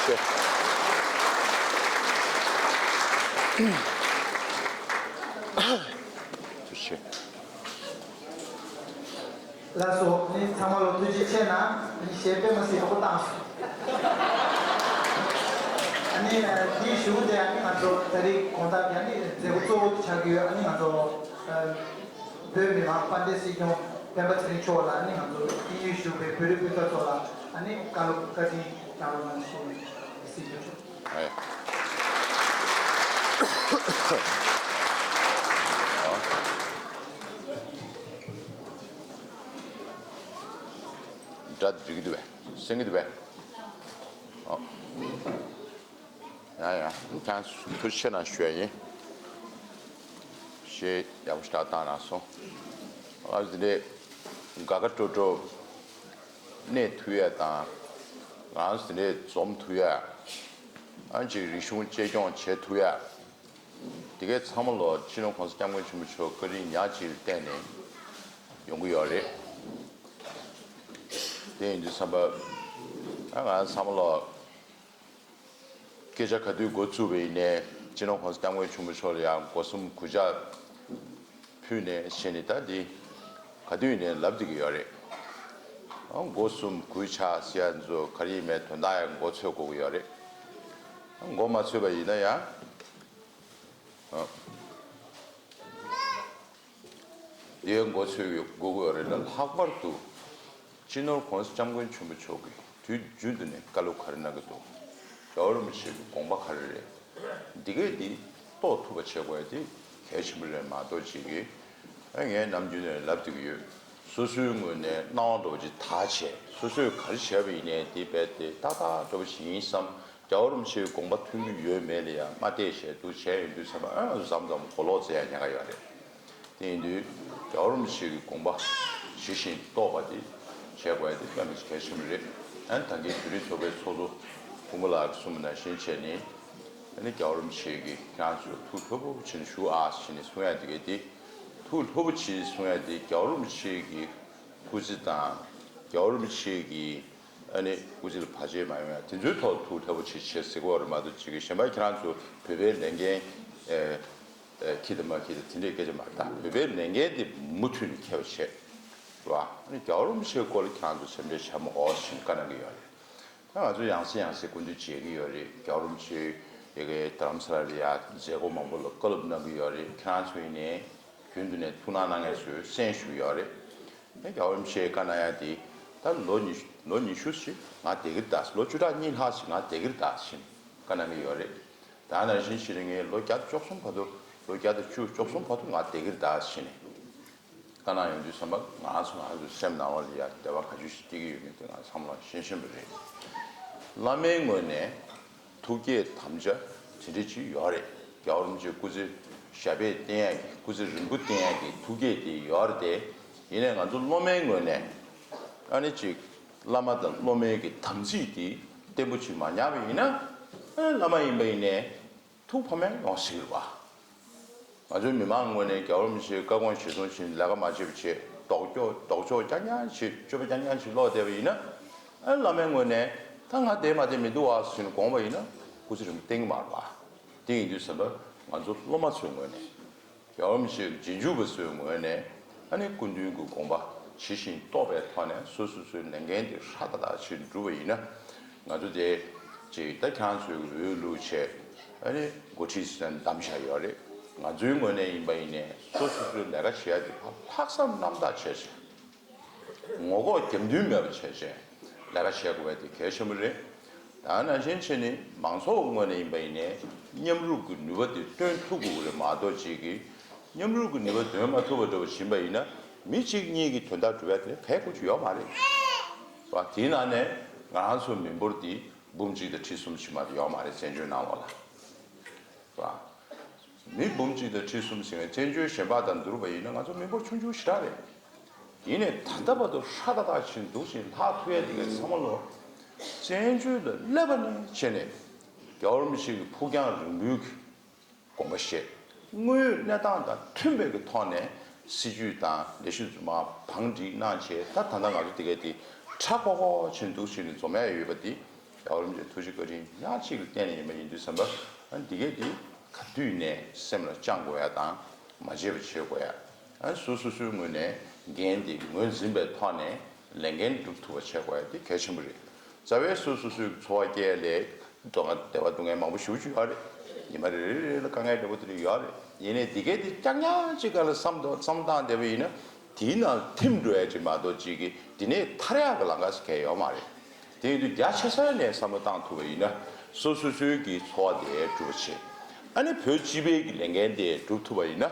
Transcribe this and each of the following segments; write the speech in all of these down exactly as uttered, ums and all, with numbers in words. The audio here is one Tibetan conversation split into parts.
ཆེ། ཐུགས་རྗེ་ཆེ། ལགས་སོ། ནི་ཚང་མ་ལ་ཐུགས་རྗེ་ཆེ་གནང་། ནི་གཞས་དཔེ་མ་སྲིད་ཡག་པོ་བཏང་སོང་། ཨ་ནི་འདིའི་གཞུག་དེ་ཨ་ནི་ང་ཚོ་ད་རེས་དགོང་དག་གི་ཨ་ནི་མཛད་སྒོ་གཙོ་བོ་དེ་ཆགས་ཀྱི་ཡོད། ཨ་ནི་ང་ཚོ་ཨ་བོད་མི་མང་དཔལ་ལྡན་སྲིད་སྐྱོང་སྤེན་པ་ཚེ་རིང་མཆོག་ལ་ཨ་ནི་ང་ཚོ་དབྱིན་ཡུལ་བཞུགས་པའི་བོད་རིགས་སྤུན་ཟླ་ཚོ་ལ་ཨ་ནི་བཀའ་སློབ་བཀའ་དྲིན་བསྐྱངས་རོགས་གནང་ཞེས་སྲིད་སྐྱོང་མཆོག་ཨ་ཡ། སྒྲ་འགྲིག་གི་འདུག་པས། གསན་གི་འདུག་པས། ཨོ། ཡ་ཡ། ཁྱེད་རང་ཐུགས་རྗེ་ཆེ་གནང་ཞུ་ཡ་ཡིན། གཞས་ཡག་པོ་ཞེ་དྲག་བཏང་གནང་སོང་། ཨ་འདི་འདྲའི་དགའ་དགའ་སྤྲོ་སྤྲོ་གནས་ཐུབ་ཡ་དང་། ང་རང་འདི་འདྲའི་འཛོམས་ཐུབ་ཡ། ཨ་ཅིག་རིག་གཞུང་གཅེས་སྐྱོང་བྱེད་ཐུབ་ཡ། དེ་གའི་ཚང་མ་ལོ་སྤྱི་ནོར་༸གོང་ས་༸སྐྱབས་མགོན་ཆེན་པོ་མཆོག་བཀའ་དྲིན་ཉག་གཅིག་ལ་བརྟེན་ནས་ཡོང་གི་ཡོད་རེད། དེ་ཡིན་དུས་ཙམ་པ། ཨ་ང་ཚང་མ་ལོ་སྐད་ཆ་ག་དུས་འགོ་བཙུགས་པ་ཡིན་ནའི་སྤྱི་ནོར་༸གོང་ས་༸སྐྱབས་མགོན་ཆེན་པོ་མཆོག་ལ་ཡང་སྒོ་གསུམ་གུས་ཕྱག་ཕུལ་ནས་བྱས་ནས། ད་འདི་ག་དུས་ཡིན་ནའི་ལབ་བསྡད་ཀྱི་ཡོད་རེད། ཨ་སྒོ་གསུམ་གུས་ཕྱག་ཟེར་ཡ་ཚོ་ག་རེ་ཡིན་མིན་དོན་དག་ཡང་མགོ་ཚོད་དགོས་ཀྱི་ཡོད་རེད། ཨ་མགོ་མ་ཚོས་པ་ཡིན་ན་ཡང་། ཨ། དེའི་མགོ་ཚོས་དགོས་ཀྱི་ཡོད་རེད་ལ། ལྷག་པར་དུ་སྤྱི་ནོར་༸གོང་ས་༸སྐྱབས་མགོན་ཆེན་པོ་མཆོག་གིས་དུས་རྒྱུན་དུ་ནས་བཀའ་སློབ་ག་རེ་གནང་གི་འདུག་རྒྱལ་བ་རིན་པོ་ཆེ་གི་དགོངས་པ་ག་རེ་རེད། འདི་གས་འདི་རྟོགས་ཐུབ་པ་བྱེད་དགོས་ཡ་དེ་གལ་ཆེན་པོ་རེད་མ་གཏོགས་ཅིག་གིས། ཨ་ངས་ནམ་རྒྱུན་ནས་ལབ་བསྡད་ཀྱི་ཡོད། སོ་སོའི་ངོས་ནས་སྣང་བ་འདྲ་བོ་ཅིག་དག་བྱས། སོ་སོས་ག་རེ་བྱས་པ་ཡིན་ནའི་དེ་རྦད་དེ་ཏག་ཏག་འདྲ་བོ་ཞིག་ཡིན་བསམ། རྒྱལ་བ་རིན་པོ་ཆེའི་དགོངས་པ་མཐུན་གྱི་ཡོད་མེད་ལ་ཡང་མ་བལྟས་བྱས་འདུག་བྱས་ཡོང་དུས་ཙམ་པ། ཨ་ང་ཚོ་མཚམས་མཚམས་གོ་ལོག་བཙལ་ཡ་ཉེན་ཁ་ཡོད་རེད། དེ་ཡིན་དུས་རྒྱལ་བ་རིན་པོ་ཆེ་གི་དགོངས་པ་ཇི་བཞིན་རྟོགས་པ་དེ་བྱེད་དགོས་ཡ་དེ་དཔེ་མི་སྲིད་གལ་ཆེན་པོ་རེད། ཨ་ནི་ད་གིན་བོད་རིགས་ཚོགས་པའི་ཚོགས་གཙོ་སྐུ་ངོ་ལགས་ཀྱིས་གསུངས་པ་ནང་བཞིན་བྱས་ནས། ཨ་ནི་རྒྱལ་བ་རིན་པོ་ཆེ་གིས་ཁྱེད་རང་ཚོས་ཐུགས་ལྷོད་པོ་བྱས་ནས་བཞུགས་ཨ་ཟེར་ནས་གསུང་ཡ་དེ་གས་དེ། ཐུགས་ལྷོད་པོ་བྱས་གསུང་ཡ་དེ་རྒྱལ་བ་རིན་པོ་ཆེ་གི་སྐུ་ཚེ་དང་། རྒྱལ་བ་རིན་པོ་ཆེ་གི་ཨ་ནི་སྐུ་ཚེ་ལ་བར་ཆད་མ་ཡོང་ཡ་དེ་ཚོའི་ཐོག་ཐུགས་ལྷོད་པོ་བྱས་བྱས་ཟེར་གྱི་ཡོད་རེད་མ་གཏོགས། ཅིག་གི་གཞན་པ་ཁྱེད་རང་ཚོ་བོད་པའི་ལས་འགན་ཨེ་ཨེ་འཁྱེར་དང་མ་འཁྱེར་དང་དེ་འདྲའི་སྐད་ཆ་མ་རེད། ད་བོད་པའི་ལས་འགན་དེ་མུ་མཐུད་ནས་འཁྱེར་བ་བྱས། རེད་བ། ཨ་ནི་རྒྱལ་བ་རིན་པོ་ཆེའི་སྐོར་ལ་ཁྱེད་རང་ཚོ་སེམས་ཁྲལ་བྱ་མ་དགོས་ཟེར་བཀའ་གནང་གི་ཡོད་རེད། ད་ང་ཚོ་ཡང་སེ་ཡང་སེ་སྐུ་མདུན་མཇལ་གྱི་ཡོད་རེད། རྒྱལ་བ་རིན་པོ་ཆེ་ཡ་གི་དྷ་རམ་ས་ལ་ལ་ཡ་མཛད་སྒོ་མང་པོ་ལ་བཀའ་སློབ་གནང་གི་ཡོད་རེད། ཁྱེད་རང་ཚོ་ཡིན་ནའི་རྒྱུན་དུ་ནས་ཐུགས་སྣང་གནང་མཁན་ཚོས་གསན་བཞུགས་ཡོད་རེད། ཨ་རྒྱལ་བ་རིན་པོ་ཆེས་བཀའ་གནང་ཡ་དེ། ད་ལོ་ཉི་ལོ་ཉི་ཤུ་ཞིག་ང་བསྡད་ཀྱི་རེད་ད། ལོ་བཅུ་ཕྲག་གཉིས་ལྷག་ཞིག་ང་བསྡད་ཀྱི་རེད་ད་ཟེར་བཀའ་གནང་གི་ཡོད་རེད། ད་ནང་བཞིན་བྱས་ནས་ངས་ལོ་བརྒྱ་དང་བཅུ་གསུམ་བར་དུ། ལོ་བརྒྱ་དང་བཅུ་བཅུ་གསུམ་བར་དུ་ང་བསྡད་ཀྱི་རེད་ད་ཟེར་ནས་བཀའ་གནང་ཡོང་དུས་ཙམ་པ། ང་ཚོ་ང་ཚོའི་སེམས་ནང་ལོགས་ལ་ཡ་བདེ་བ་ག་ཚོད་ཞིག་སྐྱེ་གི་ཡོད་མེད་དེ་ང་ཚང་མ་ལ་ཤེས་ཤེས་པ་རེད། བླ་མའི་ངོས་ནས་ཐུགས་བསྐྱེད་དམ་བཅའ་དེ་འདྲ་ཅིག་ཡོད་རེད། རྒྱལ་བ་རིན་པོ་ཆེ་སྐུ་ཚེ་ཞབས་པད་བརྟན་ཡག་གི། སྐུ་ཚེ་རིང་པོ་བརྟན་ཡག་གི་ཐུགས་བསྐྱེད་དེ་ཡོད་རེད་དེ། ཡིན་ནའི་ང་ཚོ་སློབ་མའི་ངོས་ནས་ཨ་ནི་ཅིག་བླ་མ་དང་སློབ་མའི་གི་དམ་ཚིག་དེ་བརྟན་པོ་ཅིག་མ་ཉར་བ་ཡིན་ན། ཨ་བླ་མ་ཡིན་པ་ཡིན་ནའི་ཐུགས་ཕམ་ཡང་ཡོང་སྲིད་རེད་བ། ང་ཚོའི་མི་མང་ངོས་ནས་རྒྱལ་བ་རིན་པོ་ཆེའི་བཀའ་དགོངས་གཞིར་བཟུང་བྱས་ནས་ལས་ཀ་མ་བྱེད་པ་བྱས། ལྡོག་ཕྱོགས་ལྡོག་ཕྱོགས་རྐྱང་རྐྱང་བྱས། སྤྱོད་པ་རྐྱང་རྐྱང་བྱས་ལོག་བསྡད་པ་ཡིན་ན། ཨ་བླ་མའི་ངོས་ནས་ད་ང་བསྡད་མ་བསྡད་མི་འདུག་བ་ཟེར་ནས་དགོངས་པ་ཡིན་ན་སྐུ་ཚེ་རིང་པོ་བརྟན་གྱི་མ་རེད་བ། དེ་ཡིན་དུས་ཙམ་པ་ང་ཚོ་སློབ་མ་ཚོའི་ངོས་ནས། རྒྱལ་བ་རིན་པོ་ཆེའི་རྗེས་འཇུག་པ་ཚོའི་ངོས་ནས། ཨ་ནི་སྐུ་མདུན་གྱི་དགོངས་པ་ཇི་བཞིན་རྟོགས་པའི་ཐོག་ནས་སོ་སོ་སོའི་ལས་འགན་དེ་ཧྲ་ཏག་ཏག་བྱེད་འགྲུབ་པ་ཡིན་ན། ང་ཚོ་དེ་ཅིག་ད་ཁྱེད་རང་ཚོའི་འོས་བླུགས་བྱས། ཨ་ནི་འགོ་ཁྲིད་ཟེར་ནས་བདམས་བཞག་ཡོད་རེད། ང་ཚོའི་ངོས་ནས་ཡིན་པ་ཡིན་ནའི་སོ་སོ་སོའི་ལས་ཀ་བྱེད་ཡ་དེ་ལྷག་བསམ་རྣམ་དག་བྱས་བྱས། ངོ་ལྐོག་རྒྱབ་མདུན་མེད་པ་བྱས་བྱས་ལས་ཀ་བྱེད་དགོས་པ་དེ་གལ་ཆེན་པོ་རེད། ད་ནང་བཞིན་བྱས་ནས་མང་ཚོགས་ངོས་ནས་ཡིན་པ་ཡིན་ནའི་མཉམ་རུབ་ཀྱི་ནུས་པ་དེ་བཏོན་ཐུབ་དགོས་ཀྱི་རེད་མ་གཏོགས། ཅིག་གིས་མཉམ་རུབ་ཀྱི་ནུས་པ་འདོན་མ་ཐུབ་པ་འདྲ་བོ་ཕྱིན་པ་ཡིན་ན། མི་གཅིག་གཉིས་ཀྱི་དོན་དག་འགྲུབ་ཡ་དེ་གལ་ཁུ་ཆུ་ཡོད་མ་རེད་བ། དེའི་ནང་ནས་ང་རང་ཚོ་མི་འབོར་འདི་འབུམ་གཅིག་དང་ཁྲི་གསུམ་ཕྱིན་པ་དེ་ཡོད་མ་རེད། བཙན་བྱོལ་ནང་ལོགས་ལ་བ། མི་འབུམ་གཅིག་དང་ཁྲི་གསུམ་ཟིན་པའི་བཙན་བྱོལ་གཞན་པ་དང་བསྡུར་བ་ཡིན་ན་ང་ཚོ་མི་འབོར་ཆུང་ཆུང་ཞེ་དྲག་རེད། ཡིན་ནའི་ད་ལྟ་བར་དུ་ཧྲ་ཏག་ཏག་བྱས་འདུག་ཅིང་ལྷག་ཐུབ་ཡ་དེ་གའི་ཚང་མ་ལོ། བཙན་བྱོལ་ལ་སླེབས་པ་ནས་བྱས་ནས་རྒྱལ་བ་རིན་པོ་ཆེ་གི་ཕུགས་རྒྱང་རིང་པོའི་གི་དགོངས་པ་བཞེས། དངོས་ཡོད་གནས་སྟངས་དང་མཐུན་པའི་གི་ཐོག་ནས་སྲིད་ཇུས་དང་ལས་གཞི་རྫུན་མ་བང་སྒྲིག་གནང་བྱས། ད་ད་ལྟ་ང་ཚོ་དེ་གའི་དེ་ཁྲ་ཁོག་ཁོག་བྱས་འདུག་ཅིང་འཛོམས་ཡ་ཡོད་པ་དེ། རྒྱལ་བ་རིན་པོ་ཆེའི་ཐུགས་རྗེ་བཀའ་དྲིན་ཉག་གཅིག་ལ་བརྟེན་ནས་ཡིན་པ་ཡིན་དུས་ཙམ་པ། ཨ་འདི་གས་འདི་ག་དུས་ནས་སེམས་ལ་བཅངས་དགོས་ཡ་དང་མ་བརྗེད་པ་བྱེད་དགོས་ཡ། ཨ་སོ་སོ་སོའི་ངོས་ནས་འགན་འདི་ངོས་འཛིན་པའི་ཐོག་ནས་ལས་འགན་སྒྲུབ་ཐུབ་པ་བྱེད་དགོས་ཡ་འདི་གལ་ཆེན་པོ་རེད། རྩ་བའི་སོ་སོ་སོའི་འཚོ་བ་སྐྱེལ་ཡ་ལས་སྡུག་བསྔལ་བདེ་བ་སྡུག་བསྔལ་མང་པོ་ཞེ་པོ་ཅིག་ཡོད་རེད། ཉི་མ་རེ་རེ་རེ་ལ་དཀའ་ངལ་འདྲ་པོ་དེ་འདྲ་ཡོད་རེད། ཡིན་ནའི་འདི་གས་འདི་རྐྱང་རྐྱང་ཅིག་ག་ལ་བསམ་དང་བསམ་བཏང་བསྡད་པ་ཡིན་ན། དེའི་ནང་ཐིམ་འགྲོ་ཡ་ཅིག་མ་གཏོགས་ཅིག་གིས་འདི་ནས་ཐར་ཡག་གི་ལམ་ཁ་ཞིག་གང་ཡང་ཡོད་མ་རེད། དེ་ཡིན་དུས་རྒྱ་ཆེ་ས་ནས་བསམ་བློ་བཏང་ཐུབ་པ་ཡིན་ན། སོ་སོ་སོའི་གི་འཚོ་བ་དེ་སྒྲུབ་པ་བྱེད། ཨ་ནི་བོད་སྤྱི་པའི་གི་ལས་འགན་དེ་སྒྲུབ་ཐུབ་པ་ཡིན་ན།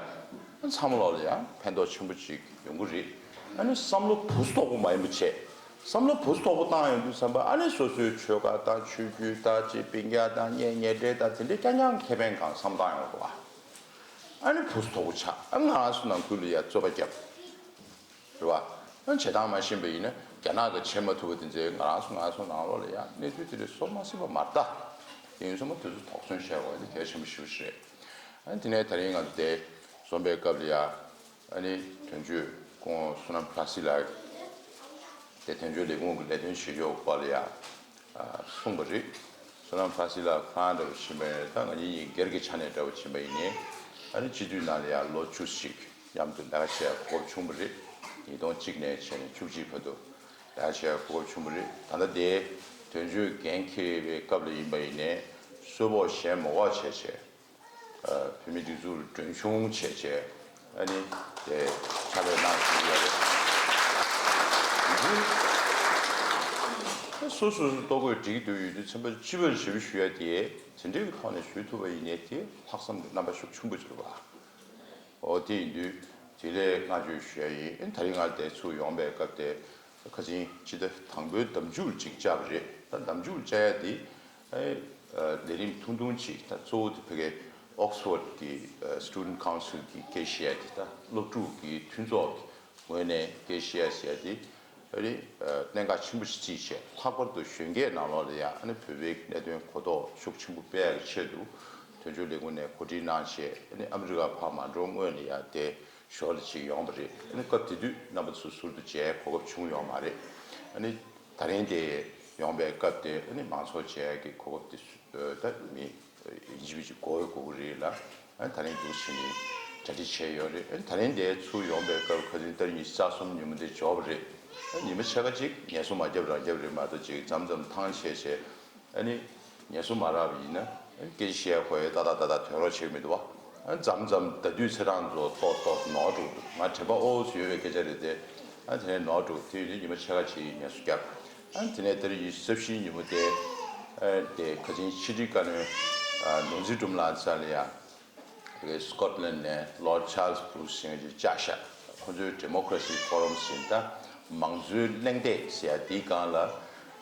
ཚང་མ་ལོག་ལ་ཡང་ཕན་ཐོགས་ཆེན་པོ་ཅིག་ཡོང་གི་རེད། ཨ་ནི་བསམ་བློ་བུ་སུ་དོག་པོ་མ་ཡིན་པ་བྱེད། བསམ་བློ་བུ་སུ་དོག་པོ་བཏང་ཡོང་དུས་ཙམ་པ། ཨ་ནི་སོ་སོའི་ཆོལ་ཁ་དང་ཆོས་བརྒྱུད་དང་ཅིག་སྤུན་ཀྱག་དང་གཉེན་ཉེ་འབྲེལ་དང་དེ་འདྲའི་རྐྱང་རྐྱང་ཁེ་ཕན་གང་བསམ་བཏང་ཡོང་འདུག་བ། ཨ་ནི་བུ་སུ་དོག་པོ་ཆགས། ཨ་ང་རང་ཚོ་ནང་ཁུལ་ལ་ཡ་རྩོད་པ་བརྒྱབ། རེད་བ། ཨ་བྱེད་སྟངས་མ་ཤེས་པ་ཡིན་ན་རྒྱ་ནག་གིས་བྱེད་མ་ཐུབ་པ་དེ་ཚོའི་ང་རང་ཚོ་ང་ཚོ་ནང་ལོགས་ལ་ཡ་གནས་ཚུལ་དེ་འདྲ་བཟོ་མ་སྲིད་པ་མ་རེད་ད། དེ་ཡིན་ཙང་མ་དེ་ཚོ་དོགས་ཟོན་བྱས་པ་དེ་གལ་ཆེན་པོ་ཞེ་པོ་ཞིག་རེད། ཨ་ནི་དེ་ནས་ད་རིང་ང་ཚོ་དེ་འཛོམས་པའི་སྐབས་ལ་ཡ། ཨ་ནི་དོན་གཅོད་སྐུ་ངོ་བསོད་ནམས་ཕ་སི་ལགས་དེ་དོན་གཅོད་ལས་ཁུངས་ཀྱི་ལས་དོན་བྱེད་ཕྱོགས་སྐོར་ལ་ཡ་གསུངས་པ་རེད། བསོད་ནམས་ཕ་སི་ལགས་ཁོ་རང་འདྲ་བོ་ཕྱིན་པ་ཡིན་ན། ད་ང་གཉིས་གཉིས་སྒེར་གྱི་ཆ་ནས་འདྲ་བོ་ཕྱིན་པ་ཡིན་ནའི། ཨ་ནི་སྤྱི་འཐུས་ནང་ལ་ཡ་ལོ་བཅུ་ཞིག་མཉམ་དུ་ལས་ཀ་བྱེད་ཡ་གོ་སྐབས་བྱུང་བ་རེད། ཉིས་སྟོང་གཅིག་ནས་བྱས་ནས་བཅུ་གཅིག་བར་དུ་ལས་ཀ་བྱེད་ཡ་གོ་སྐབས་བྱུང་བ་རེད། ད་ལྟ་དེ་དོན་གཅོད་འགན་འཁྱེར་བའི་སྐབས་ལ་ཡིན་པ་ཡིན་ནའི་གསོལ་ཕོགས་གཞན་མ་དགོས་བྱས་བྱས། བོད་མིའི་སྒྲིག་འཛུགས་ལ་མགྲོན་ཆུང་བྱས་བྱས། ཨ་ནི་དེ་ཕྱག་ལས་གནང་བཞིན་ཡོད་རེད། སོ་སོ་སོ་ལྟོ་གོས་སྒྲིག་འདོད་ཡོད་དུས་ཚན་པ་སྤྱི་པར་ཞབས་ཞུ་ཡ་དེ་དེ་འདྲའི་ཐོག་ནས་ཞུ་ཐུབ་པ་ཡིན་ནའི་དེ་ལྷག་བསམ་གྱི་རྣམ་པ་ཤུགས་ཆེན་པོ་ཞིག་འདུག་བ། འོ་དེ་ཡིན་དུས་དེ་ལས་བསྔགས་བརྗོད་ཞུ་ཡ་ཡིན། ཨ་ནི་ད་རིང་ང་དེ་ཚུར་ཡོང་པའི་སྐབས་དེ། ཁ་སང་སྤྱི་ཟླ་དང་པོའི་ཟླ་མཇུག་ཅིག་བཅར་བ་རེད། ད་ཟླ་མཇུག་བཅར་ཡ་དེ། ཨེ། ལས་རིམ་ཐུང་ཐུང་ཅིག་ད་གཙོ་བོ་དེ་ཕ་གི་Oxford་གི་Student Council་གི་སྐད་བཤད་དེ། ད་སློབ་ཕྲུག་གི་མཐུན་ཚོགས་ཀྱི་ངོས་ནས་སྐད་བཤད་ཟེར་ཡ་དེ། ཨ་ནི་གནད་འགག་ཆེན་པོ་ཞིག་བརྩིས་བྱས། ལྷག་པར་དུ་གཞོན་སྐྱེས་ནང་ལོགས་ལ་ཡང་ཨ་ནི་བོད་པའི་གནད་དོན་གོ་རྟོགས་ཤུགས་ཆེན་པོ་སྤེལ་ཡ་གི་ཆེད་དུ་དོན་གཅོད་ལས་ཁུངས་ནས་གོ་སྒྲིག་གནང་བྱས། ཨ་ནི་ཨ་མི་རི་ཀ་ཕར་མ་འགྲོ་སྔོན་ལ་ཡང་དེ། ཞོར་ལ་ཅིག་ཡོང་བ་རེད། ཨ་ནི་སྐབས་དེ་དུས་རྣམ་པ་ཚོ་ཟུར་དུ་མཇལ་གོ་སྐབས་བྱུང་ཡོད་མ་རེད། ཨ་ནི་ད་རིང་དེ་ཡོང་པའི་སྐབས་དེ། ཨ་ནི་མང་ཚོགས་མཇལ་གྱི་གོ་སྐབས་དེ་ད་མི་ཡིན་གཅིག་མིན་གཅིག་དགོས་དགོས་ཀྱི་རེད་ལ། ཨ་ནི་ད་རིང་འདུག་བྱས་ནས་གྲ་སྒྲིག་བྱས་ཡོད་རེད། ཨ་ནི་ད་རིང་དེ་ཚུར་ཡོང་པའི་སྐབས་ཁ་སང་ཏ་རིག་ཉི་ཤུ་རྩ་གསུམ་ཉིན་མོ་དེ་འབྱོར་བ་རེད། ཨ་ཉི་མ་ཕྱེད་ཀ་ཅིག་ངལ་གསོ་མ་བརྒྱབ་རང་བརྒྱབ་རེད་མ་གཏོགས། ཅིག་མཚམས་མཚམས་ཐང་ཆད་བྱས། ཨ་ནི་ངལ་གསོ་མ་རག་པ་ཡིན་ན། ཨ་ནི་སྐད་ཆ་བཤད་དགོས་ཡས་ཏག་ཏག་ཏག་ཏག་དོན་རོགས་བྱེད་ཀྱི་མི་འདུག་བ། ཨ་ནི་མཚམས་མཚམས་ཟླ་དུས་ཚེས་གྲངས་ཚོ་ཏོག་ཏོག་ནོར་འགྲོ་འདུག་ང་དྲན་པ་ཨོ་ཙམ་ཡོད་པའི་སྐད་ཆ་རེད་དེ། ཨ་ནི་དེ་ནས་ནོར་འགྲོ། དེ་ཡིན་དུས་ཉི་མ་ཕྱེད་ཀ་ཅིག་ངལ་གསོ་བརྒྱབ། ཨ་ནི་དེ་ནས་ཏ་རིག་ཉི་ཤུ་རྩ་བཞིའི་ཉིན་མོ་དེ། ཨ་དེ་ཁ་སང་ཕྱི་དྲིལ་བཀའ་བློན་ཨ་ནོར་འཛིན་སྒྲོལ་མ་ལགས་རྩ་ལ་ཡ། དེ་གའི་Scotland་ནས་Lord Charles Bruce་ཟེར་མཁན་ཅིག་བཅར་ཤག་ཁོ་ཚོའི་Democracy Forum་ཟེར། ད་མང་གཙོའི་གླེང་སྟེགས་ཟེར་ཡ་དེའི་སྒང་ལ།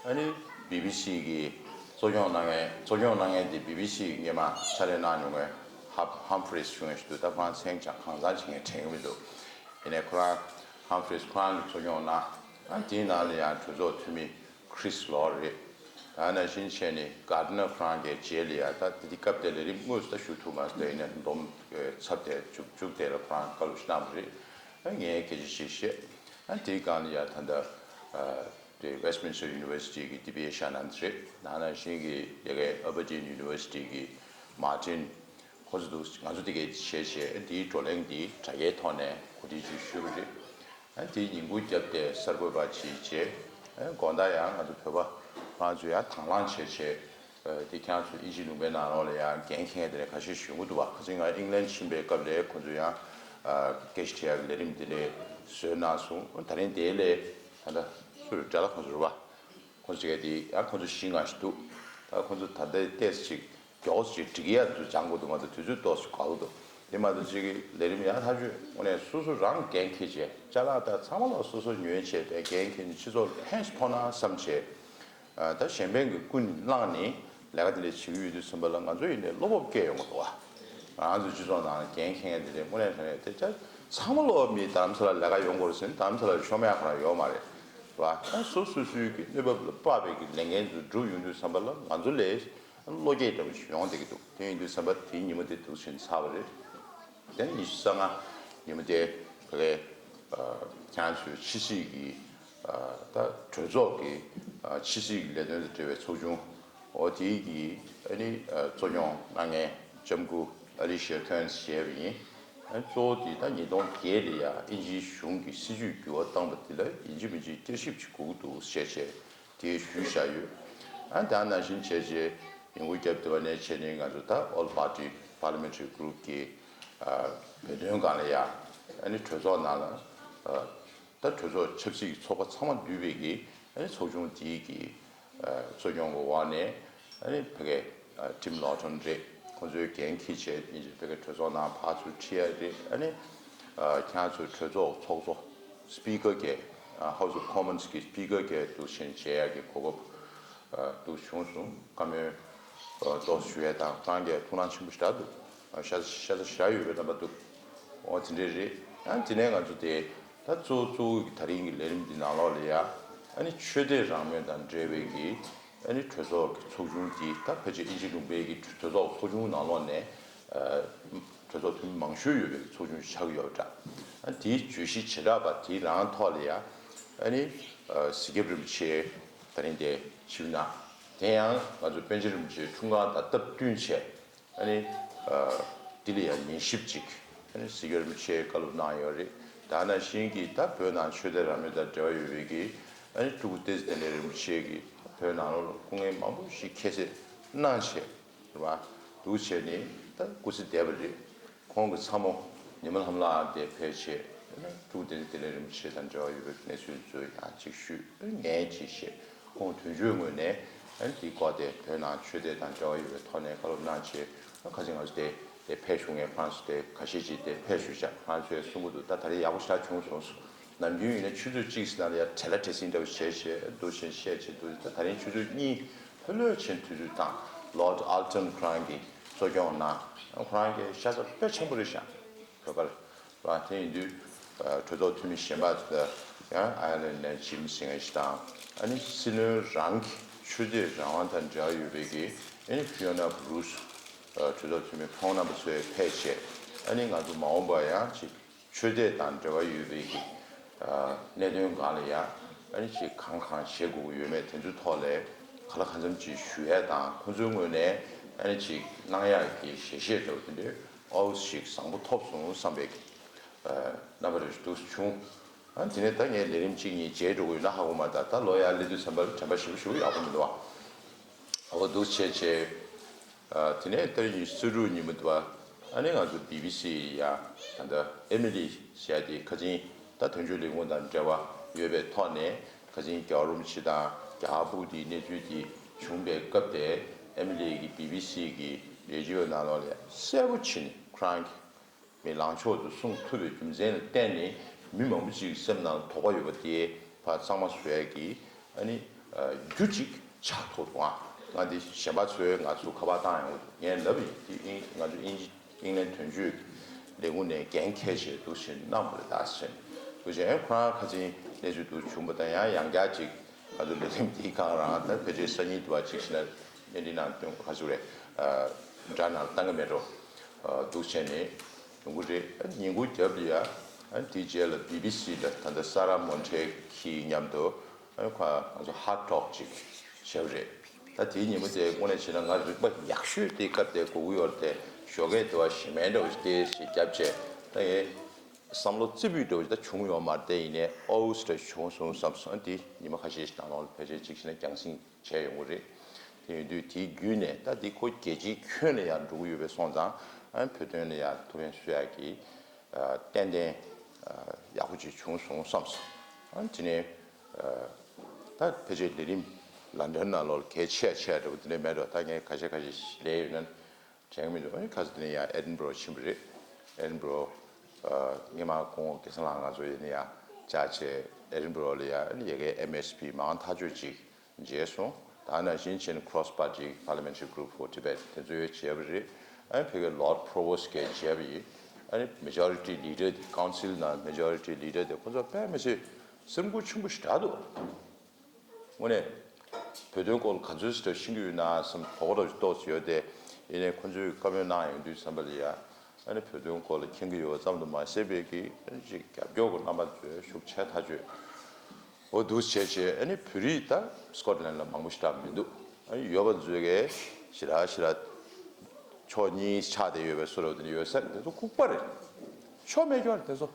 ཨ་ནི་བི་བི་སི་གི་གཙོ་སྐྱོང་གནང་མཁན། གཙོ་སྐྱོང་གནང་མཁན་དེ་བི་བི་སི་གི་སྔོན་མ་ཕྱག་ལས་གནང་མྱོང་མཁན་Hub Humphreys་ཞུ་མཁན་ཞིག་འདུག་ད་ཁོ་རང་མཚན་ཅང་གང་ཚང་བྱེད་མཁན་དྲན་གྱི་མི་འདུག་ཡིན་ནའི་ཁོ་རང་Humphreys་ཁོ་རང་གིས་གཙོ་སྐྱོང་གནང་། ཨ་དེའི་ནང་ལ་ཡང་གྲོས་ཚོགས་འཐུས་མི་Chris་ལོར་རེད། ད་ནང་བཞིན་བྱས་ནས་Gardner་ཁོ་རང་གི་རྗེས་ལ་ཡ། ད་དེ་དུས་སྐབས་དེ་ལས་རིམ་དངོས་སུ་ད་ཞུ་ཐུབ་མ་སོང་། ད་ཡིན་ནའི་འདོམས་ཚབ་དེ་མཇུག་མཇུག་དེ་ལ་ཁོ་རང་བཀའ་སློབ་ཞིག་གནང་བ་རེད། ཨ་ངས་སྐད་ཆ་ཞིག་བཤད། ཨ་དེའི་སྒང་ལ་ཡ་ད་ལྟ་ཨ་དེ་Westminster University་གི་དི་པི་ཨེ་ཤ་ནན་རེད། ད་ནང་བཞིན་གྱི་ཡ་གའི་Aberdeen University་གི་Martin། ཁོ་ཚོ་འདུག་ང་ཚོ་དེ་གའི་བྱས་བྱས་འདིའི་བགྲོ་གླེང་འདི་དྲ་རྒྱའི་ཐོག་ནས་གོ་སྒྲིག་ཅིག་ཞུས་པ་རེད། ཨ་དེའི་ཉིན་གུང་རྒྱབ་སྟེ་གསར་འགོད་པ་ཅིག་བྱས། ཨ་དགོང་དག་ཡང་ང་ཚོ་བོད་པ་ཁོ་རང་ཚོ་ཡང་དང་བླངས་བྱས་བྱས། ཨ་དེ་ཁྱེད་རང་ཚོ་དབྱིན་ཇི་ལུང་པའི་ནང་ལོགས་ལ་ཡང་འགན་འཁྱེར་མཁན་དེ་འདྲ་ཁ་ཤས་ཤིག་ཡོང་གི་འདུག་བ། ཁ་སང་ང་ཨིང་ལན་ཕྱིན་པའི་སྐབས་ལ་ཁོ་ཚོ་ཡང་ཨ་སྐད་ཆ་དྲི་ཡག་གི་ལས་རིམ་དེ་འདྲ་བཟོས་གནང་སོང་། ད་རིང་དེ་ལས་ད་ལྟ་སུ་རེད། དགྲ་ལྷ་ཁོ་ཚོ་རེད་བ། ཁོ་ཚོ་དེ་གའི་དེ་ཡང་ཁོ་ཚོ་བཞི་ལྔ་ཞིག་འདུག་ད་ཁོ་ཚོ་ད་ལྟའི་ཏོག་ཙམ་ཅིག་མགྱོགས་ཅིག་འགྲིག་ཡ་འདུག་སྦྱང་དགོས་འདུག་ང་ཚོ་དུས་ཚོད་ཏོག་ཙམ་འགོར་གི་འདུག་དེ་མ་གཏོགས་ཅིག་གི་ལས་རིམ་ཡང་ཐག་ཆོད། དངོས་གནས་སོ་སོ་རང་འགན་འཁྱེར་བྱས། ཅ་ལག་དང་ཚང་མ་ལ་སོ་སོ་ཉོས་བྱས་པའི་འགན་འཁྱེར་ནས་སྤྱི་ཚོགས་ལ་ཕན་ཞིག་ཐོགས་ན་བསམ་བྱས། ཨ་ད་གཞན་ཕན་གྱི་ཀུན་བླངས་ནས་ལས་ཀ་དེ་འདྲ་བྱེད་ཀྱི་ཡོད་དུས་ཙམ་པ་ལ་ང་ཚོ་ཡིན་ནའི་བློ་སྤོབས་སྐྱེ་ཡོང་གི་འདུག་བ། ང་ཚོ་སྤྱི་ཚོགས་ནང་ལ་འགན་འཁྱེར་མཁན་དེ་འདྲ་དངོས་གནས་དྲང་གནས་དེ་ཅག་ཚང་མ་ལོག་མི་རྡ་རམ་ས་ལ་ལས་ཀ་ཡོང་དགོས་རེད་ཟེར་ན། རྡ་རམ་ས་ལ་ལ་ཤོར་མེད་ཁོ་རང་ཡོད་མ་རེད། རེད་བ། ཨ་སོ་སོ་སོའི་གི་གནས་བབ་ལ་དཔག་པའི་གི་ལས་འགན་ཚོ་སྒྲུབ་ཡོང་དུས་ཙམ་པ་ལ་ང་ཚོ་ལས་བློ་སྐྱེད་འདྲ་བོ་ཞིག་ཡོང་བསྡད་ཀྱི་འདུག་དེ་ཡིན་དུས་ཙམ་པ་དེའི་ཉིན་མོ་དེ་འདུག་བྱས་ནས་ཚར་བ་རེད། དེ་ནས་ཉི་ཤུ་རྩ་ལྔ་ཉིན་མོ་དེ་ཕ་གིའི་ཨ་ཁྱེད་རང་ཚོའི་ཕྱི་སྲིད་ཀྱི་ཨ་ད་གྲོས་ཚོགས་ཀྱི་ཨ་ཕྱི་སྲིད་ཀྱི་ལས་དོན་དང་འབྲེལ་བའི་ཚོགས་ཆུང་ འོ་དེའི་གི་ཨ་ནི་ཨ་གཙོ་སྐྱོང་གནང་མཁན་ལྕམ་སྐུ་ཨ་ལི་ཤ་ཁོན་ཞེས་པ་ཡིན། ཨ་ནི་གཙོ་བོ་དེ་ད་ཉིས་སྟོང་བརྒྱད་ལ་ཡ་དབྱིན་ཇིའི་གཞུང་གི་སྲིད་ཇུས་འགྱུར་བ་བཏང་བ་དེ་ལ་ཡིན་གཅིག་མིན་གཅིག་བསྐྱར་ཞིབ་ཅིག་དགོས་ཀྱི་འདུག་ཞེས་བྱས་དེ་ཞུས་བཞག་ཡོད། ཨ་ནི་ད་ནང་བཞིན་བྱས་རྗེས་ཡོང་སྒོ་བརྒྱབ་བསྡད་པ་ནས་བྱས་ནས་ང་ཚོ་ད་All Party Parliamentary Group་གི་ཨ་བོད་དོན་སྒང་ལ་ཡ་ཨ་ནི་གྲོས་ཚོགས་ནང་ལ་ཨ་ད་གྲོས་ཚོགས་ཆབ་སྲིད་ཀྱི་ཚོགས་པ་ཚང་མ་འདུས་པའི་གི་ཨ་ནི་ཚོགས་ཆུང་དེའི་གི་ཨ་གཙོ་སྐྱོང་གི་འོག་ནས་ཨ་ནི་ཕ་གི་ཨ་Tim Loughton་རེད། ཁོང་ཚོའི་འགན་འཁྱེར་བྱས་ཡིན་ཕ་གི་གྲོས་ཚོགས་ནང་ཕར་ཚུར་ཁྲིད་ཡ་རེད། ཨ་ནི་ཨ་ཁྱེད་རང་ཚོའི་གྲོས་ཚོགས་ཚོགས་གཙོ་Speaker་གི་ཨ་House of Commons་གི་Speaker་གི་འདུག་བཞིན་བྱེད་ཡ་གི་གོ་སྐབས་ཨ་འདུག་བྱུང་སོང་། བཀའ་མོལ་ཨ་ཏོག་ཙམ་ཞུ་ཡ་དང་ཁོ་རང་གི་ཐུགས་སྣང་ཆེན་པོ་ཞེ་དྲག་འདུག་ཨ་ཤ་ཤ་ཚ་ཞེ་དྲག་ཡོད་པའི་རྣམ་པ་འདུག་འོ་དེ་འདྲས་རེད། ཨ་དེ་ནས་ང་ཚོ་དེ་ད་གཙོ་བོ་གཙོ་བོ་གི་ད་རིང་གི་ལས་རིམ་འདི་ནང་ལོགས་ལ་ཡ་ཨ་ནི་ཆོས་དད་རང་མོས་དང་འབྲེལ་བའི་གི་ཨ་ནི་གྲོས་ཚོགས་ཀྱི་ཚོགས་ཆུང་འདི་ད་ཕལ་ཆེར་དབྱིན་ཇི་ལུང་པའི་གི་གྲོས་ཚོགས་ཚོགས་ཆུང་ནང་ལོགས་ནས་ཨ་གྲོས་ཚོགས་འཐུས་མི་མང་ཤོས་ཡོད་པའི་ཚོགས་ཆུང་ཆགས་ཀྱི་ཡོད་པ་འདྲ། ཨ་དེའི་བརྗོད་གཞི་བྱེ་བྲག་པ་དེའི་རང་ཐོག་ལ་ཡ་ཨ་ནི་ཨ་གཟིགས་རྒྱབ་རིན་པོ་ཆེ་ད་རིང་དེ་ཞུས་ན་དེ་ཡང་ང་ཚོ་པཎ་ཆེན་རིན་པོ་ཆེའི་འཁྲུངས་སྐར་དང་སྟབས་བསྟུན་བྱས། ཨ་ནི་ཨ་འདི་ལ་ཡང་ཉན་ཞིབ་ཅིག་ཨ་ནི་གཟིགས་རྒྱབ་རིན་པོ་ཆེས་བཀའ་སློབ་གནང་ཡོད་རེད། ད་ནང་བཞིན་གྱི་ད་བོད་ནང་ཆོས་དད་རང་མོས་དང་འབྲེལ་བ་ཡོད་པའི་གི་ཨ་ནི་སྤྲུལ་སྐུ་བསྟན་འཛིན་བདེ་ལེགས་རིན་པོ་ཆེ་གིས་བོད་ནང་ལོགས་ལ་སྐུ་ངལ་མང་པོ་ཞིག་ཁྱད་བསད་གནང་བྱས་རེད་བ། འདུག་བྱས་ནས་ད་སྐུ་ཚེ་འདས་པ་རེད། ཁོང་གི་ཚ་མོ་ཉི་མ་ལྷ་མོ་ལགས་དེ་ཕེབས་བྱས་ཨ་ནི་སྤྲུལ་སྐུ་བསྟན་འཛིན་བདེ་ལེགས་རིན་པོ་ཆེ་དང་འབྲེལ་བ་ཡོད་པའི་གནས་ཚུལ་ཚོ་ཡང་ཅིག་ཞུས། ངས་ཅིག་བཤད། ཁོང་དོན་གཅོད་ངོས་ནས་ཨ་ནི་དེའི་སྐོར་དེ་བོད་ནང་ཆོས་དད་དང་འབྲེལ་བ་ཡོད་པའི་ཐོག་ནས་བཀའ་སློབ་གནང་བྱས། ཨ་ཁ་ཅིག་ང་ཚོ་དེ་དེ་ཕེབས་བཞུགས་མཁན་ཁོ་རང་ཚོ་དེ་ཁ་ཤས་ཅིག་དེ་ཕེབས་བཞུགས་བྱས་ཁོ་རང་ཚོས་གསུང་གི་འདུག་ད་ད་རེས་ཡག་པོ་ཞེ་དྲག་བྱུང་སོང་། ནམ་རྒྱུན་ཡིན་ན་ཆུ་ཚོད་གཅིག་ཙམ་ནང་ལ་ཡར་བྲེལ་ལ་བྲེལ་ཟིང་འདྲ་བོ་བྱས་བྱས་འདུག་བཞིན་བཤད་བྱས་འདུག་ད་ད་རིང་ཆུ་ཚོད་གཉིས་ལྷོད་ལྷོད་ཕྱིན་དུས་ཚོད་དང་Lord Alton་ཁོ་རང་གིས་གཙོ་སྐྱོང་གནང་། ཁོ་རང་གིས་ཤ་ཚ་དཔེ་ཆེན་པོ་རེད་ཤག་བོད་པར། རང་དེ་ཡིན་དུས་ཨ་གྲོས་ཚོགས་འཐུས་མི་གཞན་པ་ཚོ་ཡང་ཨའི་ལན་ནས་ཇིམ་སིང་ཧེ་ཞིག་དང་ཨ་ནི་སྲིད་བློན་རང་གི་ཆོས་དད་རང་དབང་དང་འབྲེལ་བ་ཡོད་པའི་གི་ཨ་ནི་ཧྥི་ཡོ་ན་བྷུ་རུ་སི་ཨ་གྲོས་ཚོགས་འཐུས་མི་ཁོང་རྣམ་པ་ཚོས་ཕེབས་བྱས་ཨ་ནི་ང་ཚོ་མ་འོངས་པ་ཡང་ཅིག་ཆོས་དད་དང་འབྲེལ་བ་ཡོད་པའི་གི་ཨ་གནད་དོན་སྒང་ལ་ཡང་ཨ་ནི་ཅིག་གང་གང་བྱེད་དགོས་ཀྱི་ཡོད་མེད་དེ་ཚོའི་ཐོག་ལ་ག་ལ་གང་འཚམ་ཅིག་ཞུ་ཡས་དང་ཁོང་ཚོའི་ངོས་ནས་ཨ་ནི་ཅིག་གནང་ཡག་གི་ཞལ་བཞེས་འདྲ་བོ་དེ་འདྲའི་ཨོ་ཞིག་བཟང་པོ་ཐོབ་སོང་བསམ་པའི་གི་ཨ་རྣམ་པ་རེ་ཞིག་འདུག་བྱུང་། ཨ་དེ་ནས་ད་ངས་ལས་རིམ་གཅིག་གཉིས་བརྗེད་འགྲོ་གི་ཡོད་ན་ཧ་གོ་མ་ཐག་ད་ལོ་ཡར་སླེབས་དུས་ཙམ་པ་ལ་དྲན་པ་ཞེ་པོ་ཞེ་པོ་ཡག་པོ་མི་འདུག་བ། འོ་འདུག་བྱས་བྱས། ཨ་དེ་ནས་ཏ་རིག་ཉི་ཤུ་རྩ་དྲུག་ཉིན་མོ་དུ་བ་ཨ་ནི་ང་ཚོ་བི་བི་སི་ཡ་ད་ལྟ་ཨེ་མི་ལི་ཟེར་ཡ་དེ་ཁ་ཆེན་ད་དོན་གཅོད་ལས་ཁུངས་དང་འབྲེལ་བ་ཡོད་པའི་ཐོག་ནས་ཁ་ཆེན་རྒྱལ་བ་རིན་པོ་ཆེ་དང་རྒྱ་གར་ཕྲུ་གུ་དེའི་གནས་ཚུལ་དེ་བྱུང་པའི་སྐབས་དེ་ཨེ་མི་ལི་གི་བི་བི་སི་གི་རེ་ཇི་ཡོ་ནང་ལོགས་ལ་གསལ་པོ་བྱས་ནས་ཁོ་རང་གི་མི་ལངས་ཕྱོགས་དུ་གསུངས་ཐུབ་པའི་རྒྱུ་མཚན་ལ་བརྟེན་ནས་མི་མང་པོ་ཅིག་སེམས་ནང་དོགས་པ་ཡོད་པ་དེ་ཕར་གཙང་མ་བཟོ་ཡས་ཀྱི་ཨ་ནི་རྒྱུ་གཅིག་ཆགས་ཐུབ་འདུག་ང་འདི་གཞན་པ་ཚོས་ང་ཚོ་ཁ་པར་བཏང་ཡོང་ངས་ལབ་ཡིན། དེ་ཨིན་ང་ཚོ་ཨིན་ཇི་ཨིང་ལན་དོན་གཅོད་ལས་ཁུངས་ནས་འགན་འཁྱེར་བྱས་འདུག་བཞིན་གནང་བ་རེད་ད་ཟེར། འདུག་བྱས་ཁོ་རང་ཁ་ཆེན་གནས་ཚུལ་འདུག་བྱུང་བ་དང་ཡང་ཡང་བསྐྱར་ཅིག་ང་ཚོ་ལས་རིམ་འདིའི་སྒང་རང་ད་ཕལ་ཆེར་སང་ཉིན་དུ་བ་གཅིག་ཕྱིན་ན་བརྙན་འཕྲིན་ནང་སྟོན་ག་ཚོད་རེད། འདྲ་ནང་བཏང་གི་མེད་འགྲོ། འདུག་བྱས་ནས་ཡོང་གི་རེད། ཉིན་གུང་རྒྱབ་ལ་ཡ་དེའི་རྗེས་ལ་བི་བི་སི་ལ་ད་ལྟ་ས་ར་མོན་ཁྲེ་གི་མཉམ་དུ་ཁོ་ང་ཚོ་ཧར་ཊོག་ཅིག་བྱས་པ་རེད། ད་དེའི་ཉིན་མོ་དེ་དངོས་གནས་བྱས་ན་ང་རིག་པ་ཡག་ཤོས་དེ་སྐབས་དེ་གོ་གི་ཡོད་རེད་དེ་ཞོགས་ཀས་དུ་བ་ཞེ་མེར་འདྲ་བོ་ཞིག་དེ་ཞིག་བརྒྱབ་བྱས་ད་ངས། བསམ་བློ་རྩེ་ཕུད་འདྲ་བོ་ཞིག་ད་བྱུང་ཡོད་མ་རེད་དེ་ཡིན་ནའི་ཨོ་ཨུ་སི་ཏྲ་བྱུང་སོང་བསམ་སོང་། དེ་ཉི་མ་ཁ་ཤས་ཤིག་ནང་ལོགས་ལ་ཕལ་ཆེར་གཅིག་བྱས་ན་རྒྱང་སྲིང་བྱས་ཡོང་གི་རེད། དེ་ཡིན་དུས་དེའི་བརྒྱུད་ནས་ད་འདི་ཁོ་རྒྱལ་སྤྱིའི་ཁྱོན་ལ་ཡང་འགྲོ་གི་ཡོད་པའི་སོང་ཙང་ཨ་བོད་དོན་ལ་ཡང་ཐུགས་ཕན་གསོས་ཡག་གི་ཏན་ཏན་ཡག་པོ་ཅིག་བྱུང་སོང་བསམ་སོང་། ཨ་དེ་ནས་ད་ཕལ་ཆེར་ལས་རིམ་ལན་ཌན་ནང་ལོགས་ལ་གལ་ཆེ་ཆེ་འདྲ་བོ་དེ་འདྲ་མེད་འགྲོ། ད་ངས་ཁ་ཤས་ཁ་ཤས་ལས་ཡོད་ན། དྲན་གྱི་མི་འདུག་ཨ་ནི་ཁ་སང་དེ་ནས་ཡང་ཨེ་ཌིན་བྷ་རོ་ཕྱིན་པ་རེད། ཨེ་ཌིན་བྷ་རོ་ཨ་སྔོན་མ་ཁོང་སྐལ་བཟང་ལགས་ང་ཚོ་ཡིན་ན་ཡང་བཅར་བྱས་ཨེ་ཌིན་བྷ་རོ་ལ་ཡང་ཨ་ནི་ཡ་གིའི་ཨེམ་ཨེས་པི་མང་ཐག་ཆོད་ཅིག་མཇལ་སོང་། ད་ནང་བཞིན་བྱས་ནས་Cross Party Parliamentary Group for Tibet་དེ་ཚོས་མཇལ་བ་རེད། ཨ་ནི་ཕ་གིའི་Lord Provost་གིས་མཇལ་བ་ཡིན། ཨ་ནི་མེ་ཇོ་རི་ཊི་ལི་ཌར་དེ་ཀའུན་སིལ་ནང་མེ་ཇོ་རི་ཊི་ལི་ཌར་དེ་ཁོ་ཚོ་དཔེ་མི་སྲིད་སེམས་འགུལ་ཆེན་པོ་ཞེ་དྲག་འདུག་དངོས་གནས་བོད་དོན་སྐོར་ལ་ག་ཚོད་ཞིག་ཤེས་ཀྱི་ཡོད་ན་བསམ་དོགས་པ་རང་ཞིག་ཏོག་ཙམ་ཡོད་དེ། ཡིན་ནའི་ཁོ་ཚོས་བཀའ་མོལ་གནང་ཡོང་དུས་ཙམ་པ་ལ་ཡ་ཨ་ནི་བོད་དོན་སྐོར་ལ་མཁྱེན་གྱི་ཡོད་པ་ཙམ་དུ་མ་ཟད་པའི་གི་ཨ་ནི་ཅིག་རྒྱབ་སྐྱོར་གྱི་རྣམ་པ་ཚོས་ཤུགས་ཆེ་ཐག་ཆོད། འོ་འདུག་བྱས་བྱས་ཨ་ནི་བོད་རིགས་ད་སི་ཀོཊ་ལན་ལ་མང་པོ་ཞེ་དྲག་མི་འདུག་ཡོད་པ་ཚོས་གི་ཞེ་དྲག་ཞེ་དྲག་ཕྱོགས་གཉིས་ཆགས་བསྡད་ཡོད་པའི་བཟོ་འདྲ་དེ་འདྲ་ཡོད་ས་རེད། དེ་ཚོ་ལྐུགས་པ་རེད། ཆོ་མེད་སྐྱོ་རེད་དེ་ཚོ།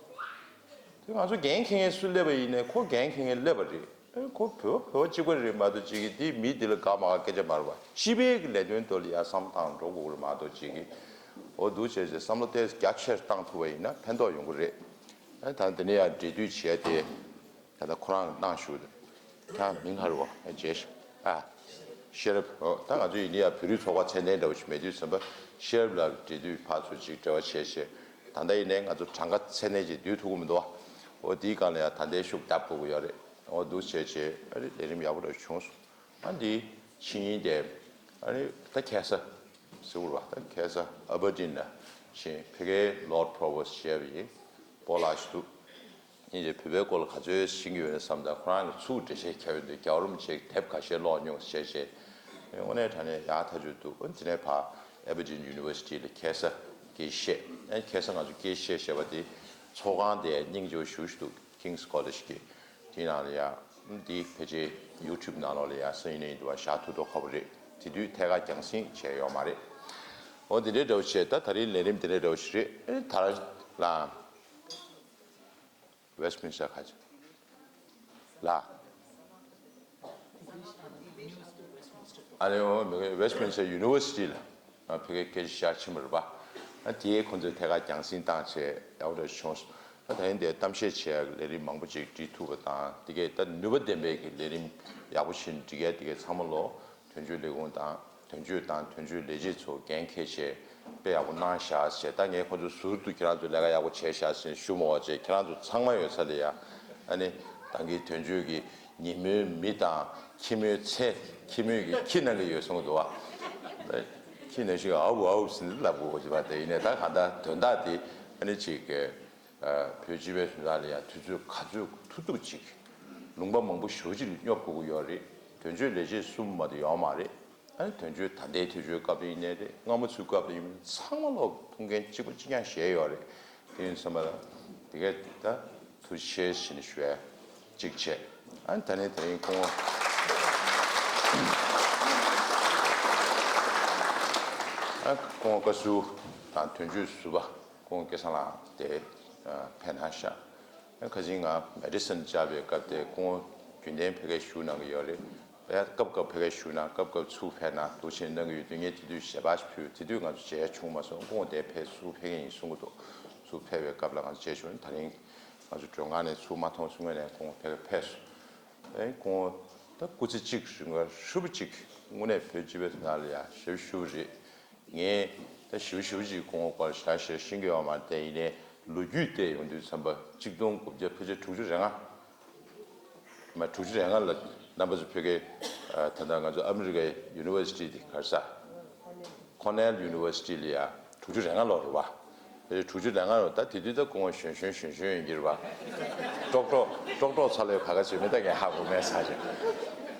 དེ་ང་ཚོ་འགན་འཁྱེར་མཁན་སུ་སླེབས་པ་ཡིན་ནའི་ཁོ་འགན་འཁྱེར་མཁན་སླེབས་པ་རེད། ཨེ་ཁོ་བོད་བོད་གཅིག་པ་རེད་མ་གཏོགས་ཅིག་གི་དེ་མི་དེ་ལ་དགའ་མ་དགའ་སྐད་ཆ་མ་རེད་པ། སྤྱི་པའི་གི་ལས་དོན་ཐོག་ལ་ཡ་བསམ་བཏང་འགྲོ་དགོས་རེད་མ་གཏོགས་ཅིག་གི་འོ་འདུག་བྱས་བྱས་བསམ་བློ་ཏོག་ཙམ་རྒྱ་ཆེར་བཏང་ཐུབ་པ་ཡིན་ན་ཕན་ཐོགས་ཡོང་གི་རེད། ཨེ་ད་དེ་ནས་ཡང་འབྲེལ་མཐུད་བྱས་ཏེ། ད་ལྟ་ཁོ་རང་གནང་ཞུ། ཁྱེད་མིང་ཧ་རུ་བ་རྗེས་ཤ་ཨ། ཤེས་རབ་ཨོ་ད་ང་ཚོ་ཡིན་ནི་ཡ་བོད་རིགས་ཚོགས་པ་ཚད་ལྡན་འདྲ་བོ་ཞིག་མེད་དུས་ཙམ་པ་ཤེས་རབ་ལགས་འབྲེལ་མཐུད་ཕར་ཚུར་ཅིག་འབྲེལ་བ་བྱས་བྱས། ད་ལྟ་ཡིན་ནའི་ང་ཚོ་གྲངས་ཀ་ཚད་ལྡན་ཅིག་བསྡུས་ཐུབ་ཀྱི་མི་འདུག་བ། ཨོ་དེའི་སྒང་ལ་ཡ་ད་ལྟའི་ཤུགས་བརྡབ་དགོས་ཀྱི་ཡོད་རེད། ཨོ་འདུག་བྱས་བྱས་ཨ་རི་ལས་རིམ་ཡག་པོ་འདྲ་བྱུང་སོང་། ཨ་འདི་ཕྱི་ཉིན་དེ་ཨ་རི་ད་ཁ་སང་ཟེར་བ་རེད་བ། ད་ཁ་སང་ཨ་བར་ཌིན་ལ་ཕྱིན་ཕ་གིའི་ལོར་པྲོ་བོ་སི་ཅེ་ཡིན། སྤོ་ལགས་ཤིག་འདུག་ཡིན་གྱི་བོད་པའི་སྐོར་ལ་ག་ཚོད་ཤེས་ཀྱི་ཡོད་ན་བསམ། ད་ཁོ་རང་གི་ཚུར་འགྲེལ་བཤད་བརྒྱབ་ཡོད་འདུག་རྒྱལ་བ་རིན་པོ་ཆེ་གི་དེབ་ཁ་ཤས་ཀློག་མྱོང་བྱས་བྱས། དངོས་གནས་དྲང་གནས་ཡག་ཐག་ཆོད་འདུག་འདི་ནས་ཕར་ཨེ་བར་ཌིན་ཡུ་ནི་ཝར་སི་ཊི་ལ་ཁ་སང་སྐད་ཆ་བཤད། ཨ་ཁ་སང་ང་ཚོ་སྐད་ཆ་བཤད་བཤད་པ་དེ་ཚོགས་ཁང་དེ་སྙིང་རྗེ་པོ་ཞེ་པོ་ཞིག་འདུག་ཀིང་སི་ཀོ་ལེཇ་གི་དེའི་ནང་ལ་ཡ། འདི་ཕལ་ཆེར་ཡུ་ཊུབ་ནང་ལོགས་ལ་ཡ་སང་ཉིན་ཡིན་འདུག་བ། བཞག་ཐུབ་ཐུབ་ཁག་པོ་རེད། དེ་དུས་ཐད་ཀར་རྒྱང་སྲིང་བྱས་ཡོད་མ་རེད། འོ་འདི་འདྲའི་འདྲ་བོ་བྱས། ད་ད་རིང་ལས་རིམ་འདི་འདྲའི་འདྲ་བོ་ཞིག་རེད། ཨེ་ད་ར་ལ་ཝེ་སི་ཊི་མིན་སི་ཊར་ག་ཅི་ལ། ཨ་ནི་འོ་མི་ཝེ་སི་ཊི་མིན་སི་ཊར་ཡུ་ནི་ཝར་སི་ཊི་ལ་ཕ་གིའི་སྐད་ཆ་བཤད་ཕྱིན་པ་རེད་པ། ཨ་དེའི་ཁོང་ཚོས་ཐད་ཀར་རྒྱང་སྲིང་བཏང་བྱས་ཡག་པོ་འདྲ་བྱུང་སོང་། ཨ་ད་ཡིན་དེ་གཏམ་བཤད་བྱས་ལས་རིམ་མང་པོ་ཅིག་སྒྲིག་ཐུབ་པ་དང་། དེ་གས་ད་ནུས་པ་ལྡན་པའི་གི་ལས་རིམ་ཡག་པོ་ཞིག་སྒྲིག་ཡ་དེ་གས་ཚང་མ་ལོ། དོན་གཅོད་ལས་ཁུངས་དང་དོན་གཅོད་དང་དོན་གཅོད་ལས་བྱེད་ཚོ་འགན་འཁྱེར་བྱས་དཔེ་ཡག་པོ་གནང་བཞག་ཟེར། ད་ངས་ཁོ་ཚོ་ཟུར་དུ་ཁྱེད་རང་ཚོ་ལས་ཀ་ཡག་པོ་བྱས་བཞག་ཟེར་ཞུ་མ་དགོས་བྱས། ཁྱེད་རང་ཚོ་ཚང་མ་ཡོད་ས་ལ་ཡ། ཨ་ནི་ད་གིན་དོན་གཅོད་ཀྱི་ཉིན་མོའི་མི་དང་ཁྱི་མོའི་ཚེ། ཁྱི་མོས་ཀྱི་ཁྱི་ནང་གི་ཡོད་གསུང་གི་འདུག་བ། ཁྱི་ནང་བཞིན་ཨའུ་ཨའུ་ཟེར་ནས་ལབ་དགོས་ཀྱི་བ། དེ་ཡིན་ནའི་ད་གང་ལྟར་དོན་དག་དེ་ཨ་ནི་ཅིག་གི་བོད་སྤྱི་པའི་དོན་དག་ལ་ཡང་དུས་ཚོད་ག་ཚོད་ཐུབ་ཐུབ་ཅིག་ལུང་པ་མང་པོ་ཞེ་པོ་ཅིག་ལ་སྙོབ་དགོས་ཀྱི་ཡོད་རེད། དོན་གཅོད་ལས་བྱེད་གསུམ་མ་གཏོགས་ཡོད་མ་རེད། ཨ་ནི་དོན་གཅོད་ད་ལྟའི་དུས་ཚོད་སྐབས་ཡིན་ནའི་རེད། སྔ་མོ་ཚོའི་སྐབས་ལ་ཡིན་ནའི་ཚང་མ་ལོག་ཐུགས་འགན་གཅིག་པ་གཅིག་རྐྱང་བཞེས་ཡོད་རེད། དེ་ཡིན་ཙམ་པ་ལ་དེ་གས་ད་ཐུགས་རྗེ་ཆེ་ཞེས་ནས་ཞུ་ཡ་གཅིག་བྱས། ཨ་ནི་ད་ནི་དེ་རིང་སྐུ་ངོ་ཨ་སྐུ་ངོ་བཀའ་ཟུར་དང་དོན་གཅོད་ཟུར་པ་སྐུ་ངོ་སྐལ་བཟང་ལགས་དེ་ཕེབས་གནང་ཤག་ཁ་སང་ང་མེ་ཌི་སོན་བཅར་བའི་སྐབས་དེ་སྐུ་ངོ་རྒྱུན་ལྡན་ཕ་གིར་བཞུགས་གནང་གི་ཡོད་རེད། ཡ་སྐབས་སྐབས་ཕ་གིར་བཞུགས་གནང་། སྐབས་སྐབས་ཚུར་ཕེབས་གནང་། འདུག་བྱས་གནང་གི་ཡོད་དུས་ངས་དེ་དུས་ཞལ་པར་ཞིག་ཕུལ། དེ་དུས་ང་ཚོ་མཇལ་བྱུང་མ་སོང་། སྐུ་ངོ་དེ་ཕར་ཚུར་ཕེབས་མཁན་ཡིན་གསུང་གི་འདུག་ཚུར་ཕེབས་པའི་སྐབས་ལ་ང་ཚོ་མཇལ་བྱུང་། ད་རིང་ང་ཚོ་མགྲོན་ཁང་ནས་ཚུར་མ་མཐོང་གསུང་མཁན་ནས་སྐུ་ངོ་ཕ་གིར་ཕེབས་སོང་། ཨེ་སྐུ་ངོ་ད་སྐུ་ཚེ་གཅིག་རིང་ལ་ཧྲིལ་པོ་གཅིག་དངོས་གནས་བོད་སྤྱི་པའི་དོན་དག་ལ་ཡ་ཞབས་ཞུ་རེད། ངས་ད་ཞིབ་ཞིབ་ཅིག་སྐུ་ངོ་སྐོར་ཞེ་དྲག་ཞིག་ཤེས་ཀྱི་ཡོད་མ་རེད། དེ་ཡིན་ནའི་ལོ་རྒྱུས་བལྟས་ཡོང་དུས་ཙམ་པ་གཅིག་སྟོང་དགུ་བརྒྱ་ཕལ་ཆེར་དྲུག་ཅུ་རེ་ལྔ། མ་དྲུག་ཅུ་རེ་ལྔ་ལ་རྣམ་པ་ཚོ་ཕ་གིའི་ད་ལྟ་ང་ཚོ་ཨ་མི་རི་ཀའི་ཡུ་ནི་ཝར་སི་ཊི་དེ་ག་རེ་ཟ། ཁོ་ནེལ་ཡུ་ནི་ཝར་སི་ཊི་ལ་ཡ་དྲུག་ཅུ་རེ་ལྔ་ལོར་རེད་བ། དྲུག་ཅུ་རེ་ལྔ་ལོར་ད་དེ་དུས་ད་སྐུ་ངོ་གཞོན་གཞོན་གཞོན་གཞོན་ཡིན་གྱི་རེད་བ། ཀྲོག་ཀྲོག་ཀྲོག་ཀྲོག་ཚ་ལོས་ག་ག་བྱེད་མེད་ད་ངས་ཧ་གོ་མེད་ས་ཆ།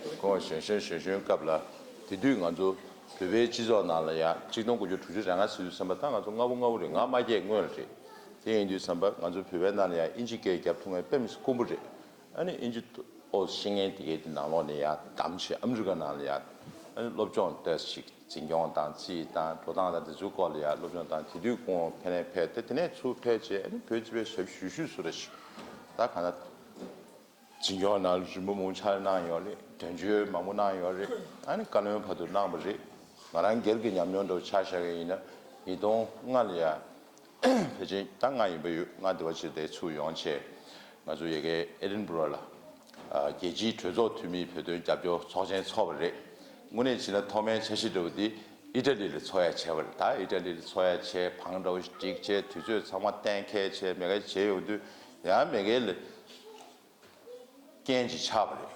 སྐུ་ངོ་གཞོན་གཞོན་གཞོན་གཞོན་སྐབས་ལ་དེ་དུས་ང་ཚོ་བོད་པའི་སྤྱི་ཚོགས་ནང་ལ་ཡ་གཅིག་སྟོང་དགུ་བརྒྱ་དྲུག་ཅུ་རེ་ལྔ་ཟེར་དུས་ཙམ་པ་ད་ང་ཚོ་སྔ་པོ་སྔ་པོ་རེད། ང་མ་སྐྱེས་སྔོན་ལ་རེད། དེ་ཡིན་དུས་ཙམ་པ་ང་ཚོ་བོད་པའི་ནང་ལ་ཡ་ཨིན་ཇི་སྐད་རྒྱབ་ཐུབ་མཁན་དཔེ་མི་སྲིད་དཀོན་པོ་རེད། ཨ་ནི་ཨིན་ཇི་ཨོ་ཤེས་མཁན་དེ་གའི་དེ་ནང་ལོགས་ནས་ཡ་བདམས་བྱས་ཨ་མི་རི་ཀ་ནང་ལ་ཡ་ཨ་ནི་སློབ་སྦྱོང་ཏོག་ཙམ་ཅིག་འཛིན་སྐྱོང་དང་རྩིས་དང་འགྲོ་སྟངས་དང་དེ་ཚོའི་སྐོར་ལ་ཡ་སློབ་སྦྱོང་དང་། དེ་དུས་སྐུ་ངོ་ཕ་གིར་ཕེབས་ཏེ། དེ་ནས་ཚུར་ཕེབས་བྱས་ཨ་ནི་བོད་སྤྱི་པའི་ཞབས་ཞུ་ཞུས་སུ་རེ་ཞིག་ད་ག་ན་འཛིན་སྐྱོང་ནང་རིམ་པ་མང་པོ་ཕྱག་ལས་གནང་ཡོད་རེད། དོན་གཅོད་མང་པོ་གནང་ཡོད་རེད། ཨ་ནི་བཀའ་བློན་བར་དུ་གནང་བ་རེད། ང་རང་སྒེར་གྱི་ཉམས་མྱོང་འདྲ་བོ་ཆ་བཞག་གི་ཡིན་ན་ཉིས་སྟོང་ལྔ་ལ་ཡ་ཕལ་ཆེར་ད་ང་ཡིན་པ་ཡོད། ང་འདི་བ་ཕྱིར་དེ་ཚུར་ཡོང་བྱས་ང་ཚོ་ཡ་གའི་ཨེ་ཌིན་སྦུ་རོ་ལ་རྒྱལ་སྤྱིའི་གྲོས་ཚོགས་འཐུས་མིའི་བོད་དོན་རྒྱབ་སྐྱོར་ཚོགས་ཆེན་ཚོགས་པ་རེད། དངོས་གནས་བྱས་ན་ཐོག་མའི་འཆར་གཞི་འདྲ་བོ་འདི་ཨི་ཊ་ལི་ལ་ཚོགས་ཡ་བྱས་པ་རེད། ད་ཨི་ཊ་ལི་ལ་ཚོགས་ཡ་བྱས། བང་འདྲ་བོ་ཞིག་བསྒྲིགས་བྱས། དུས་ཚོད་ཚང་མ་གཏན་འཁེལ་བྱས། མེ་ཀལ་བྱས་ཡོང་དུས་ཡང་མེ་ཀལ་ལ་རྐྱེན་ཅིག་ཆགས་པ་རེད།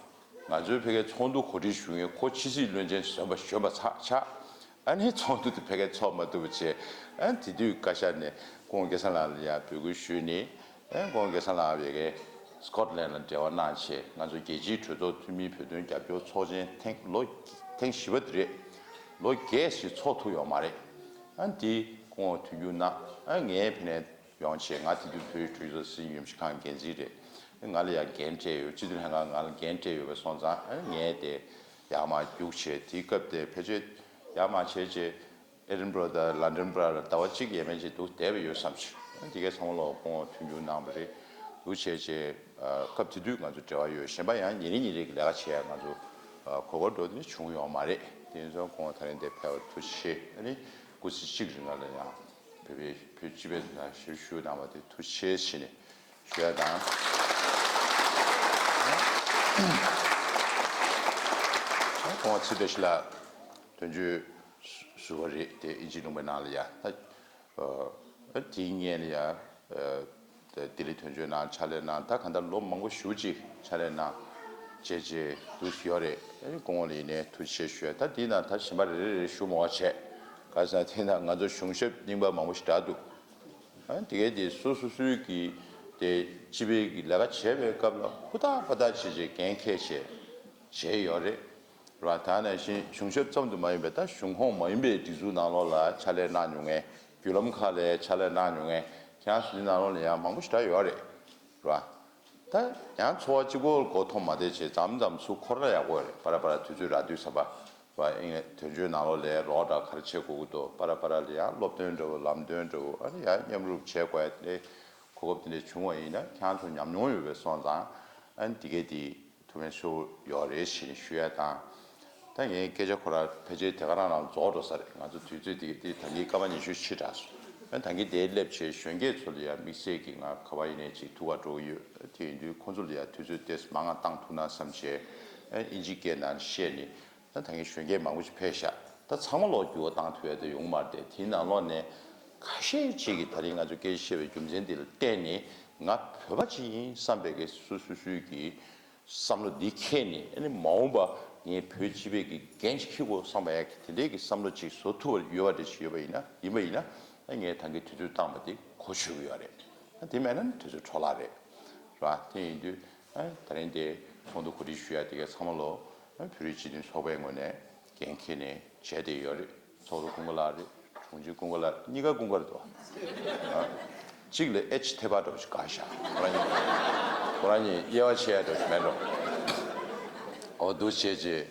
ང་ཚོའི་ཕ་གིའི་ཚོགས་འདུ་གོ་སྒྲིག་ཞུ་མཁན་ཁོ་ཕྱི་སྲིད་བློན་ཆེན་གཞོན་པ་གཞོན་པ་ཆགས་ཆགས། ཨ་ནི་ཚོགས་འདུ་དེ་ཕ་གིར་ཚོགས་མ་ཐུབ་པ་བྱས། ཨ་ནི་དེ་དུས་བཀའ་ཤག་ནས་སྐུ་ངོ་སྐལ་བཟང་ལགས་ལ་ཡང་འབོད་སྐུལ་ཞུས་ནས། ཨ་ནི་སྐུ་ངོ་སྐལ་བཟང་ལགས་ཕ་གིའི་སི་ཀོཊ་ལན་ལ་འབྲེལ་བ་གནང་བྱས། ང་ཚོ་རྒྱལ་སྤྱིའི་གྲོས་ཚོགས་འཐུས་མིའི་བོད་དོན་རྒྱབ་སྐྱོར་ཚོགས་ཆེན་ཐེངས་ལོ་ཐེངས་བཞི་པ་དེ་རེད། ལོ་བརྒྱད་ཞིག་ཚོགས་ཐུབ་ཡོད་མ་རེད། ཨ་ནི་དེ་སྐུ་ངོ་མཐུན་འགྱུར་གནང་། ཨ་ནི་ངའི་ཕ་ནས་ཡོང་བྱས། ང་དེ་དུས་བོད་རིགས་གྲོས་ཚོགས་སྲིད་འཛིན་ཡོད་མི་ཁང་འགན་འཛིན་རེད། ང་ལ་ཡང་འགན་སྤྲད་ཡོད། སྤྱི་འཐུས་ལྷན་ཁང་ང་ལ་འགན་སྤྲད་ཡོད་པ་སོང་ཙང་། ཨ་ནི་ངས་དེ་ ཡར་མར་རྒྱུགས་བྱས། དེའི་སྐབས་དེ་ཕལ་ཆེར་ཡར་མར་བྱས་རྗེས་ཨེ་ཌིན་བྷ་ར་དང་ལན་ཌོན་བར་ལ་ཟླ་བ་གཅིག་ཡས་མས་ཅིག་འདུག་བསྡད་པ་ཡོད་བསམ་ཞིང་། དེ་གའི་ཚང་མ་ལོག་སྐུ་ངོ་མཐུན་འགྱུར་གནང་བ་རེད། འདུག་བྱས་རྗེས་སྐབས་དེ་དུས་ང་ཚོ་འབྲེལ་བ་ཡོད། གཞན་པ་ཡང་ཉིན་རེ་ཉིན་རེ་གི་ལས་ཀ་བྱས་ང་ཚོ་གོ་སྐབས་འགྲོ་དེ་བྱུང་ཡོད་མ་རེད། དེ་ཚོ་སྐུ་ངོ་ད་རིང་དེ་ཕེབས་པར་ཐུགས་རྗེ་ཆེ། ཨ་ནི་སྐུ་ཚེ་གཅིག་རིང་ལ་ཡང་བོད་པའི་བོད་སྤྱི་པའི་ནང་ཞབས་ཞུ་གནང་བ་དེ་ཐུགས་རྗེ་ཆེ་ཞུས་ནས་ཞུ་ཡ་དང་། ཁོང་ཚེ་བཀྲ་ཤིས་ལགས་དོན་གཅོད་ཟུར་པ་རེད་དེ། དབྱིན་ཇི་ལུང་པའི་ནང་ལ་ཡ་ད་དེའི་སྔོན་ལ་ཡ་ལྡི་ལི་དོན་གཅོད་ནང་ཕྱག་ལས་གནང་། ད་ག་ད་ལོ་མང་པོ་ཞེ་ཅིག་ཕྱག་ལས་གནང་བྱས་རྗེས་འདུག་ཡོད་རེད། ཨ་ནི་སྐུ་ངོ་ལ་ཡིན་ནའི་ཐུགས་རྗེ་ཆེ་ཞུ་ཡ། ད་དེའི་ནང་ད་གཞན་པ་རེ་རེ་རེ་ཞུ་མ་བྱས། ག་ཟེར་ན་དེ་ན་ང་ཚོ་གཞུང་ཞབས་རྙིང་པ་མང་པོ་ཞིག་འདྲ་འདུག་ཨ་ནི་དེ་གའི་དེ་སོ་སོ་སོའི་གི་དེ་སྤྱི་པའི་གི་ལས་ཀ་བྱེད་པའི་སྐབས་ལ་ཧུར་ཐག་ཧུར་ཐག་བྱེད་བྱེད་འགན་འཁྱེར་བྱས་བྱས་ཡོད་རེད་ར། ད་ནང་བཞིན་གཞུང་ཞབས་ཙམ་དུ་མ་ཡིན་པའི་ད་གཞུང་ཁོངས་མ་ཡིན་པའི་སྒྲིག་འཛུགས་ནང་ལོགས་ལ་ཕྱག་ལས་གནང་མྱོང་མཁན། བརྒྱུད་ལམ་ཁག་ལ་ཕྱག་ལས་གནང་མྱོང་མཁན་ཁྱེད་རང་ཚོ་འདི་ནང་ལོགས་ལ་ཡང་མང་པོ་ཞིག་འདྲ་ཡོད་རེད་ར། ད་ཡང་ཚོར་བ་གཅིག་པོ་མགོ་འཐོམ་མ་བསྡད་བྱས་མཚམས་མཚམས་སུ་འཁོར་ན་ཡག་པོ་རེད། པ་ར་པ་ར་དུས་ཚོད་རག་དུས་ཙམ་པ་བ་ཨིན་དོན་གཅོད་ནང་ལོགས་ལ་རོགས་འདྲ་ག་རེ་བྱེད་དགོས་ཀྱི་འདུག་པ་ར་པ་ར་ལ་ཡང་སློབ་སྟོན་འདྲ་བོ་ལམ་སྟོན་འདྲ་བོ་ཨ་ནི་ཡང་མཉམ་རུབ་བྱེད་དགོས་ཡ་དེ་གོ་སྐབས་དེ་འདྲ་བྱུང་བ་ཡིན་ན་ཁྱེད་རང་ཚོ་ཉམས་མྱོང་ཡོད་པའི་སོང་ཙང་ཨ་ནི་དེ་གས་དེ་ཐུགས་ཕན་གསོས་ཡོད་རེད་ཞེས་ཞུ་ཡ་དང་། ད་ངའི་སྐད་ཆ་ཁོ་རང་ཕལ་ཆེར་དེ་ག་རང་རང་རྫོགས་འགྲོ་ས་རེད། ང་ཚོ་དུས་ཚོད་དེ་གས་དེ་ད་གིན་སྐར་མ་ཉི་ཤུ་ཕྱིན་དྲགས་སོང་། ཨ་ནི་ད་གིན་དེ་སླེབས་བྱས་གཞོན་སྐྱེས་ཚོ་ལ་ཡང་དམིགས་བསལ་གྱི་ང་ག་པར་ཡིན་ནའི་ཅིག་ཐུག་ག་འགྲོ་གི་ཡོད། དེ་ཡིན་དུས་ཁོང་ཚོ་ལ་ཡང་དུས་ཚོད་ཏོག་ཙམ་མང་ང་བཏང་ཐུབ་ན་བསམ་བྱས་ཨ་ནི་དབྱིན་ཇིའི་སྐད་ནང་བཤད་ནས། ད་ད་གིན་གཞོན་སྐྱེས་མང་པོ་ཞིག་ཕེབས་ཤག་ད་ཚང་མ་ལོག་འགྱུར་བ་བཏང་ཐུབ་ཡ་དེ་ཡོང་མ་རེད་དེ། དེའི་ནང་ལོགས་ནས་ཁ་ཤས་ཅིག་གིས་ད་རིང་ང་ཚོ་སྐད་ཆ་བཤད་པའི་རྒྱུ་མཚན་འདི་ལ་བརྟེན་ནས་ང་བོད་པ་ཅིག་ཡིན་བསམ་པའི་གི་སོ་སོ་སོའི་གི་བསམ་བློ་འདི་འཁྱེར་ནས་ཨ་ནི་མ་འོངས་པ་ངས་བོད་སྤྱི་པའི་གི་འགན་ཅིག་འཁྱེར་དགོས་བསམ་པ་ཡ་གི་དེ་འདྲའི་གི་བསམ་བློ་ཅིག་བཟོ་ཐུབ་པ་ཡོད་པ་འདྲ་ཞིག་ཡོད་པ་ཡིན་ན་ཡིན་པ་ཡིན་ན་ཨ་ངས་ད་གིན་དུས་ཚོད་བཏང་བ་དེ་གོ་ཆོད་གི་ཡོད་རེད། ཨ་དེ་མེད་ན་ནི་དུས་ཚོད་འཕྲོ་བརླག་རེད། རེད་བ། དེ་ཡིན་དུས་ཨ་ད་རིང་དེ་ཚོགས་འདུ་གོ་སྒྲིག་ཞུ་ཡ་དེ་གའི་ཚང་མ་ལོ་ཨ་བོད་རིགས་སྤྱི་མཐུན་ཚོགས་པའི་ངོས་ནས་འགན་འཁྱེར་ནས་བྱས་བསྡད་ཡོད་རེད། ཚོགས་གཙོ་ཀུན་དགའ་ལགས་རེད། དྲུང་ཆེ་ཀུན་དགའ་ལགས་གཉིས་ཀ་ཀུན་དགའ་རེད་དོ། ཨ་གཅིག་ལ་ཨེཆ་ཐེ་བ་འདྲ་བོ་ཞིག་བཀག་ཤག་ཁོ་རང་གཉིས་ཁོ་རང་གཉིས་དབྱེ་བ་ཕྱེ་ཡ་འདྲ་བོ་ཞིག་མེད་འགྲོ། འོ་འདུག་བྱས་རྗེས་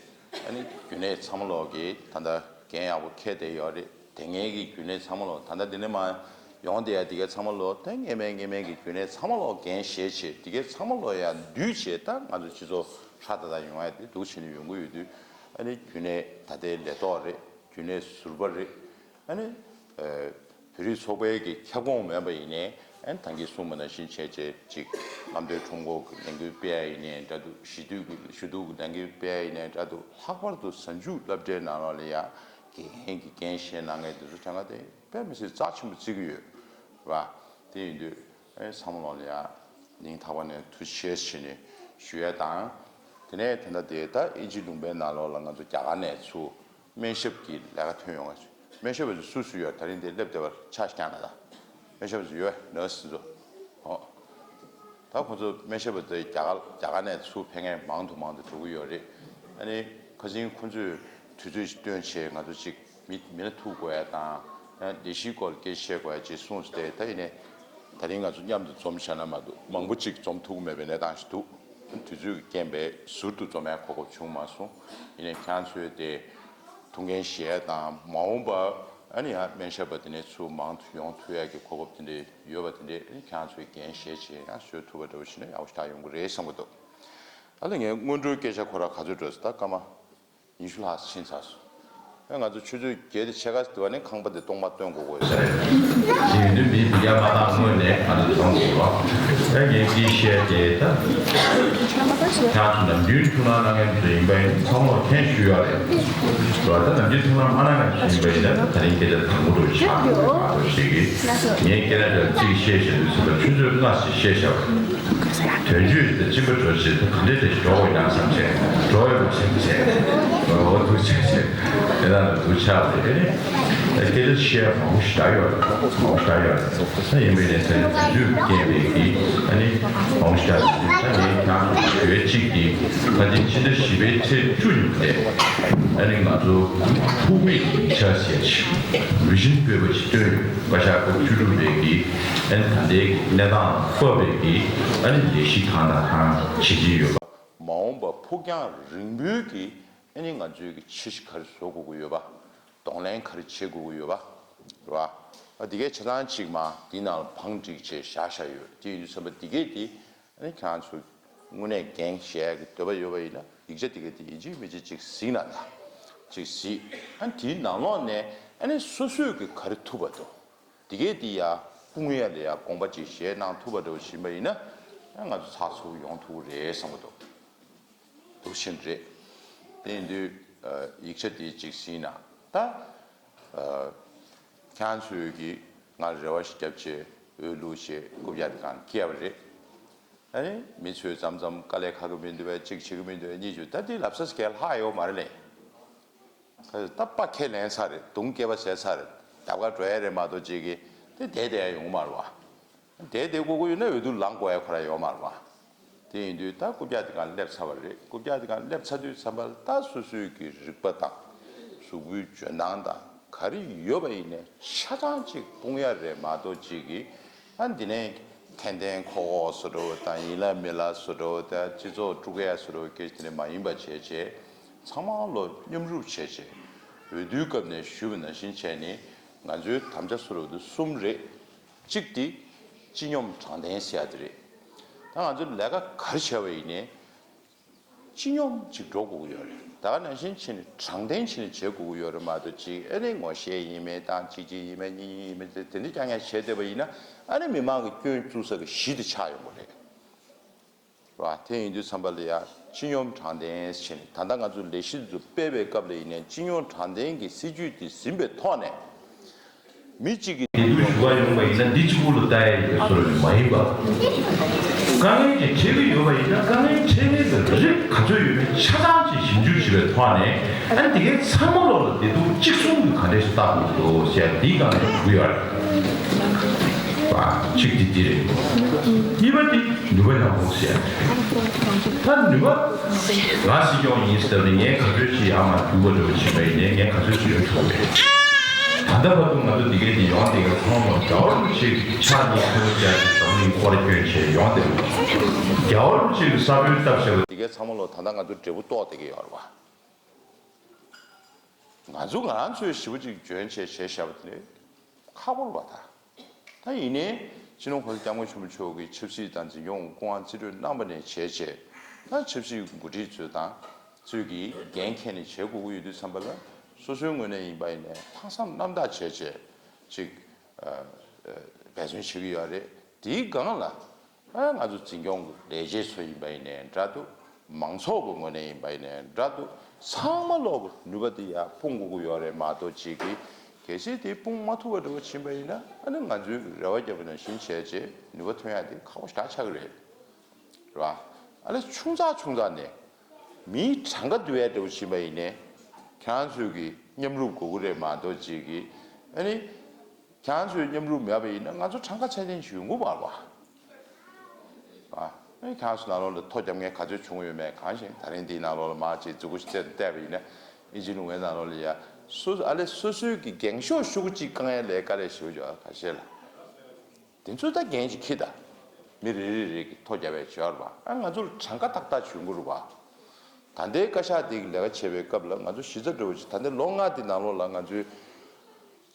ཨ་ནི་རྒྱུན་ལས་ཚང་མ་ལོག་གིས་ད་ལྟ་འགན་ཡག་པོ་འཁྱེར་བསྡད་ཡོད་རེད། དེ་སྔའི་གི་རྒྱུན་ལས་ཚང་མ་ལོག་ད་ལྟ་འདི་ནས་མར་ཡོང་བསྡད་ཡ་དེ་གའི་ཚང་མ་ལོག་ད་སྔས་མའི་སྔས་མའི་གི་རྒྱུན་ལས་ཚང་མ་ལོག་འགན་བཞེས་བྱས་དེ་གའི་ཚང་མ་ལོག་ཡ་འདུས་བྱས་ད་ང་ཚོ་སྤྱི་ཚོགས་ཧྲ་ཏག་ཏག་ཡོང་ཡ་དེ་འདུག་བྱས་ནས་ཡོང་གི་ཡོད་དུས་ཨ་ནི་རྒྱུན་ལས་ད་ལྟའི་ལས་ཐོག་རེད། རྒྱུན་ལས་ཟུར་པ་རེད། ཨ་ནི་བོད་རིགས་ཚོགས་པའི་གི་ཁྱབ་ཁོངས་མེད་པ་ཡིན་ནའི་ཨ་ནི་ད་གིན་གསུངས་པ་ནང་བཞིན་བྱས་བྱས་ཅིག་རྔམ་སྟོན་ཁྲོམ་སྐོར་གི་ལས་འགུལ་སྤེལ་ཡ་ཡིན་ནའི་འདྲ་འདུག་ཞི་དུལ་གི་ཞུ་གཏུག་གི་ལས་འགུལ་སྤེལ་ཡ་ཡིན་ནའི་འདྲ་འདུག་ལྷག་པར་དུ་གཟའ་མཇུག་སློབ་གྲྭའི་ནང་ལོགས་ལ་ཡ་དགེ་རྒན་གྱི་འགན་བཞེས་གནང་མཁན་དེ་ཚོ་དྲན་ག་དེ་དཔེ་མི་སྲིད་རྩ་ཆེན་པོ་བརྩི་གི་ཡོད་ར། དེ་ཡིན་དུས་ཨེ་ཚང་མ་ལོག་ལ་ཡ་སྙིང་ཐག་པ་ནས་ཐུགས་རྗེ་ཆེ་ཞུས་ནས་ཞུ་ཡ་དང་། དེ་ནས་ད་ལྟ་དེ་ད་དབྱིན་ཇི་ལུང་པའི་ནང་ལོགས་ལ་ང་ཚོ་རྒྱ་གར་ནས་ཚུར་སྨན་ཞབས་ཀྱི་ལས་ཀ་ཐོན་ཡོང་བ་ཞིག་སྨན་ཞབས་པ་ཚོ་སུ་སུ་ཡོད་ད་རིང་དེ་སླེབས་བསྡད་པར་ཆ་ཞིག་བརྐྱངས་ན་ད། སྨན་ཞབས་པ་ཚོ་ཡོད་ནར་སི་ཚོ། ཨོ། ད་ཁོ་ཚོ་སྨན་ཞབས་པ་ཚོ་རྒྱ་གར་རྒྱ་གར་ནས་ཚུར་ཕེབས་མཁན་མང་དུ་མང་དུ་འགྲོ་གི་ཡོད་རེད། ཨ་ནི་ཁ་སང་ཁོ་ཚོས་དུས་ཚོད་ཅིག་བཏོན་བྱས་ང་ཚོ་ཅིག་མི་མི་སྣ་ཐུག་དགོས་ཡ་དང་ཡང་ལས་གཞིའི་སྐོར་སྐད་ཆ་བཤད་དགོས་ཡ་ཅིག་གསུངས་ཏེ་ད་ཡིན་ནའི་ད་རིང་ང་ཚོ་མཉམ་དུ་འཛོམས་བཞག་ན་མ་གཏོགས་མང་པོ་ཅིག་འཛོམས་ཐུབ་ཀྱི་མེད་པའི་གནས་སྟངས་ཤིག་འདུག་དུས་ཚོད་ཀྱི་རྐྱེན་པས་ཟུར་དུ་འཛོམས་ཡ་གོ་སྐབས་བྱུང་མ་སོང་། ཡིན་ནའི་ཁྱེད་རང་ཚོས་དེ། ཐུགས་འགན་བཞེས་དང་མ་འོངས་པ་ཨ་ནི་ཡང་སྨན་ཞབས་པ་དེ་ནས་ཚུར་མང་དུ་ཡོང་ཐུབ་ཡག་གི་གོ་སྐབས་དེ་འདྲ་ཡོད་པ་དེ་འདྲ་ཨ་ནི་ཁྱེད་རང་ཚོས་འགན་བཞེས་བྱས་ཡང་བཟོ་ཐུབ་པ་འདྲ་བོ་ཞིག་ན་ཡག་པོ་ཞེ་དྲག་ཡོང་གི་རེད་བསམ་གི་འདུག་ཨ་ལས་ངས་སྔོན་འགྲོའི་སྐད་ཆ་ཁོ་ར་ག་ཚོད་འགྲོ་ཟེར་ད་སྐར་མ་ཉི་ཤུ་ལྷག་ཕྱིན་ཚར་སོང་། ཨ་ང་ཚོ་ཆུ་ཚོད་བརྒྱད་དང་ཕྱེད་ཀ་ཟེར་དུས་ཨ་ནི་ཁང་པ་དེ་སྟོང་པ་སྟོན་དགོས་དགོས་ཟེར། ཞིང་འདུས་མི་འདི་ཡར་མ་བཏང་སྔོན་ནས་ང་ཚོ་འཛོམས་དགོས་པ། ད་ངས་འདི་བཤད་དེ་ད། ཁྱེད་ཚོ་ནམ་རྒྱུན་ཐུགས་སྣང་གནང་མཁན་ཚོ་ཡིན་པ་ཡིན་ཚང་མར་མཁྱེན་ཞུ་ཡག་རེད། ད་ནམ་རྒྱུན་ཐུགས་སྣང་མ་གནང་མཁན་ཚོ་ཡིན་པ་ཡིན་ན་ད་རིང་སྐད་ཆ་དང་པོ་འགྲོ་ཆགས་ཡོད་མ་གཏོགས་ཞིག་གིས་ངས་སྐད་ཆ་གཅིག་བཤད་བཤད་དུས་ཚོད་ལ་ཆུ་ཚོད་ལྔ་ཞིག་བཤད་བཞག་དོན་གཅོད་དེ་གཅིག་པ་འགྲོ་ཆེད་དུ་ག་འདྲས་དེ་འགྲོ་དགོས་ཀྱང་བསམ་བྱས་འགྲོ་ཡོད་པ་བྱས་བྱས་འོ་ཐུགས་རྗེ་ཆེ། དེ་དག་ལ་ཐུགས་ཆགས་ཏེ་ཨེ་ནི་སྐད་ཆ་བཤད་མང་པོ་ཞེ་དྲག་ཡོད་རེད། མང་པོ་ཞེ་དྲག་ཡོད་རེད། ད་ཡིན་པའི་ནས་ཚེ་དུས་ཚོད་རྐྱེན་པས་ཀྱིས་ཨ་ནི་མང་པོ་ཞེ་དྲག་ད་ངས་ཀྱང་བོད་གཅིག་གིས་ད་ལྟའི་ཕྱི་ཟླ་བཞི་པའི་ཚེས་བཅུ་ཉིན་ཏེ་ཨ་ནི་ང་ཚོ་ཕུགས་མེད་ཀྱི་ཡིག་ཆ་ཟེར་ཅིག་ལུས་ཤིང་སྤོས་པ་ཞིག་བཏོན་ཡོད། བཀའ་ཤག་སྐབས་བཅུ་དྲུག་པའི་གི་ཨ་ནི་ད་ལྟའི་གི་གནས་སྟངས་ཕབ་པའི་གི་ཨ་ནི་ལས་གཞི་གང་དང་གང་བྱེད་ཀྱི་ཡོད་པ། མ་འོངས་པ་ཕུགས་རྒྱང་རིང་པོའི་གི་ ཨ་ནི་ང་ཚོའི་གི་འཆར་གཞི་ག་རེ་བཟོ་དགོས་ཀྱི་ཡོད་པ། གདོང་ལེན་ག་རེ་བྱེད་དགོས་ཀྱི་ཡོད་པ། རེད་བ། ཨ་འདི་གའི་ཆ་ཚང་གཅིག་མ་འདི་ནང་ལ་བང་བསྒྲིགས་བྱས་བཞག་བཞག་ཡོད། དེ་ཡིན་དུས་ཙམ་པ་འདི་གས་དེ་ཨ་ནི་ཁྱེད་རང་ཚོ་དངོས་གནས་འགན་བཞེས་ཀྱི་འདོད་པ་ཡོད་པ་ཡིན་ན་ཡིག་ཆ་འདི་གས་དེ་ཡིན་གཅིག་མིན་གཅིག་གཅིག་གཟིགས་ན་ད་གཅིག་གཟིགས། ཨ་ནི་དེའི་ནང་ལོགས་ནས་ཨ་ནི་སོ་སོས་ཀྱི་ག་རེ་ཐུབ་པ་འདུག་འདི་གས་འདི་ཡ་དཔུང་ཡ་ལ་ཡ་དགོངས་པ་ཅིག་བཞེས་གནང་ཐུབ་པ་འདྲ་བོ་ཕྱིན་པ་ཡིན་ན་ང་ཚོ་ཚགས་ཚུད་ཡོང་ཐུབ་ཀྱི་རེད་བསམ་གྱི་འདུག་འདུག་ཕྱིན་རེད། དེ་ཡིན་དུས་ཡིག་ཆ་འདི་ཅིག་ཟིན་ན་ད་ཁྱེད་ཚོས་ཀྱིས་ང་རེ་བ་ཞིག་བརྒྱབ་བྱས་འོས་བླུགས་བྱས་རྐུབ་བཀྱག་འདི་གང་བཀལ་བ་རེད། ཨ་ནི་མི་ཚོས་མཚམས་མཚམས་དཀའ་ལས་ཁག་གི་མི་འདུག་པས་གཅིག་བྱེད་ཀྱི་མི་འདུག་པས་གཉིས་བྱེད་ད་འདི་ལབ་ས་སྐད་ལྷག་ཡོད་མ་རེད་ལེ། ད་པ་ཁས་ལེན་ཚར་རེད། གདོང་བསྐྱེད་པ་བྱས་ཚར་རེད། རྒྱབ་ཁ་འགྲོ་ཡ་རེད་མ་གཏོགས་གཅིག་གིས་དེ་བསྡད་བསྡད་ཡ་ཡོང་གི་མ་རེད་བ། བསྡད་བསྡད་དགོས་ཀྱི་ཡོད་ན་འོས་བསྡུ་ལངས་དགོས་ཡ་ཁོ་རང་ཡོད་མ་རེད་བ། དེ་ཡིན་དུས་ད་རྐུབ་བཀྱག་དེ་གང་སླེབས་ཚར་བ་རེད། རྐུབ་བཀྱག་དེ་གང་སླེབས་ཚར་དུས་ཙམ་པ་ལ་ད་སོ་སོའི་གི་རིག་པ་དང་གཟུགས་པོའི་འཇོན་ཐང་དང་ག་རེ་ཡོད་པ་ཡིན་ནའི་ཆ་ཚང་གཅིག་སྤུངས་ཡ་རེད་མ་གཏོགས་གཅིག་གིས་ཨ་འདི་ནས་ཐན་ཐན་ཁོག་ཁོག་བཟོ་འདྲ་བོ་དང་ཡིན་ལ་མིན་ལ་བཟོ་འདྲ་བོ་དང་སྤྱི་ཚོགས་དཀྲུག་ཡ་བཟོ་འདྲ་བོ་སྐད་ཆ་དེ་འདྲ་མ་ཡིན་པ་བྱས་བྱས་ཚང་མ་བློ་མཉམ་རུབ་བྱས་བྱས་འོས་བསྡུའི་སྐབས་ནས་ཞུས་པ་ནང་བཞིན་བྱས་ནས་ང་ཚོའི་དམ་བཅའ་སོ་རུ་དུ་གསུམ་རེད། གཅིག་དེ་སྤྱི་སྙོམས་དྲང་བདེན་ཟེར་ཡ་དེ་རེད། ད་ང་ཚོ་ལས་ཀ་ག་རེ་བྱས་པ་ཡིན་ནའི་སྤྱི་སྙོམས་ཅིག་འགྲོ་དགོས་ཀྱི་ཡོད་རེད། ད་ག་ནང་བཞིན་བྱས་ནས་དྲང་བདེན་བྱས་ནས་བྱེད་དགོས་ཀྱི་ཡོད་རེད་མ་གཏོགས་ཅིག་ཨ་ནི་ངོ་ཤེས་ཡིན་མིན་དང་གཅིག་གཅིག་ཡིན་མིན་གཉིས་གཉིས་ཡིན་མིན་དེ་དེ་འདྲ་རྐྱང་རྐྱང་བྱས་བསྡད་པ་ཡིན་ན་ཨ་ནི་མི་མང་གི་སྐྱོན་བཙུགས་ས་གི་གཞི་དེ་ཆགས་ཡོང་གི་རེད། རེད་བ། དེ་ཡིན་དུས་ཙམ་པ་ལ་ཡ་སྤྱི་སྙོམས་དྲང་བདེན་ཟེར་ནས་ད་ལྟ་ང་ཚོ་ལས་གཞི་འདི་ཚོ་སྤེལ་བའི་སྐབས་ལ་ཡིན་ནའི་སྤྱི་སྙོམས་དྲང་བདེན་གྱི་སྲིད་ཇུས་དེ་ཟིན་པའི་ཐོག་ནས་མི་གཅིག་གིས་འདི་འདུག་ཞུ་བ་ཡོང་བ་ཡིན་ན་འདི་གཅིག་པུ་ལ་ལྟ་ཡ་ཡིན་པའི་བཟོ་འདྲ་མ་ཡིན་པ། དཀའ་ངལ་ཅིག་འཕྲད་ཀྱི་ཡོད་པ་ཡིན་ན་དཀའ་ངལ་འཕྲད་མཁན་གྱི་རིགས་ག་ཚོད་ཡོད་མེད་ཆ་ཚང་ཅིག་ཞིབ་འཇུག་བྱེད་པའི་ཐོག་ནས་ཨ་ནི་དེ་གའི་ཚང་མ་ལོག་ལ་བདེ་སྡུག་གཅིག་མཚུངས་ཀྱི་ག་འདྲས་སུ་བལྟ་དགོས་འདུག་ཟེར་འདིའི་སྒང་ནས་ཞུ་གི་ཡོད་རེད། གཅིག་དེ་འདི་རེད། གཉིས་པ་དེ་ནུས་པ་ཉམས་པོ་ཟེར། ད་ནུས་པ་ང་སྲིད་སྐྱོང་ཡིན་ཟེར་ནས་ངས་ག་ཚོད་ཅིག་ཡར་མར་རྒྱུག་པ་འདྲ་བོ་བྱེད་པ་ཡིན་ནའི་ངས་ག་ཚོད་ཅིག་ཡོད་ཐུབ་མེད། ད་ལྟ་བར་དུ་ང་ཚོ་འདི་གའི་འདི་ཡོང་འདི་གའི་ཚང་མ་རྒྱ་བོར་ཅིག་ཕྱག་གཉིས་ཁོ་ནའི་རྒྱ་ཆེ་འཛམ་གླིང་སྐོར་སྐྱོད་བྱས་ཡོང་དེ་རྒྱ་བོར་ཅིག་ས་བོན་བཏབ་བྱས་པ་འདི་གའི་ཚང་མ་ལོ་ད་ལྟ་ང་ཚོ་འབྲས་བུ་ཏོག་བསྡད་ཀྱི་ཡོད་རེད་བ། ང་ཚོ་ང་རང་ཚོའི་ཞེ་པོ་ཅིག་འཇོན་ཆེ་བྱས་བཞག་པ་དེ་ནི་ཁག་པོ་རེད་བ་ད། ད་ཡིན་ནའི་སྤྱི་ནོར་༸གོང་ས་༸སྐྱབས་མགོན་ཆེན་པོ་མཆོག་གི་ཆབ་སྲིད་དང་འཛིན་སྐྱོང་སྐུ་དབང་རྩིས་སྤྲོད་གནང་པ་ནས་བྱས་བྱས་ད་ཆབ་སྲིད་འགོ་ཁྲིད་ཚོས་དང་ཚོས་ཀྱིས་འགན་འཁྱེར་ནས་བྱེད་དགོས་ཀྱི་ཡོད་དུས་ཙམ་པ་ལ་སོ་སོའི་ངོས་ནས་ཡིན་པ་ཡིན་ནའི་ཕངས་བསམ་རྣམ་དག་བྱས་བྱས་ཅིག་འབད་བརྩོན་བྱེད་ཀྱི་ཡོད་རེད། དེའི་སྒང་ལ། ཨ་ང་ཚོ་འཛིན་སྐྱོང་གི་ལས་བྱེད་ཚོ་ཡིན་པ་ཡིན་ནའི་འདྲ་འདུག་མང་ཚོགས་ཀྱི་ངོས་ནས་ཡིན་པ་ཡིན་ནའི་འདྲ་འདུག་ཚང་མ་ལོག་གི་ནུས་པ་དེ་ཡར་སྤུངས་དགོས་ཀྱི་ཡོད་རེད་མ་གཏོགས་གཅིག་གིས་གལ་སྲིད་དེ་སྤུངས་མ་ཐུབ་པ་འདྲ་བོ་ཕྱིན་པ་ཡིན་ན་ཨ་ནི་ང་ཚོའི་རེ་བ་བརྒྱབ་པ་ནང་བཞིན་བྱས་རྗེས་ནུས་པ་ཐོན་ཡག་དེ་ཁག་པོ་ཞེ་དྲག་ཆགས་ཀྱི་རེད། རེད་བ། ཨ་ནི་ཆུང་ཙག་ཆུང་ཙག་ནས་མིའི་གྲངས་ཀ་བསྡུ་ཡག་འདྲ་བོ་ཕྱིན་པ་ཡིན་ནའི་ཁྱེད་རང་ཚོས་ཀྱི་མཉམ་རུབ་དགོས་ཀྱི་རེད་མ་གཏོགས་གཅིག་གིས་ཨ་ནི། ཁྱེད་ཚོས་མཉམ་རུབ་མེད་པ་ཡིན་ན་ང་ཚོ་གྲངས་ཀ་ཚད་ལྡན་ཞིག་ཡོང་གི་མ་རེད་པ། ཨ་ནི་ཁྱེད་ཚོ་ནང་ལོགས་ལ་ཐོ་རྒྱབ་མཁན་ག་ཚོད་བྱུང་ཡོད་མེད་གང་ཤེས། ད་རིང་འདིའི་ནང་ལོགས་ལ་མར་ཅིག་མཛུབ་གུ་ཞིག་བཙན་བལྟས་པ་ཡིན་ན་ཨིན་ཇི་ལུང་བའི་ནང་ལོགས་ལ་ཡ་སོ་ཨ་ལས་སོ་སོའི་གི་འགེངས་ཤོག་ཤོག་གུ་གཅིག་བཀང་ཡ་ལས་དཀའ་ལས་ཞེ་པོ་ཅིག་ཁ་ཤས་ལ། དེ་ཚོ་ད་འགན་ཅིག་འཁྱེར་ད། མི་རེ་རེ་རེ་གི་ཐོ་རྒྱབ་པའི་བྱ་བ་རེད་པ། ཨ་ང་ཚོར་གྲངས་ཀ་ཏག་ཏག་བྱུང་གི་རེད་པ། ད་ལྟའི་བཀའ་ཤག་དེ་གི་ལས་ཀ་བྱེད་པའི་སྐབས་ལ་ང་ཚོ་གཞི་རྩ་འདྲ་བོ་ཅིག་ད་ལྟའི་ལོ་ལྔ་དེ་ནང་ལོགས་ལ་ང་ཚོའི་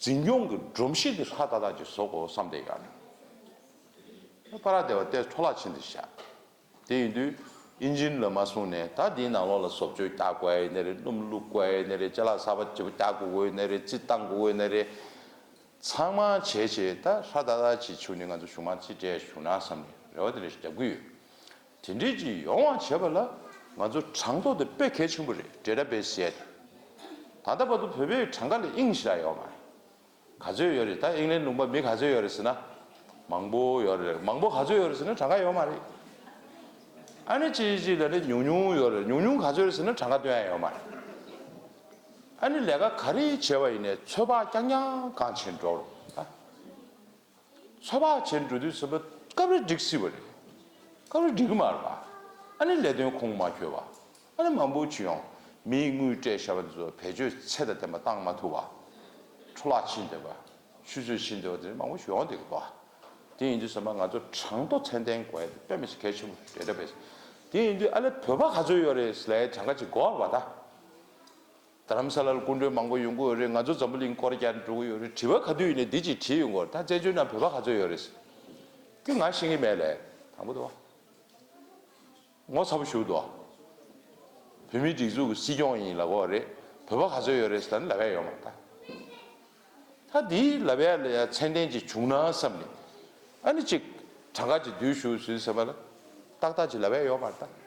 འཛིན་སྐྱོང་གི་སྒྲོམ་གཞི་དེ་ཧྲ་ཏག་ཏག་ཅིག་བཟོ་དགོས་བསམ་བསྡད་ཡོད་ནི། པ་ར་སྡེ་བ་ཏོག་ཙམ་འཕྲོ་བརླག་ཕྱིན་ཏེ་བཞག་དེ་ཡིན་དུས་ཨིན་ཇིན་ལ་མ་སོང་ནས་ད་དེའི་ནང་ལོགས་ལ་བཟོ་བཅོས་རྒྱག་དགོས་ཡིན་ནི་རེད། སྣུམ་བླུགས་དགོས་ཡིན་ནི་རེད། ཅ་ལག་གསར་པ་བརྗེ་པོ་རྒྱག་དགོས་ཡིན་ནི་རེད། རྩི་བཏང་དགོས་ཡིན་ནི་རེད། ཚང་མ་བྱས་བྱས་ད་ཧྲ་ཏག་ཏག་ཅིག་བྱུང་ནས་ང་ཚོ་གཞུང་མང་རྩིས་སྤྲད་བྱུང་ན་བསམ་ནས་རེ་བ་དེ་འདྲ་ཞིག་རྒྱབ་ཀྱི་ཡོད། དེ་འདྲས་ཅིག་ཡོང་བ་བྱེད་པ་ལ་ང་ཚོ་གྲངས་ཐོ་དེ་དཔེ་གལ་ཆེན་པོ་རེད། ཌེ་ཊ་བེ་སི་ཟེར་ཡ་དེ། ད་ལྟ་བར་དུ་བོད་པའི་གྲངས་ཀ་ལ་དབྱིངས་ཞེ་དྲག་ཡོད་མ་རེད། ག་ཚོད་ཡོད་རེད། ད་ཨིང་ལན་ལུང་པ་མི་ག་ཚོད་ཡོད་རེད་ཟེར་ན། མང་པོ་ཡོད་རེད། མང་པོ་ག་ཚོད་ཡོད་རེད་ཟེར་ན་གྲངས་ཀ་ཡོད་མ་རེད། ཨ་ནི་གཅིག་གཅིག་ལ་ནི་ཉུང་ཉུང་ཡོད་རེད། ཉུང་ཉུང་ག་ཚོད་རེད་ཟེར་ན་གྲངས་ཀ་སྟོན་ཡ་ཡོད་མ་རེད། ཨ་ནི་ལས་ཀ་ག་རེ་བྱས་པ་ཡིན་ནའི་ཚོད་དཔག་རྐྱང་རྐྱང་གང་བྱེད་འགྲོ་རུང་ད། ཚོད་དཔག་བྱེད་འགྲོ་དུས་ཚོད་དཔག་སྐབས་རེ་འགྲིག་སྲིད་པ་རེད། སྐབས་རེ་འགྲིག་གི་མ་རེད་པ། ཨ་ནི་ལས་དོན་ཁུངས་མ་འཁྱོལ་བ། ཨ་ནི་མང་པོ་ཅིག་ཡོང་། མིའི་དངུལ་སྤྲད་བཞག་པ་འདི་ཚོ་བེད་སྤྱོད་ཚད་དང་ལྡན་པ་བཏང་མ་ཐུབ་པ། འཕྲོ་བརླག་ཕྱིན་བསྡད་པ། ཆུད་ཟོས་ཕྱིན་བསྡད་པ་དེ་མང་པོ་ཞིག་ཡོང་བསྡད་ཀྱི་འདུག་དེ་ཡིན་དུས་ཙམ་པ་ང་ཚོ་གྲངས་ཐོ་ཚད་ལྡན་དགོས་ཡ་དེ་དཔེ་མི་སྲིད་གལ་ཆེན་པོ་རེད། ཌེ་ཊ་བེ་སི། དེ་ཡིན་དུས་ཨ་ལས་བོད་པ་ག་ཚོད་ཡོད་རེད་ཟེར་ལབ་ཡའི་གྲངས་ཀ་ཅིག་དགོས་པ་ད། རྡ་རམ་ས་ལར་སྐུ་མགྲོན་མང་པོ་ཡོང་གི་ཡོད་རེད། ང་ཚོ་འཛམ་བུ་གླིང་སྐོར་རྒྱག་འགྲོ་གི་ཡོད་རེད། དྲི་བ་ག་དུས་ཡིན་ནའི་འདི་ཅིག་དྲིས་ཡོང་གི་ཡོད་རེད། ད་བཙན་བྱོལ་ནང་བོད་པ་ག་ཚོད་ཡོད་རེད། ཀྱི་ང་ཤེས་ཀྱི་མེད་ལས། དང་པོ་དོ། ངོ་ཚ་པོ་ཞུ་དོ། བོད་མིའི་སྒྲིག་འཛུགས་ཀྱི་སྲིད་སྐྱོང་ཡིན་ལབ་ཀྱི་ཡོད་རེད། བོད་པ་ག་ཚོད་ཡོད་རེད་ཟེར་ན་ལབ་ཡ་ཡོད་མ་རེད་ད། ད་འདི་ལབ་ཡ་ལ་ཡ་མཚན་ལྡན་ཅིག་བྱུང་ན་བསམ་ནས། ཨ་ནི་ཅིག་གྲངས་ཀ་ཅིག་བསྡུས་ཞུ་ཟེར་བ་ལ། ཏག་ཏག་ཅིག་ལབ་ཡ་ཡོད་མ་རེད་ད།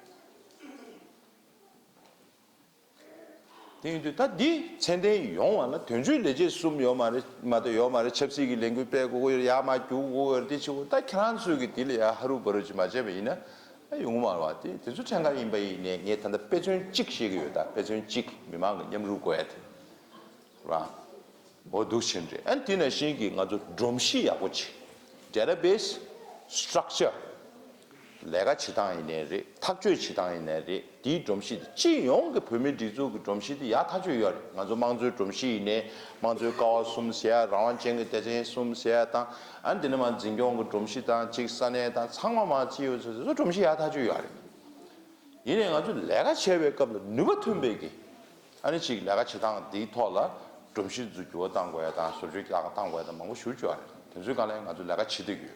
དེ་ཡིན་དུས་ད་འདི་མཚན་ལྡན་ཡོང་བ་ལ་དོན་གཅོད་ལས་བྱེད་གསུམ་ཡོད་མ་རེད་མ་གཏོགས་ཡོད་མ་རེད། ཆབ་སྲིད་ཀྱི་ལས་འགུལ་སྤེལ་དགོས་ཀྱི་ཡོད་རེད། ཡར་མར་རྒྱུག་དགོས་ཀྱི་ཡོད་རེད། དེ་བྱེད་དགོས། ད་ཁྱེད་རང་ཚོས་ཀྱི་འདི་ལ་ཡ་ཧ་རུ་བ་རུ་ཅིག་མ་བྱས་པ་ཡིན་ན་ད་ཡོང་གི་མ་རེད་བ། དེ་དེ་ཚོ་ཕྲན་ཁ་ཡིན་པ་ཡིན་ནའི་ངས་ད་ལྟ་དཔེ་མཚོན་གཅིག་བཤད་ཀྱི་ཡོད། ད་དཔེ་མཚོན་གཅིག་མི་མང་གི་མཉམ་རུབ་དགོས་ཡ་དེ་རེད་བ། འོ་འདུག་ཕྱིན་རེད། ཨ་ནི་དེ་ནང་བཞིན་གྱི་ང་ཚོ་སྒྲོམ་གཞི་ཡག་པོ་ཅིག Database Structure ལས་ཀ་བྱེད་སྟངས་ཡིན་ནའི་རེད། ཐག་གཅོད་བྱེད་སྟངས་ཡིན་ནའི་རེད། དེའི་སྒྲོམ་གཞི་དེ་སྤྱི་ཡོངས་ཀྱི་བོད་མིའི་སྒྲིག་འཛུགས་ཀྱི་སྒྲོམ་གཞི་དེ་ཡག་ཐག་ཆོད་ཡོད་རེད། ང་ཚོ་དམངས་གཙོའི་སྒྲོམ་གཞི་ཡིན་ནའི་དམངས་གཙོའི་ཀ་བ་གསུམ་ཟེར་ཡ། རང་དབང་ཅན་གྱི་སྡེ་ཚན་གསུམ་ཟེར་ཡ་དང་། ཨ་ནི་དེ་ནས་མར་འཛིན་སྐྱོང་གི་སྒྲོམ་གཞི་དང་གཅིག་ས་གནས་དང་ཚང་མ་མར་བརྩིས་ཡོད་ཚོད་ཚོད་སྒྲོམ་གཞི་ཡག་ཐག་ཆོད་ཡོད་རེད། ཡིན་ནའི་ང་ཚོ་ལས་ཀ་བྱེད་པའི་སྐབས་ལ་ནུས་པ་ཐོན་པའི་གི་ཨ་ནི་ཅིག་ལས་ཀ་བྱེད་སྟངས་འདིའི་ཐོག་ལ་སྒྲོམ་གཞི་འཛུགས་འགྱུར་བ་གཏང་དགོས་ཡ་དང་། བཟོ་བཅོས་ཀྱི་ལས་ཀ་གཏང་དགོས་ཡ་དང་མང་པོ་ཞེ་པོ་ཅིག་ཡོད་རེད། དེ་ཚོའི་སྒང་ལ་ང་ཚོ་ལས་ཀ་བྱེད་བསྡད་ཀྱི་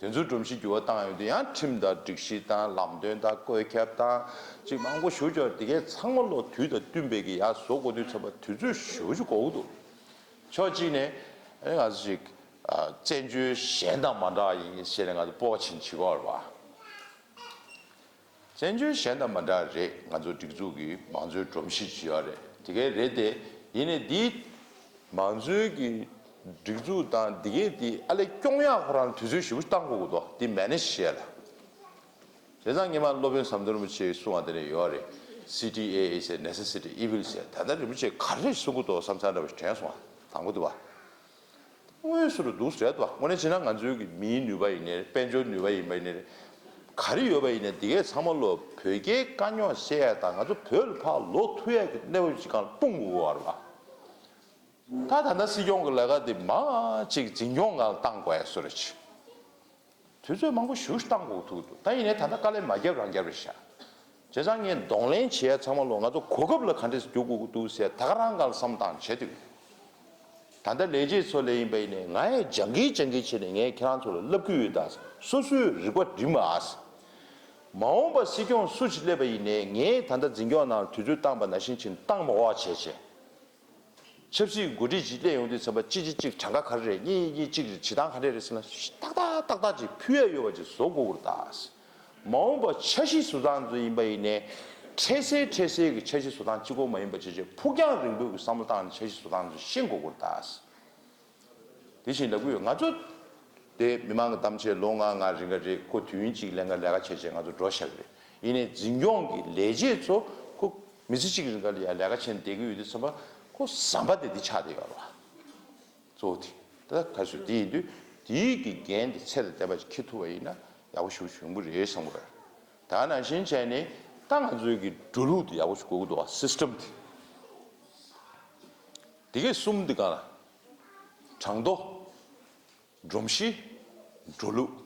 ཡོད། དེ་ཚོའི་སྒྲོམ་གཞི་འགྱུར་བ་བཏང་ཡོང་དུས་ཡང་ཁྲིམས་དང་སྒྲིག་གཞི་དང་ལམ་སྟོན་དང་བཀོད་ཁྱབ་དང་ཅིག་མང་པོ་ཞེ་པོ་ཅིག་ཡོད་རེད། དེ་གའི་ཚང་མ་ལོ་དུས་དང་བསྟུན་པའི་གི་ཡར་བཟོ་དགོས་དུས་ཙམ་པ་དུས་ཚོད་ཞེ་པོ་ཅིག་འགོར་གྱི་འདུག་ཕྱོགས་གཅིག་ནས་ཨ་ནི་ང་ཚོ་ཅིག་ཨ་བཙན་བྱོལ་གཞན་དང་མ་འདྲ་བ་ཡིན་ཞེས་ནས་ང་ཚོ་སྤོབས་པ་བྱས་ནས་བྱེད་ཀྱི་ཡོད་རེད་བ། བཙན་བྱོལ་གཞན་དང་མ་འདྲ་རེད། ང་ཚོ་སྒྲིག་འཛུགས་ཀྱི་མང་གཙོའི་སྒྲོམ་གཞི་ཅིག་ཡོད་རེད། དེ་གས་རེད་དེ། ཡིན་ནའི་འདི་མང་གཙོའི་གི་སྒྲིག་འཛུགས་དང་འདི་གས་འདི་ཨ་ལས་སྐྱོང་ཡག་ཁོ་རང་ལ་དུས་ཚོད་ཞེ་པོ་བཏང་དགོས་ཀྱི་འདུག་འདི་མེ་ནེཇ་བྱེད་ཡ་ལ། བྱས་ཙང་སྔོན་མ་སློབ་དཔོན་ཟམ་གདོང་རིན་པོ་ཆེས་གསུངས་པ་དེ་འདྲ་ཡོད་རེད། C T A is a necessity evil ཟེར། ད་ལྟ་རིན་པོ་ཆེས་ག་རེ་གསུང་གི་འདུག་བསམ་ཚར་འདྲ་བ་ཞིག་དྲན་སོང་བ། དང་པོ་འདུག་བ། དངོས་སུ་རུ་འདུག་ཟེར་འདུག་དངོས་གནས་བྱས་ན་ང་ཚོའི་གི་མིའི་ནུས་པ་ཡིན་ནའི་རེད། དཔལ་འབྱོར་ནུས་པ་ཡིན་པ་ཡིན་ནའི་རེད། ག་རེ་ཡོད་པ་ཡིན་ནའི་དེ་གས་ཚང་མ་ལོ་བོད་རྒྱའི་དཀའ་རྙོག་སེལ་ཡ་དང་ང་ཚོ་བོད་ལ་ཕར་ལོག་ཐུབ་ཡ་གི་གནས་བབ་ཅིག་སྒང་ལ་སྤུངས་དགོས་པ་རེད་བ། ད་ད་ལྟ་སྲིད་སྐྱོང་གི་ལས་ཀ་དེ་མར་ཅིག་འཛིན་སྐྱོང་སྒང་ལ་བཏང་དགོས་ཡ་བཟོ་འདྲ་ཅིག་དུས་ཚོད་མང་པོ་ཞེ་པོ་ཅིག་བཏང་དགོས་ཐུག་འདུག་ད་ཡིན་ནའི་ད་ལྟ་དཀའ་ལས་མ་བརྒྱབ་རང་བརྒྱབ་རེད་ཤག་བྱས་ཙང་ངས་གདོང་ལེན་བྱེད་ཡ་ཚང་མ་ལོ་ང་ཚོ་གོ་སྐབས་ལ་ག་འདྲས་སེ་རྒྱུག་དགོས་ཀྱི་འདུག་ཟེར་ད་ག་རང་སྒང་ལ་བསམ་བློ་བཏང་བྱེད་དུས། ད་ལྟ་ལས་བྱེད་ཚོ་ལ་ཡིན་པ་ཡིན་ནའི་ང་ཡང་སྦྱང་གིན་སྦྱང་གིན་བྱས་ནས་ངས་ཁྱེད་རང་ཚོ་ལ་བསླབ་ཀྱི་ཡོད། ད་སོ་སོའི་རིག་པ་སྒྲིམ་པ་ཨ་ཟེར། མ་འོངས་པ་སྲིད་སྐྱོང་སུ་ཞིག་སླེབས་པ་ཡིན་ནའི་ངས་ད་ལྟ་འཛིན་སྐྱོང་ནང་དུས་ཚོད་བཏང་པ་ནང་བཞིན་བྱས་ནས་བཏང་མ་དགོས་པ་བྱས་བྱས། ཆབ་སྲིད་འགོ་ཁྲིད་ཅིག་སླེབས་ཡོང་དུས་ཙམ་པ་གཅིག་གཅིག་གཅིག་གྲངས་ཀ་ག་རེ་རེད། གཉིས་གཉིས་གཅིག་རེད། བྱེད་སྟངས་ག་རེ་རེད་ཟེར་ན་ཏག་ཏག་ཏག་ཏག་ཅིག་ཕུལ་ཡ་ཡོད་པ་ཅིག་བཟོ་དགོས་ཀྱི་རེད་ད། མ་འོངས་པ་འཆར་གཞི་བཟོ་སྟངས་ཚོ་ཡིན་པ་ཡིན་ནའི་འཕྲལ་སེལ་འཕྲལ་སེལ་གྱི་འཆར་གཞི་བཟོ་སྟངས་གཅིག་པོ་མ་ཡིན་པ་བྱས་བྱས་ཕུགས་རྒྱང་རིང་པོའི་གི་བསམ་བློ་བཏང་ནས་འཆར་གཞི་བཟོ་སྟངས་ཚོ་ཤེས་དགོས་ཀྱི་རེད་ད། དེ་བཞིན་ལབ་ཀྱི་ཡོད། ང་ཚོ་དེ་མི་མང་གི་གཏམ་བྱས་ལོ་ལྔ་ལྔ་རིང་ག་རེད། ཁོ་དུས་ཡུན་གཅིག་ལེན་ག་ལས་ཀ་བྱས་བྱས་ང་ཚོ་འགྲོ་བཞག་གི་རེད། ཡིན་ནའི་འཛིན་སྐྱོང་གི་ལས་བྱེད་ཚོ་ཁོ་མི་ཚེ་གཅིག་རིང་ག་ལ་ཡ་ལས་ཀ་བྱས་ནས་བསྡད་ཀྱི་ཡོད་དུས་ཙམ་པ་ཁོ་ཟམ་པ་དེ་འདི་ཆགས་བསྡད་ཡོད་རེད་བ། གཙོ་བོ་དེ་ད་ག་ཚོད་དེ་ཡིན་དུས་དེའི་གི་འགན་དེ་ཚད་དང་ལྡན་པ་ཞིག་འཁྱེར་ཐུབ་པ་ཡིན་ན་ཡག་པོ་ཞེ་པོ་ཅིག་ཡོང་གི་རེད་བསམ་གི་རེད། ད་ནང་བཞིན་བྱས་ནས་ད་ང་ཚོའི་གི་འགྲོ་ལུགས་དེ་ཡག་པོ་ཞིག་དགོས་ཀྱི་འདུག་བ། སི་སི་ཊམ་དེ། དེ་གས་གསུམ་དེ་གང་ལ། གྲངས་ཐོ། སྒྲོམ་གཞི། འགྲོ་ལུགས།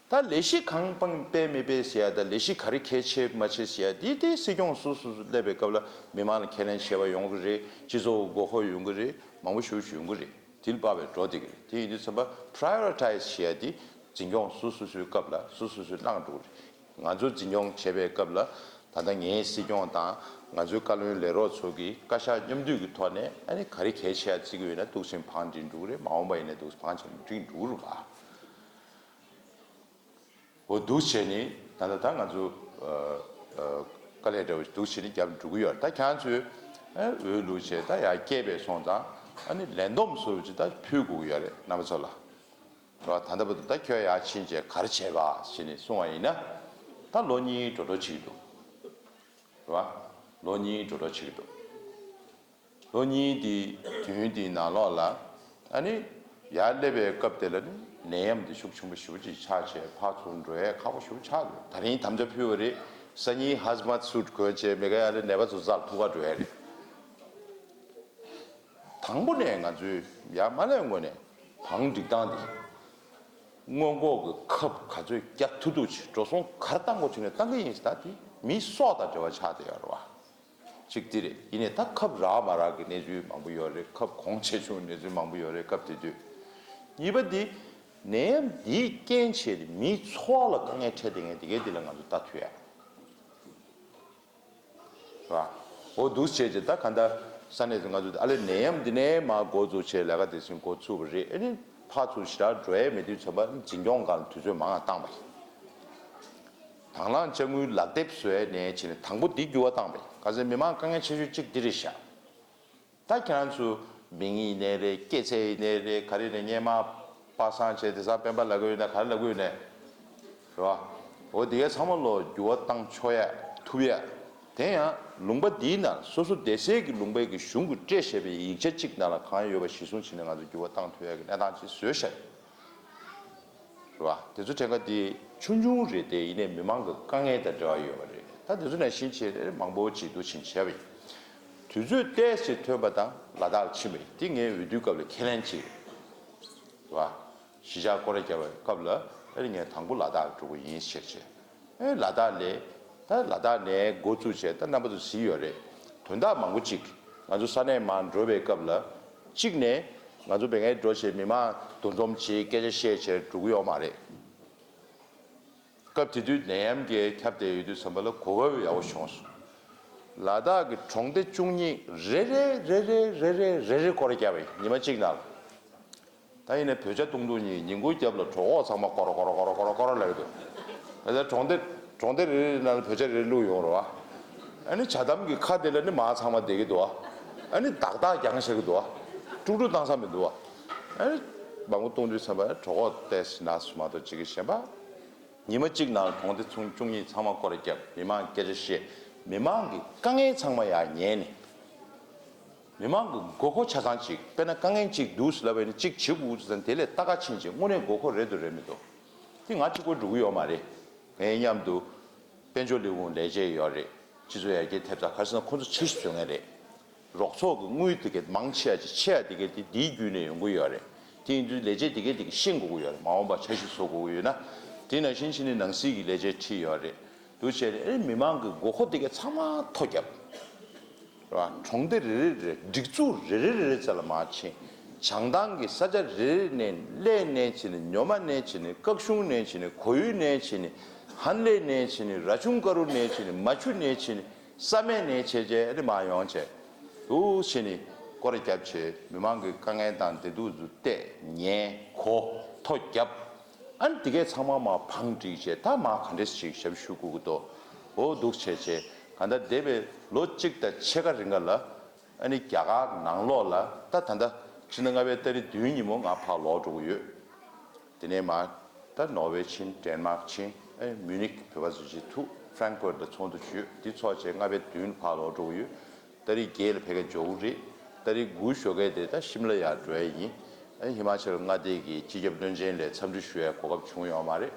ད་ལས་གཞི་གང་སྤེལ་མི་སྤེལ་ཟེར་ཡ་དང་ལས་གཞི་ག་རེ་གལ་ཆེ་མ་ཆེ་ཟེར་ཡ་དེ་དེ་སྲིད་སྐྱོང་སུ་སུ་སུ་སླེབས་པའི་སྐབས་ལ་མི་མང་ལ་ཁས་ལེན་བྱས་པ་ཡོང་གི་རེད། སྤྱི་ཚོགས་མགོ་འཁོར་ཡོང་གི་རེད། མང་པོ་ཞེ་པོ་ཅིག་ཡོང་གི་རེད། དེ་ལ་དཔག་པའི་འགྲོ་བསྡད་ཀྱི་རེད། དེ་ཡིན་དུས་ཙམ་པ་པ་ར་ཡོ་རི་ཊའི་ཛི་བྱེད་ཡ་དེ་འཛིན་སྐྱོང་སུ་སུ་སུའི་སྐབས་ལ་སུ་སུ་སུས་བླངས་འགྲོ་གི་རེད། ང་ཚོ་འཛིན་སྐྱོང་བྱེད་པའི་སྐབས་ལ་ད་ལྟ་ངའི་སྲིད་སྐྱོང་དང་ང་ཚོའི་བཀའ་བློན་ལས་རོགས་ཚོ་གིས་བཀའ་ཤག་མཉམ་འདུས་ཀྱི་ཐོག་ནས་ཨ་ནི་ག་རེ་གལ་ཆེ་བ་བརྩི་གི་ཡོད་ན་འདུག་སེ་བང་སྒྲིག་འགྲོ་གི་རེད། མ་འོངས་པ་ཡིན་ན་འདུག་སེ་བང་ཆེན་པོ་སྒྲིག་འགྲོ་གི་རེད་པ། འོ་འདུག་བྱས་ནས་ད་ལྟ་ད་ང་ཚོ་ཨ་ཨ་དཀའ་ལས་འདྲ་བོ་འདུག་བྱས་ནས་རྒྱབ་འགྲོ་གི་ཡོད་རེད། ད་ཁྱེད་རང་ཚོས་ཨ་འོས་བླུགས་བྱས་ད་ཡར་སྐྱེས་པའི་སོང་ཙང་ཨ་ནི་ལས་བསྡོམས་སོ་ཅིག་ད་ཕུལ་དགོས་ཀྱི་ཡོད་རེད། རྣམ་པ་ཚོ་ལ། རེད་བ། ད་ལྟ་བར་དུ་ད་ཁྱོད་ཡར་ཕྱིན་བྱས་ག་རེ་བྱས་པ་ཞེས་ནས་གསུངས་པ་ཡིན་ན། ད་ལོ་གཉིས་འགྲོ་འགྲོ་བྱེད་ཀྱི་འདུག་རེད་བ། ལོ་གཉིས་འགྲོ་འགྲོ་བྱེད་ཀྱི་འདུག་ལོ་གཉིས་འདི་དུས་ཡུན་འདིའི་ནང་ལོགས་ལ་ཨ་ནི་ཡར་སླེབས་པའི་སྐབས་དེ་ལ་ནི་ནད་ཡམས་འདི་ཤུགས་ཆེན་པོ་ཞེ་པོ་ཅིག་ཆགས་བྱས་ཕར་ཚུར་འགྲོ་ཡས་ཁག་པོ་ཞེ་པོ་ཆགས་འདུག་དེ་རིང་དམ་བཅའ་ཕུལ་བ་རེད། སང་ཉིན་ཧ་ཛ་མཊ་སུཊ་གོན་བྱས་མི་ག་ཡ་ལ་ནད་པ་ཚོ་རྩར་ཐུག་ག་འགྲོ་ཡས་རེད། དང་པོ་ནས་ང་ཚོས་ཡར་མར་སླེབས་སྔོན་ནས་བང་སྒྲིག་སྟངས་དེ་སྔོན་འགོག་གི་ཁབ་ག་ཚོད་རྒྱག་ཐུབ་ཐུབ་ཅིག་འགྲོ་སོང་ག་རེ་བཏང་དགོས་བྱུང་ནས་བཏང་གི་ཡིན་ཟེར། ད་དེ་མིའི་སྲོག་དང་འབྲེལ་བ་ཆགས་བསྡད་ཡོད་རེད་བ། གཅིག་འདི་རེད། ཡིན་ནའི་ད་ཁབ་རག་མ་རག་གི་གནས་ཚུལ་མང་པོ་ཡོད་རེད། ཁབ་གོང་ཆེ་ཆུང་གནས་ཚུལ་མང་པོ་ཡོད་རེད། སྐབས་དེ་དུས། གཉིས་པ་འདི། ནད་ཡམས་འདིའི་རྐྱེན་བྱས་ཏེ་མིའི་འཚོ་བ་ལ་དཀའ་ངལ་འཕྲད་བསྡད་མཁན་དེ་གའི་འདི་ལ་ང་ཚོ་ལྟ་ཐུབ་ཡ། རེད་བ། འོ་འདུག་བྱས་རྗེས་ད་ག་འདྲ་ས་གནས་སུ་ང་ཚོ་ཨ་ལེ་ནད་ཡམས་འདི་ནས་མར་འགོ་བཙུགས་བྱས་ལས་ཀ་དེ་ཚུན་འགོ་ཚུགས་པ་རེད། ཨ་ནི་ཕར་ཚུར་ཞེ་དྲག་འགྲོ་ཡས་མེད་དུས་ཙམ་པ་འཛིན་སྐྱོང་སྒང་ལ་དུས་ཚོད་མང་བ་བཏང་བ་རེད། དང་བླངས་དཔྱ་དངུལ་ལག་དེབ་བཟོ་ཡས་ནས་བྱས་ནས་དང་པོ་འདི་འགྱུར་བ་བཏང་བ་རེད། ག་ཚོད་མི་མང་དཀའ་ངལ་ཆེ་ཤོས་གཅིག་འདི་རེད་ཤག་ད་ཁྱེད་རང་ཚོ་མིང་ཡིན་ནའི་རེད། སྐྱེས་ཚེས་ཡིན་ནའི་རེད། ག་རེ་རེད། སྔས་མ་པ་སངས་བྱས་དེང་སང་སྤེན་པ་ལབ་གི་ཡོད་ན་ག་རེ་ལབ་གི་ཡོད་ནའི་རེད་བ། འོ་དེ་གའི་ཚང་མ་ལོ་འགྱུར་བ་བཏང་ཆོག་ཡ་ཐུབ་ཡ། དེ་ཡང་ལུང་པ་འདིའི་ནང་སོ་སོ་སྡེ་སྲིད་ཀྱི་ལུང་པའི་གི་གཞུང་གིས་སྤྲད་བཞག་པའི་ཡིག་ཆ་གཅིག་ནང་ལ་གང་ཡོད་པ་གཞི་བཟུང་བྱས་ནས་ང་ཚོ་འགྱུར་བ་བཏང་ཐུབ་ཡ་གི་གནས་སྟངས་ཅིག་བཟོས་བཞག་རེད་བ། དེ་ཚོ་གྲངས་ཀ་དེ་ཆུང་ཆུང་རེད་དེ། ཡིན་ནའི་མི་མང་གི་དཀའ་ངལ་དང་འབྲེལ་བ་ཡོད་པ་རེད། ད་དེ་ཚོ་ནང་བཞིན་བྱས་རེད་མང་པོ་ཅིག་འདུག་ཕྱིན་བྱས་པ་ཡིན། དུས་ཚོད་ཏོག་ཙམ་ཐོན་པ་དང་ལ་དྭགས་ཕྱིན་པ་ཡིན། དེ་ངའི་འོས་བསྡུའི་སྐབས་ལ་ཁས་ལེན་བྱས་རེད་བ། གཞིས་ཆགས་སྐོར་ར་བརྒྱབ་པའི་སྐབས་ལ་ཨ་ནི་ངས་དང་པོ་ལ་དྭགས་འགྲོ་གི་ཡིན་ཟེར་བྱས། ཨེ་ལ་དྭགས་ལ། ད་ལ་དྭགས་ནས་འགོ་བཙུགས་བྱས་ད་རྣམ་པ་ཚོ་གཟིགས་ཡོད་རེད། དོན་དག་མང་པོ་ཅིག་ང་ཚོ་ས་གནས་མར་འགྲོ་བའི་སྐབས་ལ། གཅིག་ནས་ང་ཚོ་བོད་སྐད་འགྲོ་བྱས་མི་མང་འདུ་འཛོམས་བྱས་སྐད་ཆ་བཤད་བྱས་འགྲོ་གི་ཡོད་མ་རེད། སྐབས་དེ་དུས་ནད་ཡམས་ཀྱིས་ཁྱབ་བསྡད་ཡོད་དུས་ཙམ་པ་ལ་གོ་སྐབས་ཡག་པོ་བྱུང་སོང་། ལ་དྭགས་ཀྱི་གྲོང་སྡེ་བཅུ་གཉིས་རེ་རེ་རེ་རེ་སྐོར་ར་བརྒྱབ་པ་ཡིན། ཉི་མ་གཅིག་ནང་ལ། ད་ཡིན་ནའི་བོད་ཇ་བཏུང་བཏུང་གཉིས་ཉིན་གུང་རྒྱབ་ལ་གྲོད་ཁོག་ཚང་མ་ཀོ་རོ་ཀོ་རོ་ཀོ་རོ་ཀོ་རོ་ཀོ་རོ་ལབ་ཀྱི་འདུག་ད་ལྟ་གྲོང་སྡེ་གྲོང་སྡེ་རེ་རེ་ནང་ལ་བོད་ཇ་རེ་རེ་བླུགས་ཡོང་རེད་བ། ཨ་ནི་ཇ་དམ་གྱི་ཁ་དེ་ལ་ནི་མར་ཚང་མ་བསྡད་ཀྱི་འདུག་བ། ཨ་ནི་དག་དག་རྒྱང་བཞག་གི་འདུག་བ། དཀྲུག་དཀྲུག་བཏང་ས་མི་འདུག་བ། ཨ་ནི་མང་པོ་བཏུང་དུས་ཙམ་པ་གྲོད་ཁོག་ཏོག་ཙམ་ན་སོང་མ་གཏོགས་ཅིག་གི་གཞན་པ། ཉི་མ་གཅིག་ནང་གྲོང་སྡེ་ཚུན་བཅུ་གཉིས་ཚང་མ་སྐོར་ར་བརྒྱབ། མི་མང་སྐད་ཆ་བཤད། མི་མང་གི་དཀའ་ངལ་ཚང་མ་ཡར་ཉན་ནས། མི་མང་གི་དགོས་མཁོ་ཆ་ཚང་གཅིག་དཔེར་ན་དཀའ་ངལ་གཅིག་འདུག་ཟེར་ལབ་པ་ཡིན་ན་གཅིག་བྱེད་དགོས་ཚུལ་དང་དེ་ལས་ལྟ་ག་ཕྱིན་ཅིག་དངོས་གནས་དགོས་མཁོ་རེད་འདུག་རེད་མི་འདུག་དེ་ང་གཅིག་པོ་འགྲོ་གི་ཡོད་མ་རེད། ངའི་མཉམ་དུ་དཔལ་འབྱོར་ལས་ཁུངས་ལས་བྱེད་ཡོད་རེད། སྤྱི་ཚོགས་ཡར་རྒྱས་ཐེབས་རྩ་ག་རེ་ཟེར་ན་ཁོང་ཚོ་འཆར་གཞི་བཟོ་མཁན་རེད། རོགས་ཚོགས་ཀྱི་དངུལ་དེ་གའི་མང་ཆེ་བ་ཅིག་ཆེ་བ་དེ་གའི་དེ་འདིའི་བརྒྱུད་ནས་ཡོང་གི་ཡོད་རེད། དེ་ཡིན་དུས་ལས་བྱེད་དེ་གའི་དེ་ག་ཤེས་དགོས་ཀྱི་ཡོད་རེད། མ་འོངས་པ་འཆར་གཞི་བཟོ་དགོས་ཀྱི་ཡོད་ན། དེ་ནང་བཞིན་བྱས་ནས་ནང་སྲིད་ཀྱི་ལས་བྱེད་ཁྲིད་ཡོད་རེད། འདུག་བྱས་ནས་ཨེ་མི་མང་གི་དགོས་མཁོ་དེ་གའི་ཚང་མ་ཐོ་བརྒྱབ། རེད་བ། གྲོང་སྡེ་རེ་རེ་རེ་སྒྲིག་འཛུགས་རེ་རེ་རེ་རེ་རྩ་ལ་མར་ཕྱིན། བྱང་ཐང་གི་ས་ཆ་རེ་རེ་ནས་གླས་ནས་བྱས་ནས་ཉོ་མ་ནས་བྱས་ནས་སྐག་ཤུང་ནས་བྱས་ནས་གོ་ཡུ་ནས་བྱས་ནས་ཧན་ལེ་ནས་བྱས་ནས་ར་ཆུང་དཀར་རུ་ནས་བྱས་ནས་མ་ཆུ་ནས་བྱས་ནས་ས་སྨད་ནས་བྱས་བྱས་ཨ་ནི་མར་ཡོང་བྱས། འདུག་བྱས་ནས་སྐོར་ར་བརྒྱབ་བྱས་མི་མང་གི་དཀའ་ངལ་དང་བདེ་སྡུག་ཚོ་བལྟས་ཉན་གོ་ཐོ་བརྒྱབ། ཨ་ནི་དེ་གས་ཚང་མ་མར་བང་བསྒྲིགས་བྱས་ད་མར་ག་འདྲས་ཞིག་ཞབས་ཞུ་དགོས་ཀྱི་འདུག་འོ་འདུག་བྱས་བྱས་ག་འདྲ་འདས་པའི་ལོ་གཅིག་དང་ཕྱེད་ཀ་རིང་ག་ལ་ཨ་ནི་རྒྱ་གར་ནང་ལོགས་ལ་ད་ད་ལྟ་ཕྱི་ཟླ་ལྔ་པའི་ཏ་རིག་བདུན་ཉིན་མོ་ང་ཕར་ལོག་འགྲོ་གི་ཡོད། དེ་ནས་མར་ད་ནོར་ཝེ་ཕྱིན། ཌེན་མཱག་ཕྱིན། ཨེ་མིའུ་ནིག་བོད་པ་ཚོ་ཅིག་ཐུག་ཧྥ་རན་ཀ་ཧྥར་ཊི་ལ་ཚོགས་འདུ་ཞུས། འདི་ཚོགས་བྱས་ལྔ་པའི་བདུན་ཕར་ལོག་འགྲོ་གི་ཡོད། ཏ་རིག་བརྒྱད་ལ་ཕ་གིར་འབྱོར་གི་རེད། ཏ་རིག་དགུ་ཞོགས་ཀས་དེ་ད་ཤིམ་ལ་ཡར་འགྲོ་ཡ་ཡིན། ཨེ་ཧི་མ་ཅལ་མངའ་སྡེ་གི་སྤྱི་ཁྱབ་བློན་ཆེན་ལ་འཚམས་འདྲི་ཞུ་ཡའི་གོ་སྐབས་བྱུང་ཡོད་མ་རེད།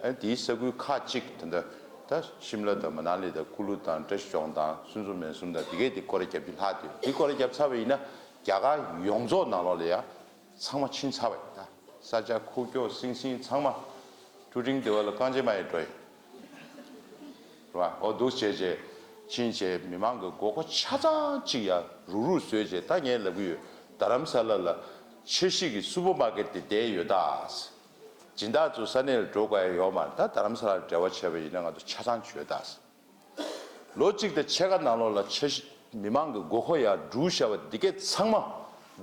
ཨེ་དེའི་ས་ཁུལ་ཁག་ཅིག་ད་ལྟ་ད་ཤིམ་ལ་དང་མ་ན་ལི་དང་ཀུ་ལུ་དང་བཀྲ་ཤིས་ལྗོངས་དང་སུན་ཙོ་མན་སུན་དང་དེ་གས་དེ་སྐོར་ར་རྒྱབ་རྒྱུ་ལྷག་དེ་དེ་སྐོར་ར་རྒྱབ་ཚར་བ་ཡིན་ན་རྒྱ་གར་ཡོངས་རྫོགས་ནང་ལོགས་ལ་ཡ། ཚང་མ་ཕྱིན་ཚར་བ་ཡིན་ད། ས་ཆ་ཁུག་ཀྱོག་སིང་སིང་ཚང་མ། ཀྲུ་ཀྲིང་སྡེ་བ་ལ་རྐང་རྗེས་མ་ཡི་འགྲོ་ཡི། རེད་བ། འོ་འདུག་བྱས་བྱས། ཕྱིན་བྱས་མི་མང་གི་དགོས་མཁོ་ཆ་ཚང་གཅིག་ཡ་རུག་རུག་བཟོས་བྱས་ད་ངས་ལབ་གི་ཡོད། རྡ་རམ་ས་ལ་ལ་འཆར་གཞི་གི་སུ་པར་མར་ཀེཊ་དེ་བསྡད་ཡོད་ད། སྦྱིན་བདག་ཚོ་ས་གནས་ལ་འགྲོ་དགོས་ཡ་ཡོད་མ་རེད། ད་རྡ་རམ་ས་ལ་འབྲེལ་བ་བྱས་པ་ཡིན་ན་ང་ཚོ་ཆ་ཚང་ཡོད་ད། ལོ་གཅིག་དང་ཕྱེད་ཀ་ནང་ལོགས་ལ་འཆར་གཞི་མི་མང་གི་དགོས་མཁོ་ཡར་བསྒྲུབས་བཞག་པ་འདི་གས་ཚང་མ་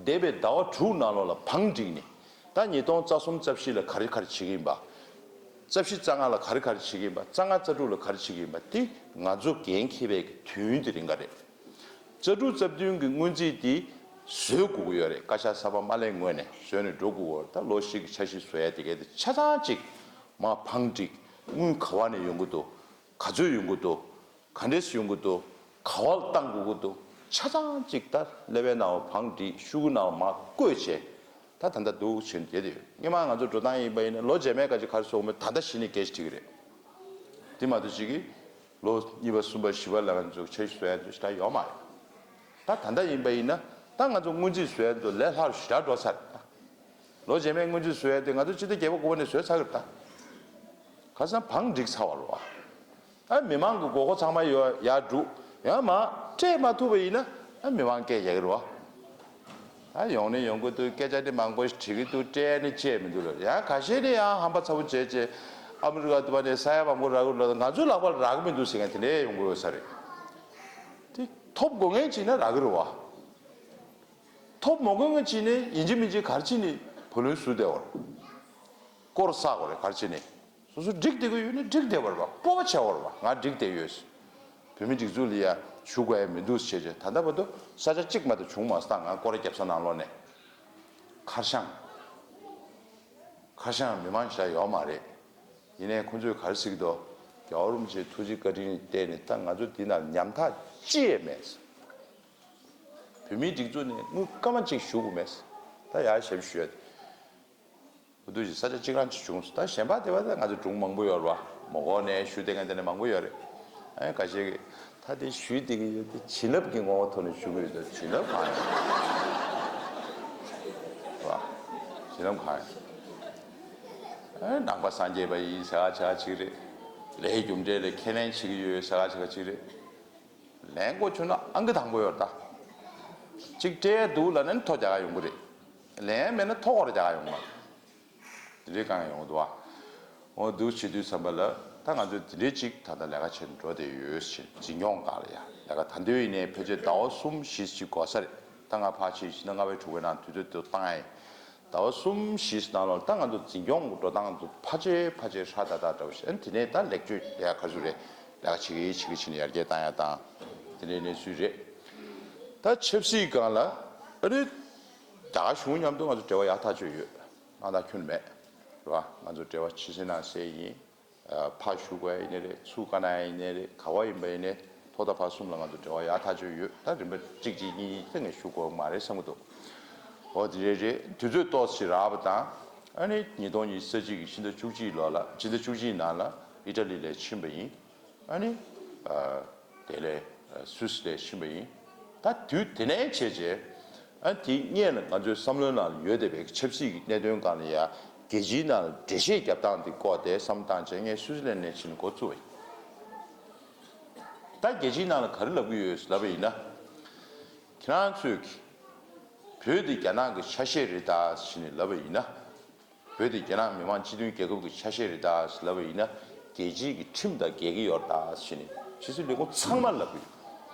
འདས་པའི་ཟླ་བ་དྲུག་ནང་ལོགས་ལ་བང་བསྒྲིགས་ནས་ད་ཉིས་སྟོང་རྩ་གསུམ་རྩ་བཞི་ལ་ག་རེ་ག་རེ་བྱེད་ཀྱི་ཡིན་པ། རྩ་བཞི་རྩ་ལྔ་ལ་ག་རེ་ག་རེ་བྱེད་ཀྱི་ཡིན་པ། རྩ་ལྔ་རྩ་དྲུག་ལ་ག་རེ་བྱེད་ཀྱི་ཡིན་པ་དེ་ང་ཚོ་འགན་འཁྱེར་བའི་གི་དུས་ཡུན་དེ་རིང་ག་རེད། རྩ་དྲུག་རྩ་བདུན་གི་སྔོན་རྩིས་དེ་བཟོ་དགོས་ཀྱི་ཡོད་རེད། བཀའ་ཤག་གསར་པ་མ་སླེབས་སྔོན་ནས་བཟོས་ནས་འགྲོ་དགོས་ཀྱི་ཡོད་རེད། ད་ལོ་བཞི་གི་འཆར་གཞི་བཟོ་ཡ་དེ་གས་དེ་ཆ་ཚང་གཅིག་མར་བང་བསྒྲིགས། དངུལ་ག་བ་ནས་ཡོང་གི་འདུག་ག་ཚོད་ཡོང་གི་འདུག་ག་འདྲས་ཡོང་གི་འདུག་ག་བ་ལ་བཏང་དགོས་ཀྱི་འདུག་ཆ་ཚང་གཅིག་ད་ཀླད་པའི་ནང་བ་བང་བསྒྲིགས། ཤོག་གུ་ནང་བ་མར་བཀོད་བྱས། ད་ད་ལྟ་འདུག་བྱས་ནས་བསྡད་དེ་ཡོད། སྔོན་མ་ང་ཚོ་འགྲོ་སྟངས་ཡིན་པ་ཡིན་ན་ལོ་རྗེས་མའི་སྐད་ཆ་ག་རེ་གསུང་མིན་ད་ལྟ་གཞི་ནས་སྐད་ཆ་དྲིས་ཀྱི་རེད། དེ་མ་གཏོགས་གཅིག་གིས་ལོ་གཉིས་པ་གསུམ་པ་བཞི་པ་ལ་ང་ཚོ་འཆར་གཞི་བཟོ་ཡ་ཚོ་ཞེ་དྲག་ཡོད་མ་རེད། ད་ད་ལྟ་ཡིན་པ་ཡིན་ན་ད་ང་ཚོ་སྔོན་རྩིས་བཟོ་ཡ་ཚོ་ལས་སླ་རུ་ཞེ་དྲག་འགྲོ་ཚར་རེད་ད། ལོ་རྗེས་མའི་སྔོན་རྩིས་བཟོ་ཡ་དེ་ང་ཚོ་སྤྱི་ཟླ་བརྒྱད་པ་དགུ་པ་ནས་བཟོས་ཚར་གི་རེད་ད། ཁ་སང་བང་བསྒྲིགས་ཚར་བ་རེད་བ། ཨ་མི་མང་གི་དགོས་མཁོ་ཚང་མ་ཡོད་ཡར་བསྒྲུབས། ཡང་མ་སྤྲད་མ་ཐུབ་པ་ཡིན་ན་ཨ་མི་མང་སྐད་རྒྱག་གི་རེད་བ། ད་ཡོང་ནི་ཡོང་གི་འདུག་སྐད་ཆ་ནི་མང་པོ་ཞིག་དྲི་གི་འདུག་སྤྲད་ནི་བྱས་མི་འདུག་ལ། ཡང་ཁ་ཤས་ནི་ཡང་ཧམ་པ་ཚ་པོ་བྱས་བྱས་ཨ་མི་རི་ཀ་དུ་བ་ནས་ས་ཡ་མང་པོ་རག་གི་ལ། ང་ཚོའི་ལག་པར་རག་གི་མི་འདུག་ཟེར་མཁན་དེ་འདྲས་ཡོང་གི་ཡོད་ས་རེད། དེ་ཐོབ་དགོས་མཁན་ཅིག་ན་རག་གི་རེད་བ། ཐོབ་མ་དགོས་མཁན་ཅིག་ནི་ཡིན་གཅིག་མིན་གཅིག་ག་རེ་བྱས་ནས་བུ་ལོན་བསུ་བསྡད་པ་རེད། སྐོར་བསགས་པ་རེད། ག་རེ་བྱས་ནས། སོ་སོ་འགྲིག་བསྡད་ཀྱི་ཡོད་ན་འགྲིག་བསྡད་པ་རེད་པ། སྤོབས་པ་བྱེད་དགོས་རེད་པ། ང་འགྲིག་བསྡད་ཡོད། བོད་མི་སྒྲིག་འཛུགས་ལ་ཡ་ཞུ་དགོས་ཡ་མི་འདུག་ཟེར་བྱས། ད་ལྟ་བར་དུ་ས་ཆ་གཅིག་མ་གཏོགས་བྱུང་མ་སོང་། ད་ང་སྐོར་ར་བརྒྱབ་ས་ནང་ལོགས་ནས་ཁར་ཤང་། ཁར་ཤང་མི་མང་ཞེ་དྲག་ཡོད་མ་རེད། ཡིན་ནའི་ཁོང་ཚོས་ག་རེ་ཟེར་གྱི་འདུག་རྒྱལ་བ་རིན་པོ་ཆེའི་ཐུགས་རྗེ་བཀའ་དྲིན་བརྟེན་ནས་ད་ང་ཚོ་འདི་ནང་ཉམ་ཐག་ཅི་ཡང་མེད། བོད་མིའི་སྒྲིག་འཛུགས་ནས་དངུལ་སྐར་མ་གཅིག་ཞུ་དགོས་མེད། ད་ཡར་ཞབས་ཞུ་ཡ་དེ། འུ་ཐུག་ཅིག་ས་ཆ་གཅིག་རང་གཅིག་བྱུང་སོང་། ད་གཞན་པ་དེ་བ་ད་ང་ཚོ་སྒྲུང་མང་པོ་ཡོད་རེད་བ། མོ་གོ་ནས་ཞུ་བསྡད་མཁན་དེ་ནས་མང་པོ་ཡོད་རེད། ཨ་ཁ་ཤས་ཀྱིས་ད་དེ་ཞུས་བསྡད་ཀྱི་ཡོད་དེ་བྱིན་རླབས་ཀྱི་ངོ་བོ་ཐོག་ནས་ཞུ་གི་ཡོད་དེ། བྱིན་རླབས་གང་ཡོད་རེད་བ། བྱིན་རླབས་གང་ཡོད། ཨ་ནང་པ་སངས་རྒྱས་པ་ཡིན་ཟེར་ཁ་ཆག་ཅིག་རེད། ལས་རྒྱུ་འབྲས་ལ་ཁས་ལེན་བྱེད་ཀྱི་ཡོད་ཟེར་ཁ་ཆག་ཅིག་རེད། ལེན་དགོས་བྱུང་ན་ཨང་ཀི་དང་པོ་ཡོད་རེད་ད། གཅིག་སྤྲད་འདུག་ལབ་ན་ནི་ཐོ་རྒྱག་ག་ཡོང་གི་རེད། ལེན་མེད་ན་ཐོ་སྐོར་རྒྱག་ག་ཡོང་གི་མ་རེད། དེ་འདྲའི་དཀའ་ངལ་ཡོང་གི་འདུག་བ། འོ་འདུག་བྱེད་དུས་ཙམ་པ་ལ་ད་ང་ཚོས་དེ་འདྲའི་གཅིག་ད་ལྟ་ལས་ཀ་བྱེད་འགྲོ་བསྡད་ཡོད་ཟེར། འཛིན་སྐྱོང་སྒང་ལ་ཡ་ལས་ཀ་ད་འདོད་ཡིན་ནའི་ཕལ་ཆེར་ཟླ་བ་གསུམ་བཞི་ཅིག་འགོར་ས་རེད། ད་ང་ཕར་ཕྱིན་ཕྱིན་ན་ལྔ་པའི་དྲུག་པའི་ནང་དུས་ཚོད་དུ་བཏང་ཡ་ཡིན། ཟླ་བ་གསུམ་བཞི་ནང་ལོགས་ད་ང་ཚོ་འཛིན་སྐྱོང་གི་འགྲོ་སྟངས་དུ་ཕལ་ཆེར་ཕལ་ཆེར་ཧྲ་ཏག་ཏག་འདྲ་བོ་ཞིག་ཨ་ནི་དེ་ནས་ད་ལེགས་བཅོས་ཡ་ག་ཚོད་རེད། ལས་ཀ་བྱེད་ཀྱི་ཡིན་བྱེད་ཀྱི་བྱེད་ནས་ཡར་རྒྱས་བཏང་ཡ་དང་། དེ་འདྲའི་གནས་ཚུལ་རེད། ད་ཆབ་སྲིད་སྒང་ལ་ཨ་ནི་རྒྱ་གཞུང་མཉམ་དུ་ང་ཚོ་འབྲེལ་བ་ཡག་ཐག་ཆོད་ཡོད། སྔ་ཐག་ཁྱོན་མེད་རེད་བ། ང་ཚོ་འབྲེལ་བ་ཕྱི་གསལ་ནང་གསལ་ཡིན། ཕར་ཞུ་དགོས་ཡ་ཡིན་ནའི་རེད། ཚུར་བཀའ་གནང་ཡ་ཡིན་ནའི་རེད། ག་བ་ཡིན་པ་ཡིན་ནའི་ཐོག་མཐའ་བར་གསུམ་ལ་ང་ཚོ་འབྲེལ་བ་ཡག་ཐག་ཆོད་ཡོད། ད་རིམ་པ་གཅིག་གཅིག་གཉིས་གཉིས་ད་ངས་ཞུ་དགོས་མ་རེད་བསམ་གྱི་འདུག་འོ་དེ་རེད་རེད། དུས་ཚོད་ཏོག་ཙམ་རག་པ་དང་། ཨ་ནི་ཉིས་སྟོང་ཉི་ཤུ་རྩ་གཅིག་གི་ཕྱི་ཟླ་བཅུ་གཅིག་ལོ་ལ་ཕྱི་ཟླ་བཅུ་གཅིག་ནང་ལ་ཨི་ཊ་ལི་ལ་ཕྱིན་པ་ཡིན། ཨ་ནི་ཨ་དེ་ལས་ཨ་སུད་སི་ལ་ཕྱིན་པ་ཡིན། ད་དུས་དེ་ནས་བྱས་རྗེས། ཨ་དེ་སྔོན་ལ་ང་ཚོའི་བསམ་བློའི་ནང་ལ་ཡོད་བསྡད་པའི་ཆབ་སྲིད་ཀྱི་གནད་དོན་སྒང་ལ་ཡ་རྒྱལ་སྤྱིའི་ནང་ལ་འགྲེལ་བཤད་རྒྱབ་སྟངས་འདི་སྐོར་དེ་བསམ་བློ་བཏང་བྱས་ངས་སུད་སི་ལན་ནས་ཕྱིན་འགོ་བཙུགས་པ་ཡིན། ད་རྒྱལ་སྤྱིའི་ནང་ལ་ག་རེ་ལབ་ཀྱི་ཡོད་ལབ་པ་ཡིན་ན། ཁྱེད་རང་ཚོས་ཀྱི་བོད་དེ་རྒྱ་ནག་གི་ཆ་ཤས་རེད་ད་ཟེར་ནས་ལབ་པ་ཡིན་ན། བོད་དེ་རྒྱ་ནག་མི་དམངས་སྤྱི་མཐུན་རྒྱལ་ཁབ་ཀྱི་ཆ་ཤས་རེད་ད་ཟེར་ལབ་པ་ཡིན་ན། རྒྱལ་སྤྱིའི་གི་ཁྲིམས་དང་འགལ་གྱི་ཡོད་རེད་ད་ཟེར་ནས་ཕྱི་སྲིད་ལས་ཁུངས་ཚང་མར་ལབ་ཀྱི་ཡོད།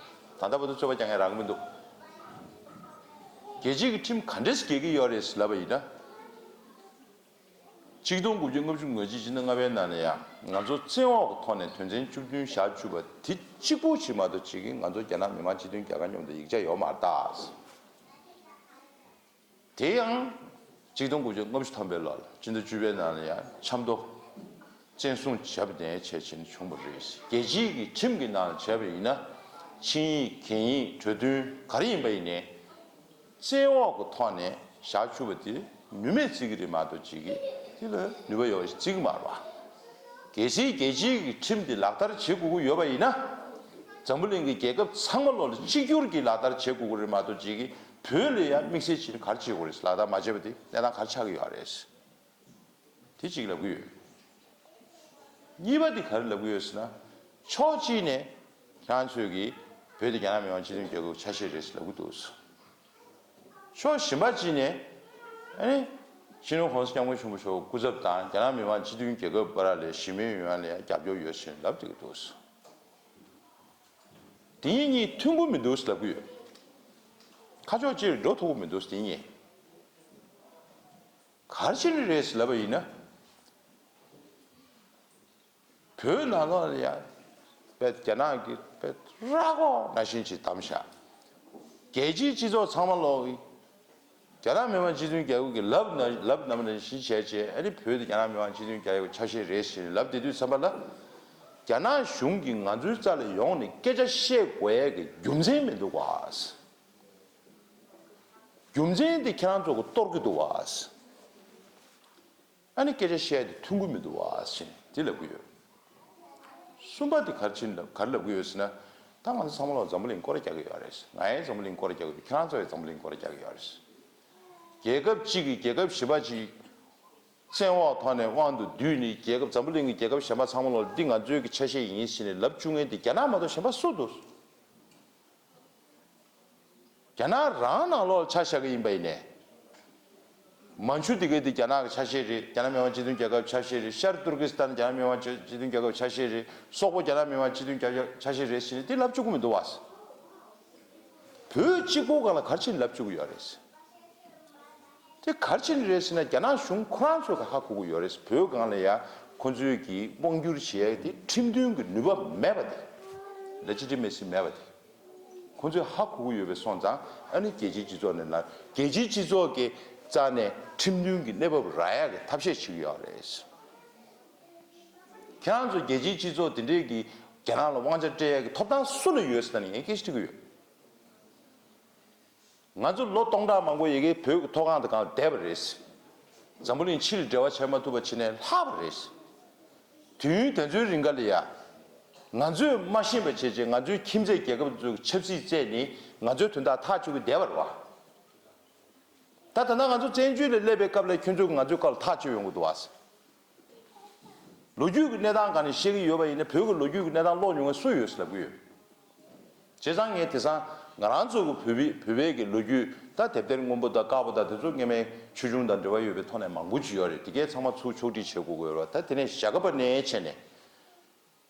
ད་ལྟ་བར་དུ་རྩོད་པ་རྒྱག་མཁན་རག་གི་མི་འདུག་རྒྱལ་སྤྱིའི་གི་ཁྲིམས་ག་འདྲས་འགལ་གྱི་ཡོད་རེད་ཟེར་ལབ་པ་ཡིན་ན། གཅིག་སྟོང་དགུ་བརྒྱ་ལྔ་བཅུ་ང་གཅིག་ཕྱི་ཟླ་ལྔ་པའི་ནང་ལ་ཡང་ང་ཚོ་བཙན་འོག་གི་ཐོག་ནས་དོན་ཚན་བཅུ་བདུན་ཞག་བཅུ་པ་དེ་གཅིག་པུ་ཞིག་མ་གཏོགས་བྱེད་ཀྱི་ང་ཚོ་རྒྱ་ནག་མི་དམངས་སྤྱི་མཐུན་རྒྱལ་ཁབ་མཉམ་དུ་ཡིག་ཆ་ཡོད་མ་རེད་ད། དེ་ཡང་གཅིག་སྟོང་དགུ་བརྒྱ་ལྔ་བཅུ་ཐམ་པའི་ལོ་ལ་ཕྱི་ཟླ་བཅུ་པའི་ནང་ལ་ཡང་ཆབ་མདོ་བཙན་བཟུང་བྱས་པ་ནས་བྱས་ཕྱིན་བྱུང་བ་རེད། རྒྱལ་སྤྱིའི་གི་ཁྲིམས་ཀྱི་ནང་ལ་བྱས་པ་ཡིན་ན་ཆིངས་ཡིག་གན་ཡིག་གྲོས་མཐུན་ག་རེ་ཡིན་པ་ཡིན་ནའི། བཙན་འོག་གི་ཐོག་ནས་ཞག་བཅུ་པ་དེ་ནུས་མེད་བརྩི་གི་རེད་མ་གཏོགས་བྱེད་ཀྱི་དེ་ལ་ནུས་པ་ཡོད་པ་ཞིག་བརྩི་གི་མ་རེད་བ། གལ་སྲིད་རྒྱལ་སྤྱིའི་གི་ཁྲིམས་དེ་ལག་བསྟར་བྱེད་དགོས་ཀྱི་ཡོད་པ་ཡིན་ན། འཛམ་བུ་གླིང་གི་རྒྱལ་ཁབ་ཚང་མ་ལོག་ལ་གཅིག་གྱུར་གྱིས་ལག་བསྟར་བྱེད་དགོས་ཀྱི་རེད་མ་གཏོགས་བྱེད་ཀྱི་བོད་ལ་ཡང་དམིགས་བསལ་བྱས་ནས་ག་རེ་བྱེད་དགོས་རེད། ལག་བསྟར་མ་བྱས་པ་དེ་གནས་སྟངས་ག་རེ་ཆགས་ཀྱི་ཡོད་རེད། དེ་གཅིག་ལབ་ཀྱི་ཡོད། གཉིས་པ་དེ་ག་རེ་ལབ་ཀྱི་ཡོད་ཟེར་ན། ཕྱོགས་གཅིག་ནས་ཁྱེད་རང་ཚོས་ཀྱིས་བོད་དེ་རྒྱ་ནག་མི་དམངས་སྤྱི་མཐུན་རྒྱལ་ཁབ་ཆ་ཤས་རེད་ཟེར་ལབ་ཀྱི་འདུག་ཕྱོགས་གཞན་པ་གཅིག་ནས་ཨ་ནི་སྤྱི་ནོར་༸གོང་ས་༸སྐྱབས་མགོན་ཆེན་པོ་མཆོག་སྐུ་ཚབ་དང་རྒྱ་ནག་མི་དམངས་སྤྱི་མཐུན་རྒྱལ་ཁབ་བར་ལ་ཞི་མོལ་ཡོང་ཡ་ལ་ཡང་རྒྱབ་སྐྱོར་ཡོད་ཟེར་ལབ་བསྡད་ཀྱི་འདུག་དེ་གཉིས་མཐུན་པོ་མི་འདུག་ལབ་ཀྱི་ཡོད། ཁ་ཕྱོགས་གཅིག་འགྲོ་ཐུབ་པོ་མི་འདུག་དེ་གཉིས། ག་རེ་བྱས་ནས་རེད་ལབ་པ་ཡིན་ན། བོད་ནང་ལོགས་ལ་ཡང་དཔེ་རྒྱ་ནག་གིས་དཔེ་ར་སྐོར་ནང་བཞིན་ཅིག་བདམས་བཞག་རྒྱལ་སྤྱིའི་སྤྱི་ཚོགས་ཚང་མ་ལོག་གིས་རྒྱ་ནག་མི་དམངས་སྤྱི་མཐུན་རྒྱལ་ཁབ་ཀྱི་ལབ་ན་ལབ་ནམ་ནང་བཞིན་བྱས་བྱས་ཨ་ནི་བོད་དེ་རྒྱ་ནག་མི་དམངས་སྤྱི་མཐུན་རྒྱལ་ཁབ་ཆ་ཤས་རེད་ཟེར་ནས་ལབ་བསྡད་དུས་ཙམ་པ་ལ། རྒྱ་ནག་གཞུང་གིས་ང་ཚོའི་རྩ་ལ་ཡོང་ནས་སྐད་ཆ་བཤད་དགོས་ཡས་ཀྱི་རྒྱུ་མཚན་མི་འདུག་བ། རྒྱུ་མཚན་དེ་ཁྱེད་རང་ཚོ་གིས་གཏོར་གྱི་འདུག་བ། ཨ་ནི་སྐད་ཆ་བཤད་དེ་མཐུན་གྱི་མི་འདུག་བ་ཟེར་དེ་ལབ་ཀྱི་ཡོད། གསུམ་པ་དེ་ག་རེ་བྱས་ནས་ག་རེ་ལབ་ཀྱི་ཡོད་ཟེར་ན། ད་ང་ཚོ་ཚང་མ་ལོག་འཛམ་བུ་གླིང་སྐོར་ར་རྒྱག་གི་ཡོད་རེད། ང་ཡང་འཛམ་བུ་གླིང་སྐོར་ར་རྒྱག་གི་ཡོད། ཁྱེད་རང་ཚོ་ཡང་འཛམ་བུ་གླིང་སྐོར་ར་རྒྱག་གི་ཡོད་རེད། རྒྱལ་ཁབ་གཅིག་གིས་རྒྱལ་ཁབ་གཞན་པ་གཅིག་བཙན་འོག་ཐོག་ནས་དབང་དུ་བསྡུས་ནས་རྒྱལ་ཁབ་འཛམ་བུ་གླིང་གི་རྒྱལ་ཁབ་གཞན་པ་ཚང་མ་ལོག་འདི་ང་ཚོའི་གི་ཆ་ཤས་ཡིན་ཟེར་ནས་ལབ་བཅུག་མཁན་དེ་རྒྱ་ནག་མ་གཏོགས་གཞན་པ་སུ་འདུག་རྒྱ་ནག་རང་ནང་ལོགས་ཆ་བཞག་གི་ཡིན་པ་ཡིན་ནའི། མན་ཇུ་དེ་གའི་དེ་རྒྱ་ནག་གི་ཆ་ཤས་རེད། རྒྱ་ནག་མི་དམངས་སྤྱི་མཐུན་རྒྱལ་ཁབ་ཆ་ཤས་རེད། ཤར་ཏུར་ཀི་སི་ཐན་རྒྱ་ནག་མི་དམངས་སྤྱི་མཐུན་རྒྱལ་ཁབ་ཆ་ཤས་རེད། སོག་པོ་རྒྱ་ནག་མི་དམངས་སྤྱི་མཐུན་རྒྱལ་ཁབ་ཆ་ཤས་རེད་ཟེར་ནས་དེ་ལབ་བཅུག་གི་མི་འདུག་བ། བོད་གཅིག་པོ་སྒང་ལ་ག་རེ་བྱས་ནས་ལབ་བཅུག་གི་ཡོད་རེད། དེ་ག་རེ་བྱས་ནས་རེད་ཟེར་ན། རྒྱ་ནག་གཞུང་ཁོ་རང་ཚོ་ག་ཧ་གོ་གི་ཡོད་རེད། བོད་སྒང་ལ་ཡ་ཁོ་ཚོས་ཀྱི་དབང་སྒྱུར་བྱེད་ཡ་དེ་ཁྲིམས་མཐུན་གྱི་ནུས་པ་མེད་པ་དེ། ལེ་ཇི་ཊི་མེ་སི་མེད་པ་དེ། ཁོ་ཚོས་ཧ་གོ་གི་ཡོད་པའི་སོང་ཙང་། ཨ་ནི་རྒྱལ་སྤྱིའི་སྤྱི་ཚོགས་ནས་ལ། རྒྱལ་སྤྱིའི་སྤྱི་ཚོགས་ཀྱི་རྩ་ནས་ཁྲིམས་མཐུན་གྱི་གནས་བབ་རག་ཡག་གི་ཐབས་ཤེས་བྱེད་ཀྱི་ཡོད་རེད། ཁྱེད་རང་ཚོ་རྒྱལ་སྤྱིའི་སྤྱི་ཚོགས་དེ་འདྲས་ཀྱི་རྒྱ་ནག་ལ་དབང་ཆ་སྤྲད་ཡག་གི་ཐོབ་ཐང་སུ་ལ་ཡོད་ཟེར་ན་ངས་སྐད་ཆ་དྲི་གི་ཡོད། ང་ཚོ་ལོ་སྟོང་ཕྲག་མང་པོ་ཡ་གི་བོད་ཀྱི་མཐོ་སྒང་དང་སྒང་བསྡད་པ་རེད། འཛམ་བུ་གླིང་ཕྱི་ལ་འབྲེལ་བ་བྱེད་མ་ཐུབ་པ་བྱས་ནས་ལྷག་པ་རེད། དུས་ཡུན་དེ་ཚོའི་རིང་ག་ལ་ཡ། ང་ཚོས་མ་ཤེས་པ་བྱས་བྱས། ང་ཚོའི་ཁྱིམ་མཚེས་རྒྱལ་ཁབ་ཚོའི་ཆབ་སྲིད་རྩད་ནས་ང་ཚོའི་དོན་དག་ཐག་གཅོད་ཀྱི་བསྡད་པ་རེད་བ། ད་ད་ལྟ་ང་ཚོ་བཙན་བྱོལ་ལ་སླེབས་པའི་སྐབས་ལ་ཁྱོད་ཚོས་ང་ཚོའི་སྐབས་ལ་ཐག་གཅོད་ཡོང་གི་འདུག་བ། ལོ་རྒྱུས་ཀྱི་གནས་སྟངས་སྒང་ནས་བཤད་ཀྱི་ཡོད་པ་ཡིན་ན། བོད་ཀྱི་ལོ་རྒྱུས་ཀྱི་གནས་སྟངས་ཀློག་མྱོང་མཁན་སུ་ཡོད་ཟེར་ལབ་ཀྱི་ཡོད། བྱས་ཙང་ངས་དེང་སང་ང་རང་ཚོ་གི་བོད་པའི་བོད་པའི་གི་ལོ་རྒྱུས། ད་དེབ་ཐེར་སྔོན་པོ་དང་དཀར་པོ་དང་དེ་ཚོ་སྔོན་མའི་ཆོས་འབྱུང་དང་འབྲེལ་བ་ཡོད་པའི་ཐོག་ནས་མང་པོ་ཅིག་ཡོད་རེད། དེ་གའི་ཚང་མ་ཚུར་ཕྱོགས་སྒྲིག་བྱེད་དགོས་ཀྱི་ཡོད་རེད་བ། ད་དེ་ནས་ཞྭ་སྒབ་པ་ནས་བྱས་ནས།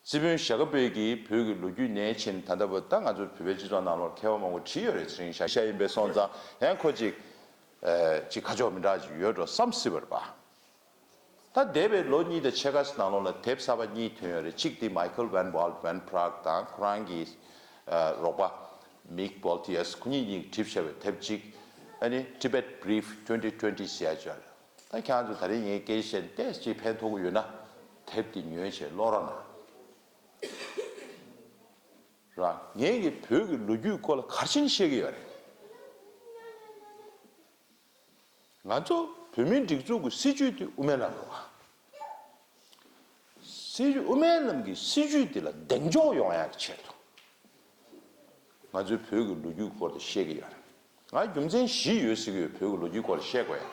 རྩིས་དཔོན་ཞྭ་སྒབ་པའི་གི་བོད་ཀྱི་ལོ་རྒྱུས་ནས་བྱས་ནས་ད་ལྟ་བར། ད་ང་ཚོ་བོད་པའི་སྤྱི་ཚོགས་ནང་ལོགས་མཁས་པ་མང་པོ་བྲིས་ཡོད་རེད། ཚེ་རིང་ཞྭ་ཡིན་པའི་སོང་ཙང་ཡང་ཁོ་ཅིག་ཨ་ཅིག་ཁ་ཕྱོགས་མི་འདྲ་ཅིག་ཡོད་འགྲོ་བསམ་སྲིད་པ་རེད་པ། ད་འདས་པའི་ལོ་གཉིས་དང་ཕྱེད་ཀ་ནང་ལོགས་ལ་དེབ་གསར་པ་གཉིས་ཐོན་ཡོད་རེད། གཅིག་དེ་Michael Van Walt Van Praagh དང་ཁོ་རང་གི་ཨ་རོགས་པ་Mick Boltius། ཁོ་གཉིས་གཉིས་ཀྱིས་བྲིས་བཞག་པའི་དེབ་གཅིག་ཨ་ནི་Tibet Brief twenty twenty ཟེར་ཡ་ཅིག་ཡོད་རེད། ད་ཁྱེད་རང་ཚོ་ད་རེས་ངས་སྐད་ཆ་བཤད་ནས་ཏོག་ཙམ་ཕན་ཐོགས་ཀྱི་ཡོད་ན། དེབ་དེ་ཉོས་བྱས་ཀློག་རོགས་གནང་། ར། ངས་ཀྱི་བོད་ཀྱི་ལོ་རྒྱུས་སྐོར་ལ་ག་རེ་བྱས་ནས་བཤད་ཀྱི་ཡོད་རེད། ང་ཚོ་བོད་མིའི་སྒྲིག་འཛུགས་ཀྱི་སྲིད་བྱུས་དེ་དབུ་མའི་ལམ་རེད་བ། སྲིད་བྱུས། དབུ་མའི་ལམ་གྱི་སྲིད་བྱུས་དེ་ལ་གདེང་འཇོག་ཡོང་ཡག་གི་ཆེད་དུ། ང་ཚོའི་བོད་ཀྱི་ལོ་རྒྱུས་སྐོར་དེ་བཤད་ཀྱི་ཡོད་རེད། ང་རྒྱུ་མཚན་བཞི་ཡོད་ཟེར་གྱི་ཡོད། བོད་ཀྱི་ལོ་རྒྱུས་སྐོར་བཤད་དགོས་ཡ།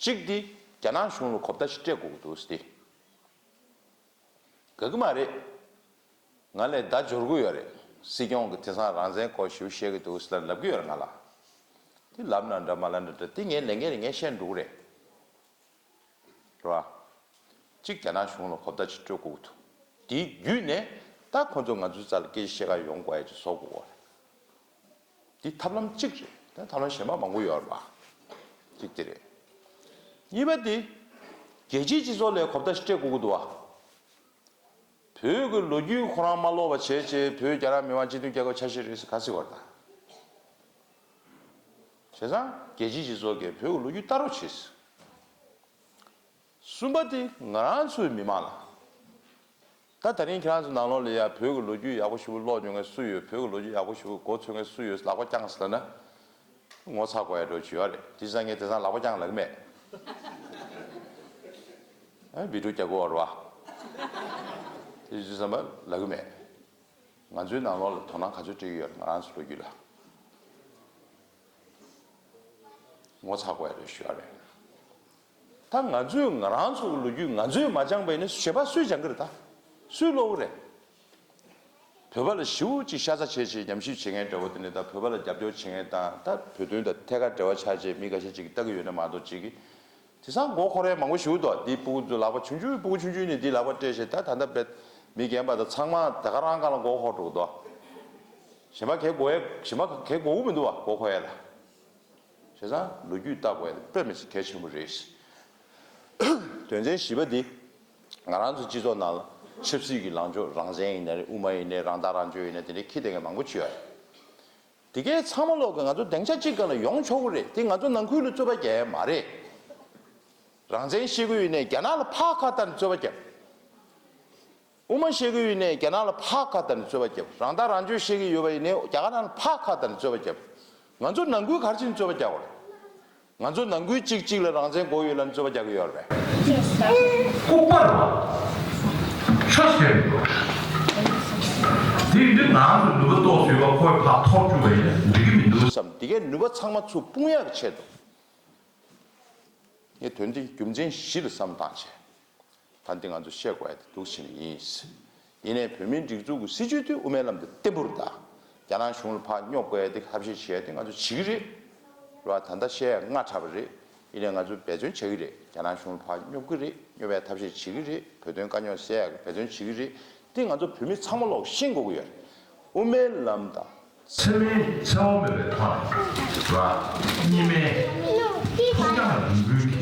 གཅིག་དེ་རྒྱ་ནག་གཞུང་ལ་གོ་བརྡ་ཞིག་སྤྲད་དགོས་ཀྱི་འདུག་ཟེར་ཏེ། དགའ་གི་མ་རེད། ང་ལ་བརྡ་འབྱོར་གྱི་ཡོད་རེད། སྲིད་སྐྱོང་གིས་དེང་སང་རང་བཙན་སྐོར་ཞེ་པོ་བཤད་ཀྱི་འདུག་ཟེར་ལབ་ཀྱི་ཡོད་རེད་ང་ལ། དེ་ལབ་ན་འདྲ་མ་ལབ་ན་འདྲ། དེ་ངས་ལས་འགན་རེད། ངས་བཤད་འགྲོ་གི་རེད། རེད་བ། གཅིག་རྒྱ་ནག་གཞུང་ལ་གོ་བརྡ་ཅིག་སྤྲོད་དགོས་ཀྱི་འདུག། དེའི་བརྒྱུད་ནས་ད་ཁོ་ཚོ་ང་ཚོའི་རྩ་ལ་སྐད་ཆ་བཤད་ག་ཡོང་དགོས་ཡ་ཅིག་བཟོ་དགོས་པ་རེད། འདི་ཐབས་ལམ་གཅིག་རེད། ད་ཐབས་ལམ་གཞན་པ་མང་པོ་ཡོད་རེད་པ། གཅིག་དེ་རེད། གཉིས་པ་དེ། རྒྱལ་སྤྱིའི་སྤྱི་ཚོགས་ལ་གོ་བརྡ་ཞིག་སྤྲད་དགོས་ཀྱི་འདུག་བ། བོད་ཀྱི་ལོ་རྒྱུས་ཁོ་རང་མ་ཀློག་པ་བྱས་བྱས། བོད་རྒྱ་ནག་མི་དམངས་སྤྱི་མཐུན་རྒྱལ་ཁབ་ཆ་ཤས་རེད་ཟེར་ག་ཟེར་བ་རེད་ད། བྱས་ཙང་རྒྱལ་སྤྱིའི་སྤྱི་ཚོགས་ཀྱིས་བོད་ཀྱི་ལོ་རྒྱུས་ལྟ་རོགས་བྱེད་ཟེར། གསུམ་པ་དེ་ང་རང་ཚོའི་མི་མང་ལ། ད་ད་རིང་ཁྱེད་རང་ཚོ་ནང་ལོགས་ལ་ཡ་བོད་ཀྱི་ལོ་རྒྱུས་ཡག་པོ་ཞེ་པོ་ཀློག་མྱོང་མཁན་སུ་ཡོད། བོད་ཀྱི་ལོ་རྒྱུས་ཡག་པོ་ཞེ་པོ་མགོ་ཚོད་མཁན་སུ་ཡོད། ལག་པ་བརྐྱངས་ཟེར་ལབ་ན། ངོ་ཚ་དགོས་ཡ་འགྲོ་བྱེད་ཡོད་རེད། དེ་ཙང་ངས་དེང་སང་ལག་པ་བརྐྱངས་ལབ་ཀྱི་མེད། ཨ་བི་ཌིའོ་རྒྱག་དགོས་པ་རེད་བ། དེ་དུས་ཙམ་པ་ལབ་ཀྱི་མེད། ང་ཚོའི་ནང་ལོགས་ལ་དོ་སྣང་ག་ཚོད་སྤྲད་ཀྱི་ཡོད་རེད། ང་རང་ཚོའི་ལོ་རྒྱུས་ལ། ངོ་ཚ་དགོས་ཡ་རེད་ཞུ་ཡ་རེད། ད་ང་ཚོས་ང་རང་ཚོ་གི་ལོ་རྒྱུས་ང་ཚོས་མ་སྦྱངས་པ་ཡིན་ན་གཞན་པ་སུས་སྦྱང་གི་རེད་ད། སུས་ཀློག་གི་རེད། བོད་པ་ལ་ཞེ་པོ་ཅིག་ཤ་ཚ་བྱས་བྱས་ཉམས་ཞིབ་བྱེད་མཁན་འདྲ་བོ་དེ་འདྲ་དང་། བོད་པ་ལ་རྒྱབ་སྐྱོར་བྱེད་མཁན་དང་། ད་བོད་དོན་དང་ཐད་ཀར་འབྲེལ་བ་ཆགས་བྱས་མི་འགའ་ཤས་ཅིག་གིས་ལྟ་གི་ཡོད་ན་མ་གཏོགས། ཅིག་གིས་དེང་སང་མགོ་འཁོར་ཡ་མང་པོ་ཞིག་འདུག། འདི་སྤུ་གུ་ཚོ་ལག་པ་ཆུང་ཆུང་། སྤུ་གུ་ཆུང་ཆུང་ནས་འདི་ལག་པ་སྤྲད་བྱས། ད་ད་ལྟ་བས་མི་རྒན་པ་དང་ཚང་མ་ད་ག་རང་སྒང་ལ་མགོ་འཁོར་འགྲོ་གི་འདུག། གཞན་པ་གས་དགོས་ཡ། གཞན་པ་གས་དགོས་ཀྱི་མི་འདུག་བ། མགོ་འཁོར་ཡ་ལ། བྱས་ཙང་ལོ་རྒྱུས་ལྟ་དགོས་ཡ་དེ་དཔེ་མི་སྲིད་གལ་ཆེན་པོ་རེད། དོན་ཚན་བཞི་པ་འདི། ང་རང་ཚོ་སྤྱི་ཚོགས་ནང་ལ་ཆབ་སྲིད་ཀྱི་ལངས་ཕྱོགས། རང་བཙན་ཡིན་ན་རེད། དབུ་མ་ཡིན་ནའི། རང་ཐག་རང་གཅོད་ཡིན་ན། དེ་འདྲའི་ཁྱི་དེ་འདྲ་མང་པོ་ཅིག་ཡོད་རེད། དེ་གའི་ཚང་མ་ལོག་གི་ང་ཚོ་སྡིངས་ཆ་གཅིག་སྒང་ལ་ཡོང་ཆོག་གི་རེད། དེ་ང་ཚོ་ནང་ཁུལ་ལ་རྩོད་པ་རྒྱག་ཡ་མ་རེད། རང་བཙན་བཤད་ཀྱི་ཡོད་ནའི་རྒྱ་ནག་ལ་ཕར་ཁ་བཏང་ནས་རྩོད་པ་རྒྱབ། དབུ་མ་བཤད་ཀྱི་ཡོད་ནའི་རྒྱ་ནག་ལ་ཕར་ཁ་བཏང་ནས་རྩོད་པ་རྒྱབ། རང་ཐག་རང་གཅོད་བཤད་ཀྱི་ཡོད་པ་ཡིན་ནའི་རྒྱ་གར་ནང་ལ་ཕར་ཁ་བཏང་ནས་རྩོད་པ་རྒྱབ། ང་ཚོ་ནང་ཁུལ་ག་རེ་བྱས་ནས་རྩོད་པ་རྒྱག་དགོས་རེད། ང་ཚོ་ནང་ཁུལ་གཅིག་གཅིག་ལ་རང་བཙན་དགོས་ཡོད་ལབ་ནས་རྩོད་པ་རྒྱག་གི་ཡོད་རེད་པས། ལྐུགས་པ་རེད་བ། ཆོས་ཟེར་འདུག། དེ་ཡིན་དུས་ང་ཚོ་ནུས་པ་ཏོག་ཙམ་ཡོད་པ་ཁོས་ཕར་ཐོར་བཅུག་པ་ཡིན་ན་འགྲིག་གི་མི་འདུག་བསམ། དེ་གའི་ནུས་པ་ཚང་མ་ཚུར་སྤུངས་ཡག་གི་ཆེད་དུ། ངས་དོན་འདི་རྒྱུ་མཚན་བཞི་ལ་བསམ་བློ་བཏང་བྱས། ད་འདི་ང་ཚོ་བཤད་དགོས་ཡ་དེ་འདུག་བྱས་ནས་ཡིན། ཡིན་ནའི་བོད་མིའི་སྒྲིག་འཛུགས་ཀྱི་སྲིད་བྱུས་དེ་དབུ་མའི་ལམ་དེ་བརྟན་པོ་རེད་ད། རྒྱ་ནག་གཞུང་ལ་ཕར་སྙོབ་དགོས་ཡ་དེ་ཐབས་ཤེས་བྱེད་ཡ་དེ་ང་ཚོ་བྱེད་ཀྱི་རེད། རེད་བ། ད་ལྟ་བཤད་ཡ་སྔ་དྲགས་པ་རེད། ཡིན་ནའི་ང་ཚོས་འབད་བརྩོན་བྱ་གི་རེད། རྒྱ་ནག་གཞུང་ལ་ཕར་སྙོབ་ཀྱི་རེད། སྙོབ་པའི་ཐབས་ཤེས་བྱེད་ཀྱི་རེད། བོད་དོན་དཀའ་རྙོག་སེལ་ཡ་གི་འབད་བརྩོན་བྱེད་ཀྱི་རེད། དེ་ང་ཚོ་བོད་མི་ཚང་མ་ལོག་ཤེས་དགོས་ཀྱི་ཡོད་རེད། དབུ་མའི་ལམ་དང་། འཚེ་མེད་འཚེ་བ་མེད་པའི་ཐོག་ནས་རེད་བ། གཉིས་སྨན། ཐུགས་ཀྱང་རིང་པོའི་གི་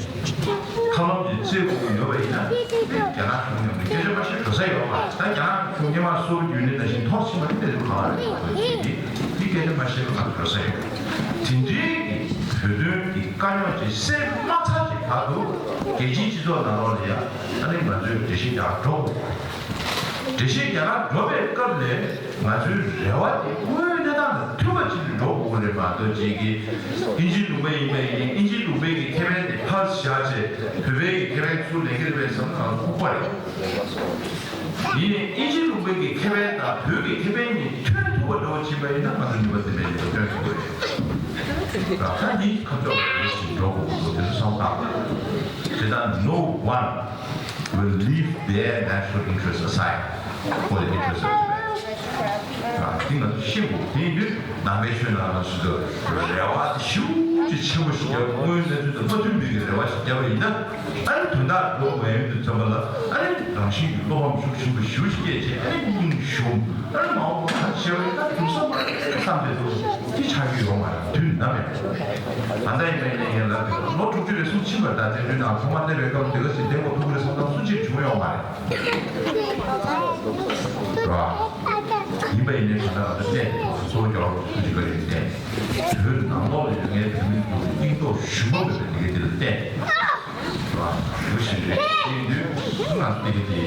ཐབས་ལམ་ཅིག་བཙལ་དགོས་ཀྱི་ཡོད་པ་ཡིན་ན། དེ་རྒྱ་ནག་གཞུང་མཉམ་དུ་སྐད་ཆ་མ་བཤད་འགྲོ་ས་ཡོད་མ་རེད། ད་རྒྱ་ནག་གཞུང་སྔོན་མ་སུ་བརྒྱུད་ནས་ད་བཞིན་ཐོག་ཕྱིན་པ་དེ་དེ་ཚོ་གང་རེད། ཁོ་ཚོས་ཀྱི་དེ་སྐད་ཆ་མ་བཤད་པ་ང་ཚོ་འགྲོ་ས་ཡོད། དེ་འདྲའི་གི་བོད་དོན་གྱི་དཀའ་རྙོག་ཅིག་སེལ་མ་ཚར་གྱི་བར་དུ་རྒྱལ་སྤྱིའི་སྤྱི་ཚོགས་ནང་ལོགས་ལ་ཡང་ཨ་ནི་ང་ཚོས་འགྲེལ་བཤད་རྒྱག་འགྲོ་དགོས། འགྲེལ་བཤད་རྒྱག་གར་འགྲོ་བའི་སྐབས་ལ་ང་ཚོའི་རེ་བ་དེ་དངོས་གནས་དང་མཐུན་པ་ཅིག་ཏུ་འགྲོ་དགོས་རེད་མ་གཏོགས། ཅིག་གིས་ཨིན་ཇིའི་ལུང་པ་ཡིན་པ་ཡིན། ཨིན་ཇིའི་ལུང་པའི་གི་ཁེ་ཕན་དེ་ཕར་བཞག་བྱས་བོད་པའི་གི་ཁེ་ཕན་ཚུར་ལེན་གྱི་རེད་པས་བསམ་ན་ང་ཚོ་ལྐུགས་པ་རེད། ཡིན་ནའི་ཨིན་ཇིའི་ལུང་པའི་གི་ཁེ་ཕན་དང་བོད་ཀྱི་ཁེ་ཕན་གཉིས་མཐུན་ཐུབ་པ་འདྲ་བོ་ཕྱིན་པ་ཡིན་ན་ང་ཚོ་ནུས་པ་དེ་འདྲ་ཡིན་པ་སྟོན་ཐུབ་ཀྱི་རེད། ད་ནི་ཁ་ཕྱོགས་རེ་ཞིག་འགྲོ་དགོས་ཀྱི་འདུག་དེ་ཚོ་བསམ་བློ་བཏང་དེ་ལྟར་no one will leave their national interest aside for the interest of humanity. ཨ། དེ་ང་ཚོ་ཤེས་དགོས། དེ་ཡིན་དུས་ནང་པའི་ཆོས་ནང་ལ་སུ་ཚོ་རེ་བ་དེ་ཞེ་པོ་ཅིག་ཆེན་པོ་ཞིག་རྒྱབ། དངོས་ཡོད་གནས་ཚུལ་དང་མ་མཐུན་པའི་གི་རེ་བ་ཞིག་བརྒྱབ་པ་ཡིན་ན། ཨ་ནི་དོན་དག་འགྲོ་མ་ཡོང་དུས་ཙམ་པ་ལ་ཨ་ནི་རང་བཞིན་གྱི་བློ་ཕམ་ཤུགས་ཆེན་པོ་ཞེ་པོ་ཅིག་སྐྱེས་བྱས། ཨ་ནི་སྙིང་ཞུམ། ཨ་ནི་མ་འོངས་པ་ག་རེ་བྱེད་པ་ཡིན་ན་འགྲུབ་ས་མ་རེད་བསམ་བསྡད་འདུག་དེ་ཆགས་ཀྱི་ཡོད་མ་རེད། དུས་ནམ་ཡང་། ད་ལྟ་ཡིན་པ་ཡིན་ན་ཡིན་ལ་ལོ་དྲུག་ཅུ་རེ་ཟུང་ཕྱིན་པ་རེད། ད་བཙན་བྱོལ་ནང་ཐོག་མ་སླེབས་པའི་སྐབས་འདི་ག་ཞིག་བསྡད་དགོས་ཐུག་གི་རེད་བསམ་སྟངས་སུ་གཅིག་བྱུང་ཡོད་མ་རེད། རེད་བ། ཡིན་པ་ཡིན་ནའི་ད་ལྟ་ང་ཚོ་གནས་དེ་གཙོ་བོ་རྒྱལ་བ་རིན་པོ་ཆེ་གི་བཀའ་དྲིན་ལྡན། བོད་ནང་ལོགས་ལ་ཡོད་མཁན་བོད་མི་ཚོ་སྙིང་སྟོབས་ཞུམ་པ་མེད་པའི་ལས་འགན་དེ་ལ་བརྟེན། རེད་བ། ཞུ་བཞིན་རེད། དེ་ཡིན་དུས་ང་ཚོ་དེ་ག་དེ་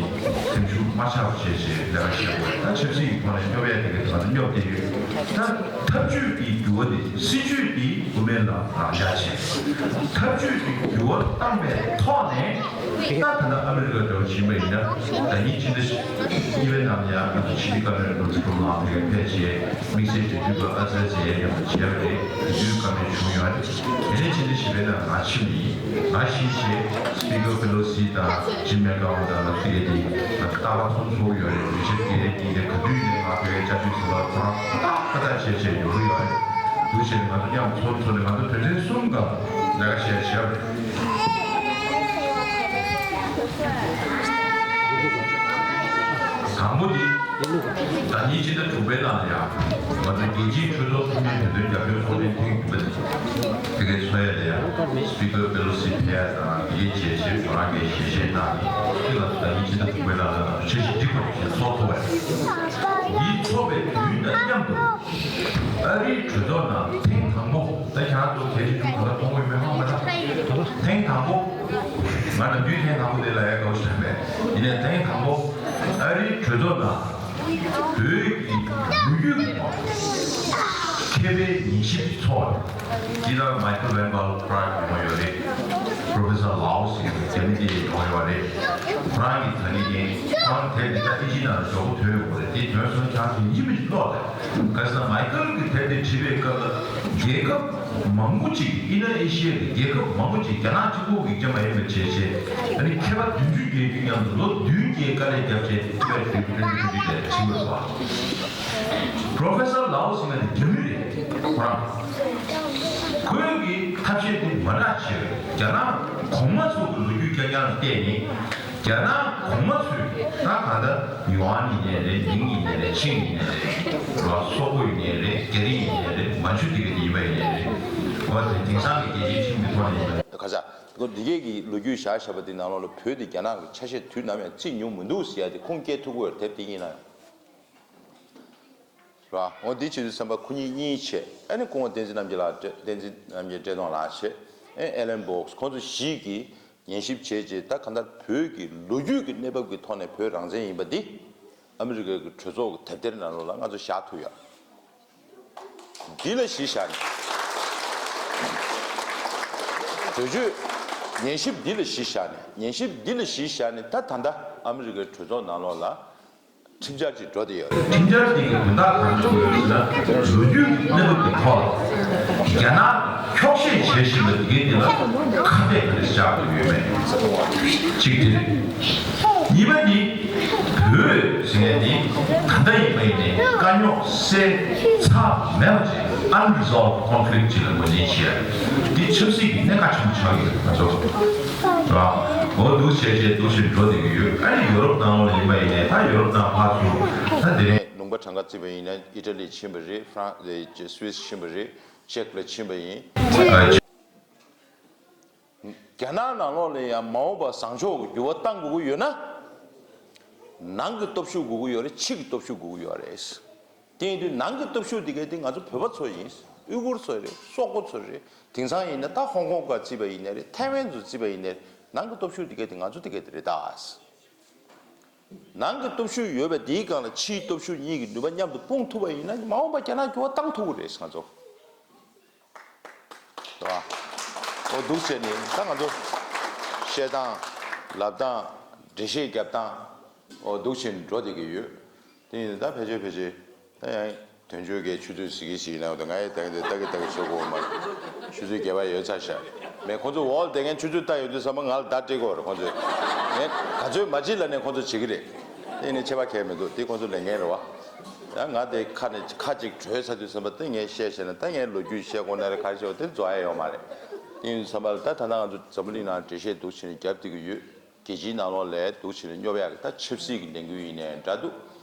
སེམས་ཤུགས་མ་ཆག་པ་བྱས་བྱས་ལས་ཀ་བྱེད་དགོས། ད་ཆབ་སྲིད་ཀྱི་ཐོག་ནས་སྙོབ་ཡ་དེ་ག་དེ་ང་ཚོ་སྙོབ་བསྡད་ཡོད། ད་འཐབ་ཇུས་ཀྱི་འགྱུར་བ་དེ་སྲིད་ཇུས་དེ་དབུ་མའི་ལམ་རང་འཇགས་བྱས། འཐབ་ཇུས་ཀྱི་འགྱུར་བ་བཏང་པའི་ཐོག་ནས། ད་ད་ལྟ་ཨ་མི་རི་ཀ་འདྲ་བོ་ཕྱིན་པ་ཡིན་ན། ཟླ་ཉིན་ཕྱི་ཟླ་གཉིས་པའི་ནང་ལ་ཡང་ང་ཚོ་ཕྱི་དྲིལ་བཀའ་བློན་ཌོ་ནལ་ཊམ་ལགས་ཕ་གིར་ཕེབས་བྱས། དམིགས་བསལ་འབྲེལ་མཐུད་པ་ཨ་ཙི་རེ་ཙི་ཡང་མཇལ་བ་རེད། དེ་དུས་བཀའ་མོལ་བྱུང་ཡོད་རེད། དེ་ནས་ཕྱི་ཟླ་བཞི་པའི་ནང་ང་ཕྱིན་པ་ཡིན། ང་ཕྱིན་བྱས་སི་པི་ཀར་པེ་ལོ་སི་དང་ཇིམ་མེག་གྷོན་དང་ལ་ཕ་གི་དེ་ང་ཚོ་ཏག་ཏག་གསུམ་ཚོགས་ཡོད་རེད། རི་ཆར་གྷེ་རེ་ཏི་དེ་ག་དུས་ཡིན་ནའི་ང་ཕ་གིར་བཅར་འདྲི་ཟེར་བ་ཁོ་རང་ཏག་ཏག་བྱས་བྱས་ཡོང་གི་ཡོད་རེད། འདུག་བྱས་ནས་ང་ཚོ་མཉམ་ཚོགས་ཚོགས་ནས་ང་ཚོ་དོན་ཚན་གསུམ་སྒང་ལས་ཀ་བྱས་བྱས་པ་རེད། དང་པོ་དེ། ཟླ་ཉིན་ཕྱི་ཟླ་དྲུག་པའི་ནང་ལ་ཡང་ང་ཚོ་རྒྱལ་སྤྱིའི་གྲོས་ཚོགས་ཚོགས་མིའི་བོད་དོན་རྒྱབ་སྐྱོར་ཚོགས་ཆེན་ཐེངས་བདུན་པ་དེ་དེ་གའི་ཚོགས་ཡ་ལ་ཡང་སི་པི་ཀར་པེ་ལོ་སི་ཕེབས་པ་དང་། དེ་གའི་རྗེས་ཕྱོགས་ཁོ་རང་གིས་ཞལ་བཞེས་གནང་ནས་དེ་ལ་ཟླ་ཉིན་ཕྱི་ཟླ་དྲུག་པའི་ནང་ལ་ང་ཚོ་འཆར་གཞི་སྒྲིག་པ་ཞིག་ཚོགས་ཐུབ་པ་རེད། འདི་ཚོགས་པའི་དུས་དང་མཉམ་དུ། ཨ་རིའི་གྲོས་ཚོགས་ནང་ཐེངས་དང་པོ། ད་ཁྱེད་རང་ཚོ་གལ་ཆེ་ཆུང་ག་ལ་མཐོང་གི་ཡོད་མེད་ཧ་མ་གོ། ཐེངས་དང་པོ། ང་ནམ་རྒྱུན་ཐེངས་དང་པོ་དེ་ལ་ཡ་དགའ་པོ་ཞིག་མེད། ཡིན་ནའི་ཐེངས་དང་པོ་ཨ་རིའི་གྲོས་ཚོགས་ནང་བོད་ཀྱི་ལོ་རྒྱུས་ཀྱི་ཐོག་མཁས་པའི་ཉན་ཞིབ་ཚོགས་རེད། འདི་ལ་མའི་ཁལ་ཝེན་བལ་པྲག་ཡོང་ཡོད་རེད། པོ་རོ་ཕེ་སར་ལའོ་སི་རྒྱ་མི་དེ་ཡོང་ཡོད་རེད། ཁོ་རང་གི་ད་ནི་ཡིན། ཁོ་རང་དེབ་འདི་ད་ཨིན་ཇི་ནང་ལ་མགྱོགས་པོ་ཐོན་ཡོང་གི་རེད། དེ་ཐོན་སོང་ཁྱེད་རང་ཚོ་ཡིད་མི་ཆེས་ཀློག་དང་། ག་ཟེར་ན་མའི་ཁལ་གྱིས་དེབ་དེ་བྲིས་པའི་སྐབས་ལ་རྒྱལ་ཁབ་མང་པོ་ཅིག་ཨིན་ཌོ་ཨེ་ཤི་ཡའི་རྒྱལ་ཁབ་མང་པོ་ཅིག་རྒྱ་ནག་གཅིག་པོ་གི་རྐྱེན་མ་ཡིན་པ་བྱས་བྱས། ཨ་ནི་མཁས་པ་བདུན་ཅུ་བརྒལ་རྒྱུ་མཉམ་དུ་ལོ་བདུན་བརྒྱའི་དཀའ་ལས་བརྒྱབ་བྱས་ཐེབས་པའི་གྲོས་ཀྱི་ལྷན་རྒྱས་ཁྲིམས་སྒྲིག་ལས་ཕྱིན་པ་རེད་བ། པོ་རོ་ཕེ་སར་ལའོ་སི་ང་ནི་རྒྱ་མི་རེད། ཁོ་རང་། ཁོའི་གི་ཐབས་ཤེས་དེ་མ་འདྲ་ཆེ་བས། རྒྱ་ནག་གོང་མ་ཚོ་གི་ལོ་རྒྱུས་རྐྱང་རྐྱང་ལ་བལྟས་ནས། རྒྱ་ནག་གོང་མ་ཚོས་ད་གང་ལྟར་ཡུའན་ཡིན་ནའི་རེད། མིང་ཡིན་ནའི་རེད། ཆིང་ཡིན་ནའི་རེད། རེད་བ། སོག་པོ་ཡིན་ནའི་རེད། རྒྱ་རིགས་ཡིན་ནའི་རེད། མན་ཇུ་དེ་ག་དེ་ཡིན་པ་ཡིན་ནའི་རེད། འོ་དེ་དེང་སང་གི་རྒྱལ་སྤྱིའི་ཁྲིམས་ཀྱི་ཐོག་ནས་ཡིན་པ། ཁ་ཤས་ཁོ་འདི་གས་ཀྱི་ལོ་རྒྱུས་བཞག་བཞག་པ་དེ་ནང་ལོགས་ལ་བོད་དེ་རྒྱ་ནག་གི་ཆ་ཤས་དུས་ནམ་ཡང་བརྩི་མྱོང་མི་འདུག་ཟེར་ཡ་དེ་ཁུངས་སྐྱེལ་ཐུབ་ཀྱི་ཡོད་རེད། དེབ་དེ་གཉིས་ནང་ཡང་། རེད་བ། འོ་འདི་བྱེད་དུས་ཙམ་པ་ཁོ་གཉིས་གཉིས་བྱས། ཨ་ནི་སྐུ་ངོ་བསྟན་འཛིན་རྣམ་རྒྱལ་ལགས་བཀྲ། བསྟན་འཛིན་རྣམ་རྒྱལ་བཀྲས་མཐོང་ལགས་བྱས། ཨེ་ཨེ་ལན་བོགས། ཁོང་ཚོ་བཞི་གིས་ཉན་ཞིབ་བྱས་རྗེས། ད་གང་ལྟར་བོད་ཀྱི་ལོ་རྒྱུས་ཀྱི་གནས་བབ་ཀྱི་ཐོག་ནས་བོད་རང་བཙན་ཡིན་པ་འདི་ཨ་མི་རི་ཀའི་གྲོས་ཚོགས་ཀྱི་དེབ་ཐེར་ནང་ལོགས་ལ་ང་ཚོ་བཞག་ཐུབ་ཡོད། འདི་ལ་གཞི་བཞག་ནས། གྲོས་ཆོད་ཉན་ཞིབ་འདི་ལ་གཞི་བཞག་ནས། ཉན་ཞིབ་འདི་ལ་གཞི་བཞག་ནས་ད་ད་ལྟ་ཨ་མི་རི་ཀའི་གྲོས་ཚོགས་ནང་ལོགས་ལ། ཁྲིམས་འཆར་ཅིག་འགྲོ་བསྡད་ཡོད་རེད། ཁྲིམས་འཆར་འདི་གི་དོན་དག་གང་ཡིན་ཟེར་ན། ལོ་རྒྱུས་ཀྱི་གནས་བབ་ཀྱི་ཐོག་ལ་རྒྱ་ནག་འཁྱོག་བཤད་བྱེད་བཞིན་པ་འདི་གའི་འདི་ལ་ཁ་གཏད་ག་རེ་བཞག་དགོས་ཡོད་མེད། གཅིག་དེ་རེད། གཉིས་པ་འདི། འོས་ཟེར་མཁན་འདི་ད་ལྟ་ཡིན་པ་ཡིན་ནའི་དཀའ་རྙོག་སེལ་ཚར་མེད་པ་ཅིག unresolved conflict ཅིག་ལ་ངོས་འཛིན་བྱེད་ཡ། འདི་ཆབ་སྲིད་ཀྱི་གནད་འགག་ཆེན་པོ་ཆགས་ཡོད་ང་ཚོ། རེད་བ། འོ་འདུག་བྱས་བྱས་འདུག་བྱས་འགྲོ་བསྡད་ཀྱི་ཡོད། ཨ་ནི་ཡོ་རོབ་ནང་ལོགས་ལ་ཡིན་པ་ཡིན་ནའི་ད་ཡོ་རོབ་ནང་ཕར་ཚུར་ད་དེ་རིང་ལུང་པ་གྲངས་ཀ་བརྩིས་པ་ཡིན་ན་ཨི་ཊ་ལི་ཕྱིན་པ་རེད། ཧྥ་རན་སི་སུད་སི་ཕྱིན་པ་རེད། ཅེག་ལ་ཕྱིན་པ་ཡིན། རྒྱ་ནག་ནང་ལོགས་ལ་ཡང་མ་འོངས་པ་བཟང་ཕྱོགས་ཀྱི་འགྱུར་བ་གཏང་དགོས་ཀྱི་ཡོད་ན། ནང་གི་སྟོབས་ཤུགས་དགོས་ཀྱི་ཡོད་རེད། ཕྱི་གི་སྟོབས་ཤུགས་དགོས་ཀྱི་ཡོད་རེད། དེ་ཡིན་དུས་ནང་གི་སྟོབས་ཤུགས་དེ་གའི་དེ་ང་ཚོ་བོད་པ་ཚོ་ཡིན། ཨུ་གུར་ཚོ་རེད། སོག་པོ་ཚོ་རེད། དེང་སང་ཡིན་ན་ད་ཧོང་ཀོང་སྒང་བརྩིས་པ་ཡིན་ནའི་རེད། ཐའེ་ཝན་ཚོ་བརྩིས་པ་ཡིན་ནའི་རེད། ནང་གི་སྟོབས་ཤུགས་དེ་གའི་དེ་ང་ཚོ་དེ་གའི་དེ་རེད་ད། ནང་གི་སྟོབས་ཤུགས་ཡོད་པ་དེའི་སྒང་ལ་ཕྱིའི་སྟོབས་ཤུགས་གཉིས་ཀྱི་ནུས་པ་མཉམ་དུ་སྤུངས་ཐུབ་པ་ཡིན་ན་མ་འོངས་པ་རྒྱ་ནག་འགྱུར་བ་བཏང་ཐུབ་ཀྱི་རེད་ང་ཚོ། རེད་བ། འོ་འདུག་བྱས་ནས་ད་ང་ཚོ་བཤད་སྟངས་ལབ་སྟངས་འགྲེལ་བཤད་རྒྱབ་སྟངས་འོ་འདུག་བྱས་ནས་འགྲོ་བསྡད་ཀྱི་ཡོད། དེ་ཡིན་ད་ཕལ་ཆེར་ཕལ་ཆེར་ད་ཡང་དོན་གཅོད་ཀྱི་ཆུ་ཚོད་ཟིག་གི་ཞིག་ཡིན་ན་འོ་ད་ང་ཡི་ད་གིན་དེ་ལྟ་གི་ལྟ་གི་བྱེད་དགོས་མ་རེད། ཆུ་ཚོད་བརྒྱད་པ་ཡོལ་ཚར་ཤག་མེད་ཁོང་ཚོ་འོག་ལ་བསྡད་མཁན་ཆུ་ཚོད་ལྟ་ཡོང་དུས་ཙམ་པ་ང་ལ་བརྡ་སྤྲད་ཀྱི་ཡོད་རེད་ཁོང་ཚོས། ངས་ག་ཚོད་མ་བྱེད་ལབ་ནས་ཁོང་ཚོ་བྱེད་ཀྱི་རེད། དེ་ནི་ཁྱད་པར་གང་ཡང་མི་འདུག་དེ་ཁོང་ཚོ་ལས་འགན་རེད་བ། ཡང་ང་དེ་ཁ་ནས་ཁ་ཅིག་གྲོལ་ཚར་དུས་ཙམ་པ་དེ་ངས་བཤད་བཤད་ན་ད་ངས་ལོ་རྒྱུས་བཤད་དགོས་ན་རེད་ག་རེ་བྱེད་དགོས་དེ་རྫོགས་ཡ་ཡོད་མ་རེད། དེ་ཡིན་དུས་ཙམ་པ་ལ་ད་ད་ལྟ་ང་ཚོ་འཛམ་བུ་གླིང་ནང་འགྲེལ་བཤད་འདུག་བྱས་ནས་རྒྱབ་བསྡད་ཀྱི་ཡོད། རྒྱལ་སྤྱིའི་ནང་ལོགས་ལ་འདུག་བྱས་ནས་སྙོབ་ཡག་གི་ད་ཆབ་སྲིད་ཀྱི་ལས་འགུལ་ཡིན་ནའི་འདྲ་འདུག་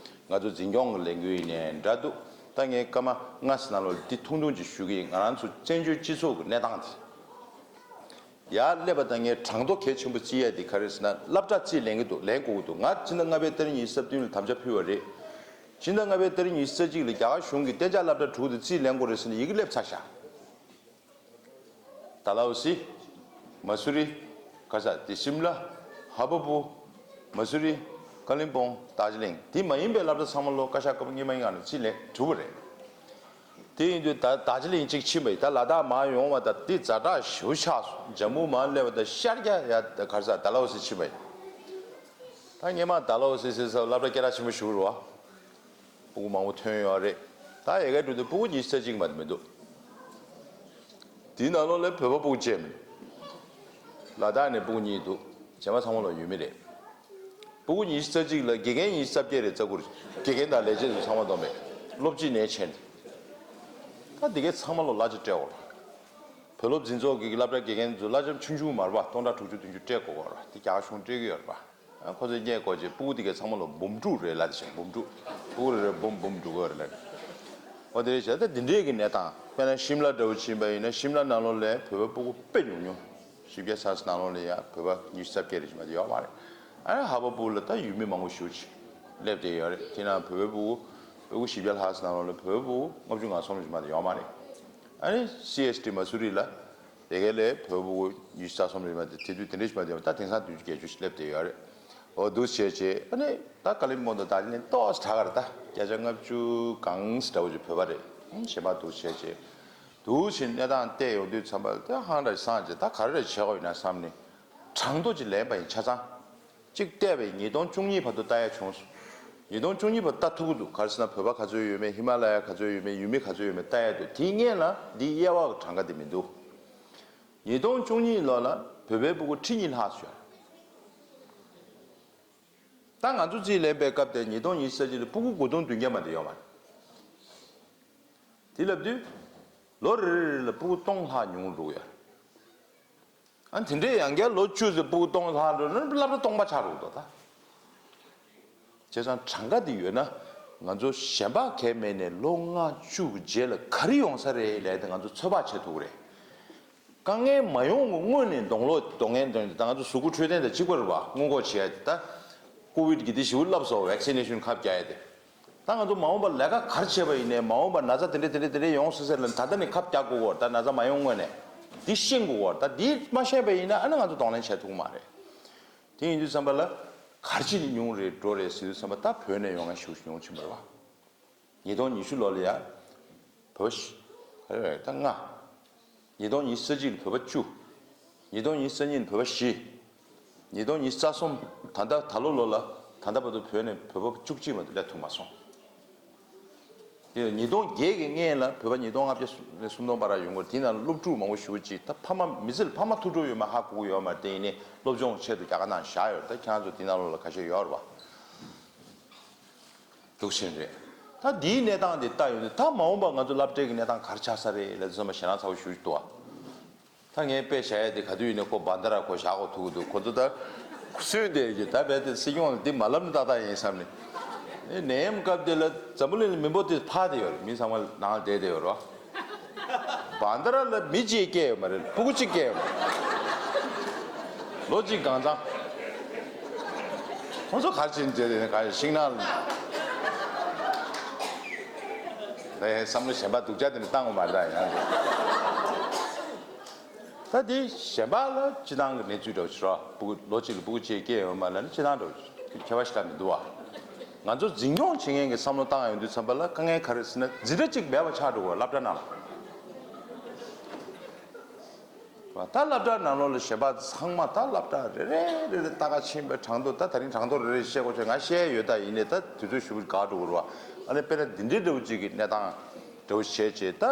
ང་ཚོ་འཛིན་སྐྱོང་གི་ལས་འགུལ་ཡིན་ནའི་འདྲ་འདུག་ད་ངས་སྐར་མ་ལྔ་ཙམ་ནང་ལོགས་ལ་འདི་ཐུང་ཐུང་ཅིག་ཞུ་གི་ཡིན། ང་རང་ཚོ་བཙན་བྱོལ་སྤྱི་ཚོགས་ཀྱི་གནས་སྟངས་དེ། ཡར་སླེབས་པ་དང་ངས་གྲངས་ཐོ་གལ་ཆེན་པོ་བརྩི་ཡ་དེ་ག་རེ་ཟེར་ན་སློབ་གྲྭ་རྩིས་ལེན་གྱི་འདུག་ལེན་དགོས་ཀྱི་འདུག་ང་ཕྱི་ཟླ་ལྔ་པའི་ཏ་རིག་ཉི་ཤུ་རྩ་བདུན་ལ་དམ་བཅའ་ཕུལ་བ་རེད། ཕྱི་ཟླ་ལྔ་པའི་ཏ་རིག་ཉི་ཤུ་རྩ་གཅིག་ལ་རྒྱ་གར་གཞུང་གིས་གཏན་འཇགས་སློབ་གྲྭ་དྲུག་དེ་རྩིས་ལེན་དགོས་རེད་ཟེར་ནས་ཡི་གེ་སླེབས་ཚར་ཤག་ཌལ་ཧོ་སི། མ་སུ་རི། ག་ས་དེ་ཤིམ་ལ། ཧ་བ་པུ། མ་སུ་རི། ཀ་ལིམ་པོང་། རྡོ་རྗེ་གླིང་དེ་མ་ཡིན་པའི་སློབ་གྲྭ་ཚང་མ་ལོ་བཀའ་ཤག་སྐབས་སྔོན་མ་ཡིན་ང་ནས་རྩིས་ལེན་གྲུབ་པ་རེད། དེ་ཡིན་དུས་ད་རྡོ་རྗེ་གླིང་གཅིག་ཕྱིན་པ་ཡིན། ད་ལ་དྭགས་མར་ཡོང་བ་ད་དེ་ཛ་དྲག་ཞེ་པོ་ཆགས་སོང་། ཇམ་མུ་མར་སླེབས་པ་ད་ཤར་རྒྱག་ཡ་ད་ག་རེ་ཟ་ཌལ་ཧོ་སི་ཕྱིན་པ་ཡིན། ད་སྔོན་མ་ཌལ་ཧོ་སི་ཟེར་ས་སློབ་གྲྭ་སྐད་གྲགས་ཆེན་པོ་ཞིག་རེད་བ། སྤུ་གུ་མང་པོ་ཐོན་ཡོད་རེད། ད་ཡ་གི་འགྲོ་དུས་སྤུ་གུ་ཉི་ཤུ་རྩ་གཅིག་མ་གཏོགས་མི་འདུག་དེའི་ནང་ལོགས་ལ་བོད་པ་སྤུ་གུ་གཅིག་མིན། ལ་དྭགས་ནས་སྤུ་གུ་གཉིས་འདུག་བྱས་པ་ཚང་མ་ལོ་ཡུལ་མི་རེད། སྤུ་གུ་ཉི་ཤུ་རྩ་གཅིག་ལ་དགེ་རྒན་ཉི་ཤུ་རྩ་བརྒྱད་རེད་རྩ་དགུ་རེད། དགེ་རྒན་དང་ལས་བྱེད་ཚོ་ཚང་མ་བསྡོམས་པས་སློབ་སྤྱི་ནས་ཆེན་རེད། ད་དེ་གའི་ཚང་མ་ལོ་གླ་ཆ་སྤྲད་འོ། བོད་སློབ་འཛིན་ཚོགས་ཀྱི་སློབ་གྲྭ་དགེ་རྒན་ཚོ་གླ་ཆ་ཆུང་ཆུང་མ་རེད་པ། སྟོང་ཕྲག་དྲུག་ཅུ་བདུན་ཅུ་སྤྲད་དགོས་གོ་ར་དེ་རྒྱ་གཞུང་སྤྲད་ཀྱི་ཡོད་རེད་པ། ཨ་ཁོ་ཚོས་རྙེད་དགོས་ཅེས་སྤུ་གུ་དེ་གའི་ཚང་མ་ལོ་འབུམ་དྲུག་རེད་ལབ་དེ་བཞིན་འབུམ་དྲུག་སྤུ་གུ་རེ་རེ་འབུམ་འབུམ་དྲུག་གོ་རེད་ལབ། འོ་དེ་རེད་བྱས་ད་འདི་འདྲས་ཀྱི་གནས་སྟངས་དཔེར་ན་ཤིམ་ལ་འདྲ་བོ་ཕྱིན་པ་ཡིན་ན་ཤིམ་ལ་ནང་ལོགས་ལ་བོད་པ་སྤུ་གུ་དཔེ་ཉུང་ཉུང་། བཞི་བརྒྱ་ཙམ་ནང་ལོགས་ལ་ཡ་བོད་པ་ཉི་ཤུ་རྩ་བརྒྱད་རེ་བཞིན་པ་དེ་ཡོད་མ་རེད། ཨ་ཧ་བ་པུ་ལ་ད་ཡུལ་མི་མང་པོ་ཞེ་པོ་ཅིག་སླེབས་བསྡད་ཡོད་རེད། དེ་ན་བོད་པའི་སྤུ་གུ་སྤུ་གུ་བཞི་བརྒྱ་ལྷག་ཙམ་ནང་ལོགས་ལ་བོད་པའི་སྤུ་གུ་ལྔ་བཅུ་ང་གསུམ་རེ་བཞིན་པ་དེ་ཡོད་མ་རེད། ཨ་ནི་སི་ཨེས་ཊི་མ་སུ་རི་ལ་དེ་ག་ལས་བོད་པའི་སྤུ་གུ་ཉི་ཤུ་རྩ་གསུམ་རེ་བཞིན་པ་དེ་དེ་དུས་དེ་འདྲ་བཞིན་པ་དེ་ཡོད། ད་དེང་སང་བདུན་ཅུ་བརྒྱད་ཅུ་ཞིག་སླེབས་བསྡད་ཡོད་རེད། འོ་འདུག་བྱས་བྱས་ཨ་ནི་ད་ཀ་ལིམ་པོང་དང་རྡོ་རྗེ་གླིང་ཏོག་ཙམ་དྲག་ག་རེད། ད་བརྒྱ་ཆ་ལྔ་བཅུ་གང་ཙམ་འདྲ་བོ་ཅིག་བོད་པ་རེད། ཨང་གཞན་པ་འདུག་བྱས་བྱས་འདུག་བྱས་གནས་སྟངས་བལྟས་ཡོང་དུས་ཙམ་པ་ལ་ད་ཧང་འདྲ་སངས་བྱས་ད་ག་རེ་རེ་བྱེད་དགོས་ཡིན་ན་བསམ་ནས་གྲངས་ཐོ་ཅིག་ལེན་པ་ཡིན་ཆ་ཚང་། གཅིག་བལྟས་པས་ཉིས་སྟོང་བཅུ་གཉིས་བར་དུ་ལྟ་ཡ་བྱུང་སོང་། ཉིས་སྟོང་བཅུ་གཉིས་བར་ལྟ་ཐུབ་ཀྱི་འདུག་ག་རེ་ཟེར་ན་བོད་པ་ག་ཚོད་ཡོད་མེད། ཧི་མ་ལ་ཡ་ག་ཚོད་ཡོད་མེད། ཡུལ་མི་ག་ཚོད་ཡོད་མེད་ལྟ་ཡ་འདུག་དེའི་སྔོན་ལ་འདི་དབྱེ་བ་གི་གྲངས་ཀ་དེ་མི་འདུག་ཉིས་སྟོང་བཅུ་གཉིས་ལོ་ལ་བོད་པའི་སྤུ་གུ་ཁྲི་གཉིས་ལྷག་ཙམ་ཡོད་རེད། ད་ང་ཚོ་རྩིས་ལེན་པའི་སྐབས་དེ་ཉིས་སྟོང་ཉི་ཤུ་རྩ་གཅིག་ལ་སྤུ་གུ་དགུ་སྟོང་བདུན་བརྒྱ་མ་གཏོགས་ཡོད་མ་རེད། དེ་ལབ་དུས་ལོ་རེ་རེ་རེ་ལ་སྤུ་གུ་སྟོང་ལྷག་ཉུང་རུ་འགྲོ་གི་ཡོད་རེད། ཨ་དེ་འདྲའི་ཡང་བསྐྱར་ལོ་བཅུ་ཙམ་སྤུ་གུ་སྟོང་ལྷག་འགྲོ་ན་སློབ་གྲྭ་སྟོང་པ་ཆགས་འགྲོ་གི་འདུག་ད། བྱས་ཙང་གྲངས་ཀ་དེ་ཡོད་ན་ང་ཚོ་གཞན་པ་གང་ཡང་མེད་ནས་ལོ་ལྔ་བཅུ་གི་རྗེས་ལ་ག་རེ་ཡོང་ས་རེད་ལབ་དེ་ང་ཚོ་ཚོད་དཔག་བྱེད་ཐུབ་ཀྱི་རེད། དཀའ་ངལ་མ་ཡོང་གི་སྔོན་ནས་གདོང་ལོག་གདོང་ངན་གདོང་ད་ང་ཚོ་གཟུགས་པོ་འཕྲོད་བསྟེན་དང་གཅིག་པ་རེད་པ། སྔོན་འགོག་བྱེད་ཡ་དེ་ད་ཀོ་བིད་ཀྱི་དེ་ཞེ་པོ་བསླབས་སོང་། ཝེག་སི་ནེ་ཤན་ཁབ་རྒྱག་ཡ་དེ། ད་ང་ཚོ་མ་འོངས་པར་ལས་ཀ་ག་རེ་བྱས་པ་ཡིན་ནའི་མ་འོངས་པར་ན་ཚ་དེ་འདྲ་དེ་འདྲ་དེ་འདྲ་ཡོང་སྲིད་ཟེར་ལ་ད་ལྟ་ནས་ཁབ་རྒྱག་དགོས་ཀྱི་ཡོད་རེད། ད་ན་ཚ་མ་ཡོང་སྔོན་ནས་འདི་ཤེས་དགོས་ཀྱི་ཡོད་རེད། ད་འདི་མ་ཤེས་པ་ཡིན་ན་ཨ་ནི་ང་ཚོ་གདོང་ལེན་བྱེད་ཐུབ་ཀྱི་མ་རེད། དེ་ཡིན་དུས་ཙམ་པ་ལ་ག་རེ་བྱས་ནས་ཉུང་རུ་འགྲོ་རེད་ཟེར་དུས་ཙམ་པ་ད་བོད་ནས་ཡོང་མཁན་ཞེ་པོ་ཞིག་ཉུང་ཕྱིན་པ་རེད་པ། ཉིས་སྟོང་ཉི་ཤུ་ལོ་ལ་ཡ། བོད་ཞི། ཨ་རེ་ད་ལྔ། ཉིས་སྟོང་ཉི་ཤུ་རྩ་གཅིག་ལ་བོད་པ་བཅུ། ཉིས་སྟོང་ཉི་ཤུ་རྩ་གཉིས་ལ་བོད་པ་བཞི། ཉིས་སྟོང་ཉི་ཤུ་རྩ་གསུམ་ད་ལྟ་ད་ལོ་ལོ་ལ་ད་ལྟ་བར་དུ་བོད་ནས་བོད་པ་བཅུ་གཅིག་མ་གཏོགས་སླེབས་ཐུབ་མ་སོང་། དེ་ཉིས་སྟོང་བརྒྱད་ཀྱི་སྔོན་ལ་བོད་པ་ཉིས་སྟོང་ལྔ་བརྒྱ་ནས་སུམ་སྟོང་བར་ཡོང་གི་ཡོད་རེད། དེ་ནང་སློབ་ཕྲུག་མང་པོ་ཞེ་པོ་ཅིག་ད་ཕ་མ་མི་ཚེ་ལ་ཕ་མ་ཐུགས་སྤྲོ་ཡོད་མེད་ཧ་གོ་གི་ཡོད་མ་རེད། དེ་ཡིན་ནའི་སློབ་སྦྱོང་ཆེད་དུ་རྒྱ་གར་ནང་བཞག་ཡོད་རེད། ད་ཁྱེད་རང་ཚོ་དེ་ནང་ལོགས་ལ་ཁ་ཤས་ཡོད་རེད་པ། འདུག་ཕྱིན་རེད། ད་འདིའི་གནས་སྟངས་འདི་ལྟ་ཡོང་དུས་ད་མ་འོངས་པ་ང་ཚོ་སློབ་གྲྭའི་གི་གནས་སྟངས་ག་རེ་ཆགས་ས་རེད་ལབ་དུས་ཙམ་པ་ཞེད་སྣང་ཚ་བོ་ཞེ་པོ་ཅིག་འདུག་ཨ། ད་ངས་དཔེ་བཞག་ཡ་དེ་ག་དུས་ཡིན་ནའི་ཁོ་བན་ད་ར་ཁོ་བཞག་གོ་ཐུག་གི་འདུག་ཁོ་ཚོ་ད་སུན་བསྡད་ཀྱི་ད་རྦད་དེ་སྲིད་སྐྱོང་ལ་འདི་མ་ལབ་ན་ཏག་ཏག་ཡིན་བསམ་ནས། ཨེ་ནད་ཡམས་སྐབས་དེ་ལ་འཛམ་བུ་གླིང་ལ་མི་འབོར་དེ་འཕར་བསྡད་ཡོད་རེད། མི་ཚང་མ་ནང་ལ་བསྡད་བསྡད་ཡོད་རེད་བ། བན་ད་ར་ལ་མི་གཅིག་སྐྱེས་ཡོད་མ་རེད། ཕྲུ་གུ་གཅིག་སྐྱེས་ཡོད་མ་རེད། ལོ་གཅིག་གང་ཚང་། ཁོང་ཚོ་ག་རེ་བྱེད་ནས་བསྡད་དེ་ག་ཤིང་ནགས་ལ། ད་ཡང་བསམ་བློ་གཞན་པ་སྡུག་ཅག་དེ་འདྲ་བཏང་དགོས་མ་རེད་ད་ཡང་། ད་དེ་གཞན་པ་ལ་སྤྱི་བཏང་གི་གནས་ཚུལ་འདྲ་བོ་ཞིག་རོ། ཕྲུ་གུ་ལོ་གཅིག་ལ་ཕྲུ་གུ་གཅིག་སྐྱེས་ཡོད་མ་ལ་ནི་སྤྱི་བཏང་འདྲ་བོ་ཞིག་ཁྱད་པར་ཞིག་ད་མི་འདུག་བ། ང་ཚོ་འཛིན་སྐྱོང་བྱེད་མཁན་གྱི་བསམ་བློ་བཏང་ཡོང་དུས་ཙམ་པ་ལ་དཀའ་ངལ་ག་རེ་ཟེར་ན་འཛིན་གྲྭ་གཅིག་མེད་པ་ཆགས་འགྲོ་གི་བ་སློབ་གྲྭ་ནང་ལ། བ་ད་སློབ་གྲྭ་ནང་ལོགས་ལ་གཞན་པ་ཚང་མ་ད་སློབ་གྲྭ་རེ་རེ་རེ་རེ་ལྟ་ག་ཕྱིན་པའི་གྲངས་ཐོ་ད་ད་རིང་གྲངས་ཐོ་རེ་རེ་བཤད་དགོས་ཆེ་ང་བཤད་ཡོད་ད་ཡིན་ནའི་ད་དུས་ཚོད་ཞེ་པོ་འགག་འགྲོ་གི་རེད་བ། ཨ་ནི་དཔེར་ན་འདི་འདྲའི་འདྲ་བོ་གཅིག་གི་གནས་སྟངས་འདྲ་བོ་བྱས་རྗེས་ད།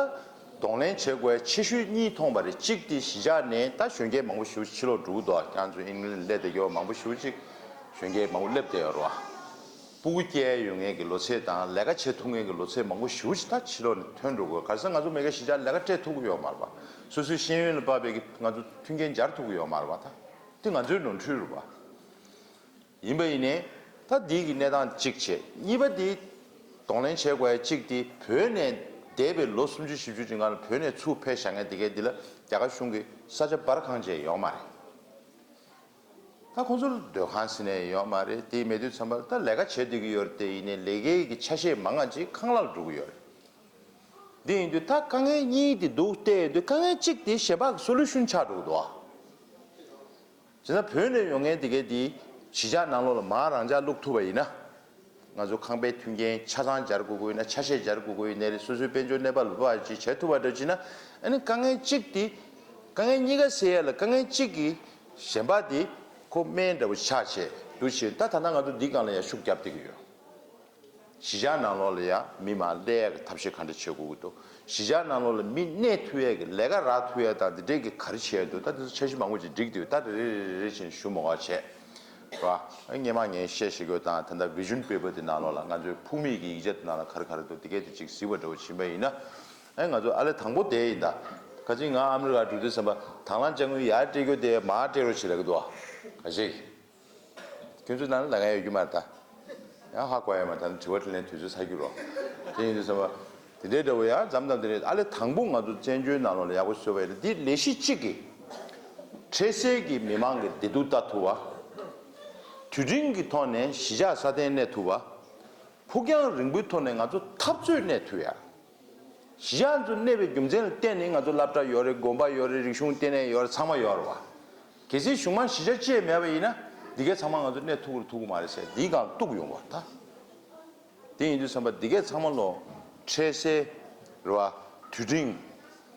གདོང་ལེན་བྱེད་དགོས་ཆེ་ཤོས་གཉིས་མཐོང་བ་རེད། གཅིག་དེ་གཞིས་ཆགས་ནས་ད་གཞོན་སྐྱེས་མང་པོ་ཞིག་ཕྱིར་ལོག་འགྲོ་གི་འདུག་ཁྱེད་ཚོ་ཨིན་ལན་སླེབས་བསྡད་ཡོད་མང་པོ་ཞིག་ཅིག་གཞོན་སྐྱེས་མང་པོ་སླེབས་བསྡད་ཡོད་རེད་བ། སྤུ་གུ་སྐྱེ་ཡོད་མཁན་གྱི་ལོ་ཚད་དང་ལས་ཀ་བྱེད་ཐུབ་མཁན་གྱི་ལོ་ཚད་མང་པོ་ཞིག་ཅིག་ད་ཕྱིར་ལོག་ནས་ཐོན་འགྲོ་གི་ཡོད། ག་རེ་ཟེར་ང་ཚོ་མ་གི་གཞིས་ཆགས་ལས་ཀ་སྤྲད་ཐུབ་ཀྱི་ཡོད་མ་རེད་བ། སོ་སོའི་ཤེས་ཡོན་ལ་དཔག་པའི་གི་ང་ཚོ་མཐུན་རྐྱེན་སྦྱར་ཐུབ་ཀྱི་ཡོད་མ་རེད་བ། ད་དེ་ང་ཚོའི་ནོར་འཁྲུལ་རེད་བ། ཡིན་པ་ཡིན་ནའི་ད་འདི་གི་གནས་སྟངས་གཅིག་བྱས། གཉིས་པ་འདི་གདོང་ལེན་བྱེད་དགོས་ཡ་གཅིག་འདི་བོད་ནས་འདས་པའི་ལོ་སུམ་ཅུ་བཞི་བཅུ་རིང་ལ་བོད་ནས་ཚུར་ཕེབས་བཞག་མཁན་དེ་གའི་འདི་ལ་རྒྱ་གར་གཞུང་གིས་ས་ཆ་སྦར་གང་བྱས་ཡོད་མ་རེད། ད་ཁོང་ཚོར་སྡོད་ཁང་ཟེར་ནས་ཡོད་མ་རེད། དེ་མེད་དུས་ཙམ་པར་ད་ལས་ཀ་བྱེད་བསྡད་ཀྱི་ཡོད་རེད། དེ་ཡིན་ནའི་ལས་ཀའི་གི་ཆ་ཤས་མང་ང་ཅིག་ཁང་གླ་ལ་འགྲོ་གི་ཡོད་རེད། འདི་ཡིན་དུས་ད་དཀའ་ངལ་གཉིས་དེ་འདུག་བལྟས་ཡོང་དུས་དཀའ་ངལ་གཅིག་དེ་གཞན་པ་གི་སོ་ལུ་ཤུན་ཆགས་འགྲོ་གི་འདུག་ཨ། བྱས་ན་བོད་ནས་ཡོང་མཁན་དེ་གས་དེ་གཞིས་ཆགས་ནང་ལོགས་ལ་མང་རང་འཇགས་བླུག་ཐུབ་པ་ཡིན་ན། ང་ཚོ་ཁང་པའི་མཐུན་རྐྱེན་ཆ་ཚང་སྦྱར་དགོས་ཀྱི་ཡོད་ན་ཆ་ཤས་སྦྱར་དགོས་ཀྱི་ཡོད་ནའི་རེད། སོ་སོའི་དཔལ་འབྱོར་གནས་བབ་ལ་དཔག་ཅིག་བྱེད་ཐུབ་པ་འདྲ་ཅིག་ན་ཨ་ནི་དཀའ་ངལ་གཅིག་དེ་དཀའ་ངལ་གཉིས་ཀ་སེལ་ཡ་ལ་དཀའ་ངལ་གཅིག་གི་གཞན་པ་དེ་ཁོ་སྨན་འདྲ་བོ་ཆགས་བྱས་འདུག་བྱས་ད་ད་ལྟ་ང་ཚོ་འདི་སྒང་ལ་ཡང་ཤུགས་རྒྱབ་བསྡད་ཀྱི་ཡོད། གཞིས་ཆགས་ནང་ལོགས་ལ་ཡང་མི་མང་སླེབས་ཡག་གི་ཐབས་ཤེས་ག་འདྲ་བྱེད་དགོས་ཀྱི་འདུག་གཞིས་ཆགས་ནང་ལོགས་ལ་མི་གནས་ཐུབ་ཡག་གི་ལས་ཀ་རག་ཐུབ་ཡག་དང་འདི་འདྲས་ཀྱི་ག་རེ་བྱས་འདུག་ད་དེ་ཚོ་འཆར་གཞི་མང་པོ་ཅིག་བསྒྲིགས་འདུག་ད་རེ་རེ་རེ་རེ་བྱས་ནས་ཞུ་མ་དགོས་བྱས། རེད་བ། སྔོན་མ་ངས་བཤད་བཞག་ཡོད་དང་ད་ལྟ་vision paper དེ་ནང་ལོགས་ལ་ང་ཚོའི་ཕུགས་དམིགས་ཀྱི་ཡིག་ཆ་དེ་ནང་ལ་ག་རེ་ག་རེ་འདུག་དེ་གས་དེ་ཅིག་གཟིགས་པ་འདྲ་བོ་ཕྱིན་པ་ཡིན་ན། ཨེ་ང་ཚོ་ཨ་ལེ་དང་པོ་དེ་ཡིན་ད། ཁ་ཅིག་ང་ཨ་མི་རི་ཀ་འགྲོ་དུས་ཙམ་པ་དང་བླངས་དཔྱ་དངུལ་ཡར་སྤྲད་རྒྱུ་དེ་མར་སྤྲད་རོགས་བྱེད་ལབ་ཀྱི་འདུག་བ། ག་ཞིག་ཁྱོད་ཚོའི་ནང་ལ་ལས་ཀ་ཡོད་རྒྱུ་མ་རེད་ད། ཡང་ཧ་གོ་ཡ་མ་ད་ནི་དྲི་བ་དྲིས་ལན་དུས་ཚོད་ཚར་རྒྱུ་རོ། དེ་ཡིན་དུས་ཙམ་པ། དེ་འདྲའི་འདྲ་བོ་ཡང་མཚམས་མཚམས་དེ་འདྲའི་ཨ་ལེ་དང་པོ་ང་ཚོ་བཙན་བྱོལ་ནང་ལོགས་ལ་ཡག་པོ་བཟོས་པ་ཡིན་ན་འདི་ལས་གཞི་གཅིག་གིས། འཕྲལ་སེལ་གྱི་མི་མང་གི་བདེ་སྡུག་ལྟ་ཐུབ་པ། དུས་འབྲིང་གི་ཐོག་ནས་གཞིས་ཆགས་སྲ་བརྟན་གནས་ཐུབ་པ། ཕུགས་རྒྱང་རིང་པོའི་ཐོག་ནས་ང་ཚོ་འཐབ་རྩོད་གནས་ཐུབ་ཡ། གཞིས་ཆགས་ཚོ་གནས་པའི་རྒྱུ་མཚན་ལ་བརྟེན་ནས་ང་ཚོ་སློབ་གྲྭ་ཡོད་རེད། དགོན་པ་ཡོད་རེད། རིག་གཞུང་ལྟེ་གནས་ཡོད་རེད། ཚང་མ་ཡོད་རེད་བ། གལ་སྲིད་གཞུང་མང་གཞིས་ཆགས་གཅིག་མེད་པ་ཡིན་ན་འདི་གའི་ཚང་མ་ང་ཚོ་གནས་ཐུབ་ཀྱི་རེད་ཐུབ་ཀྱི་མ་རེད་ཟེར་འདིའི་སྒང་གཏུག་ཡོང་བ་ད། དེ་ཡིན་དུས་ཙམ་པ་འདི་གའི་ཚང་མ་ལོ་འཕྲལ་སེལ་རེད་བ། དུས་འབྲིང་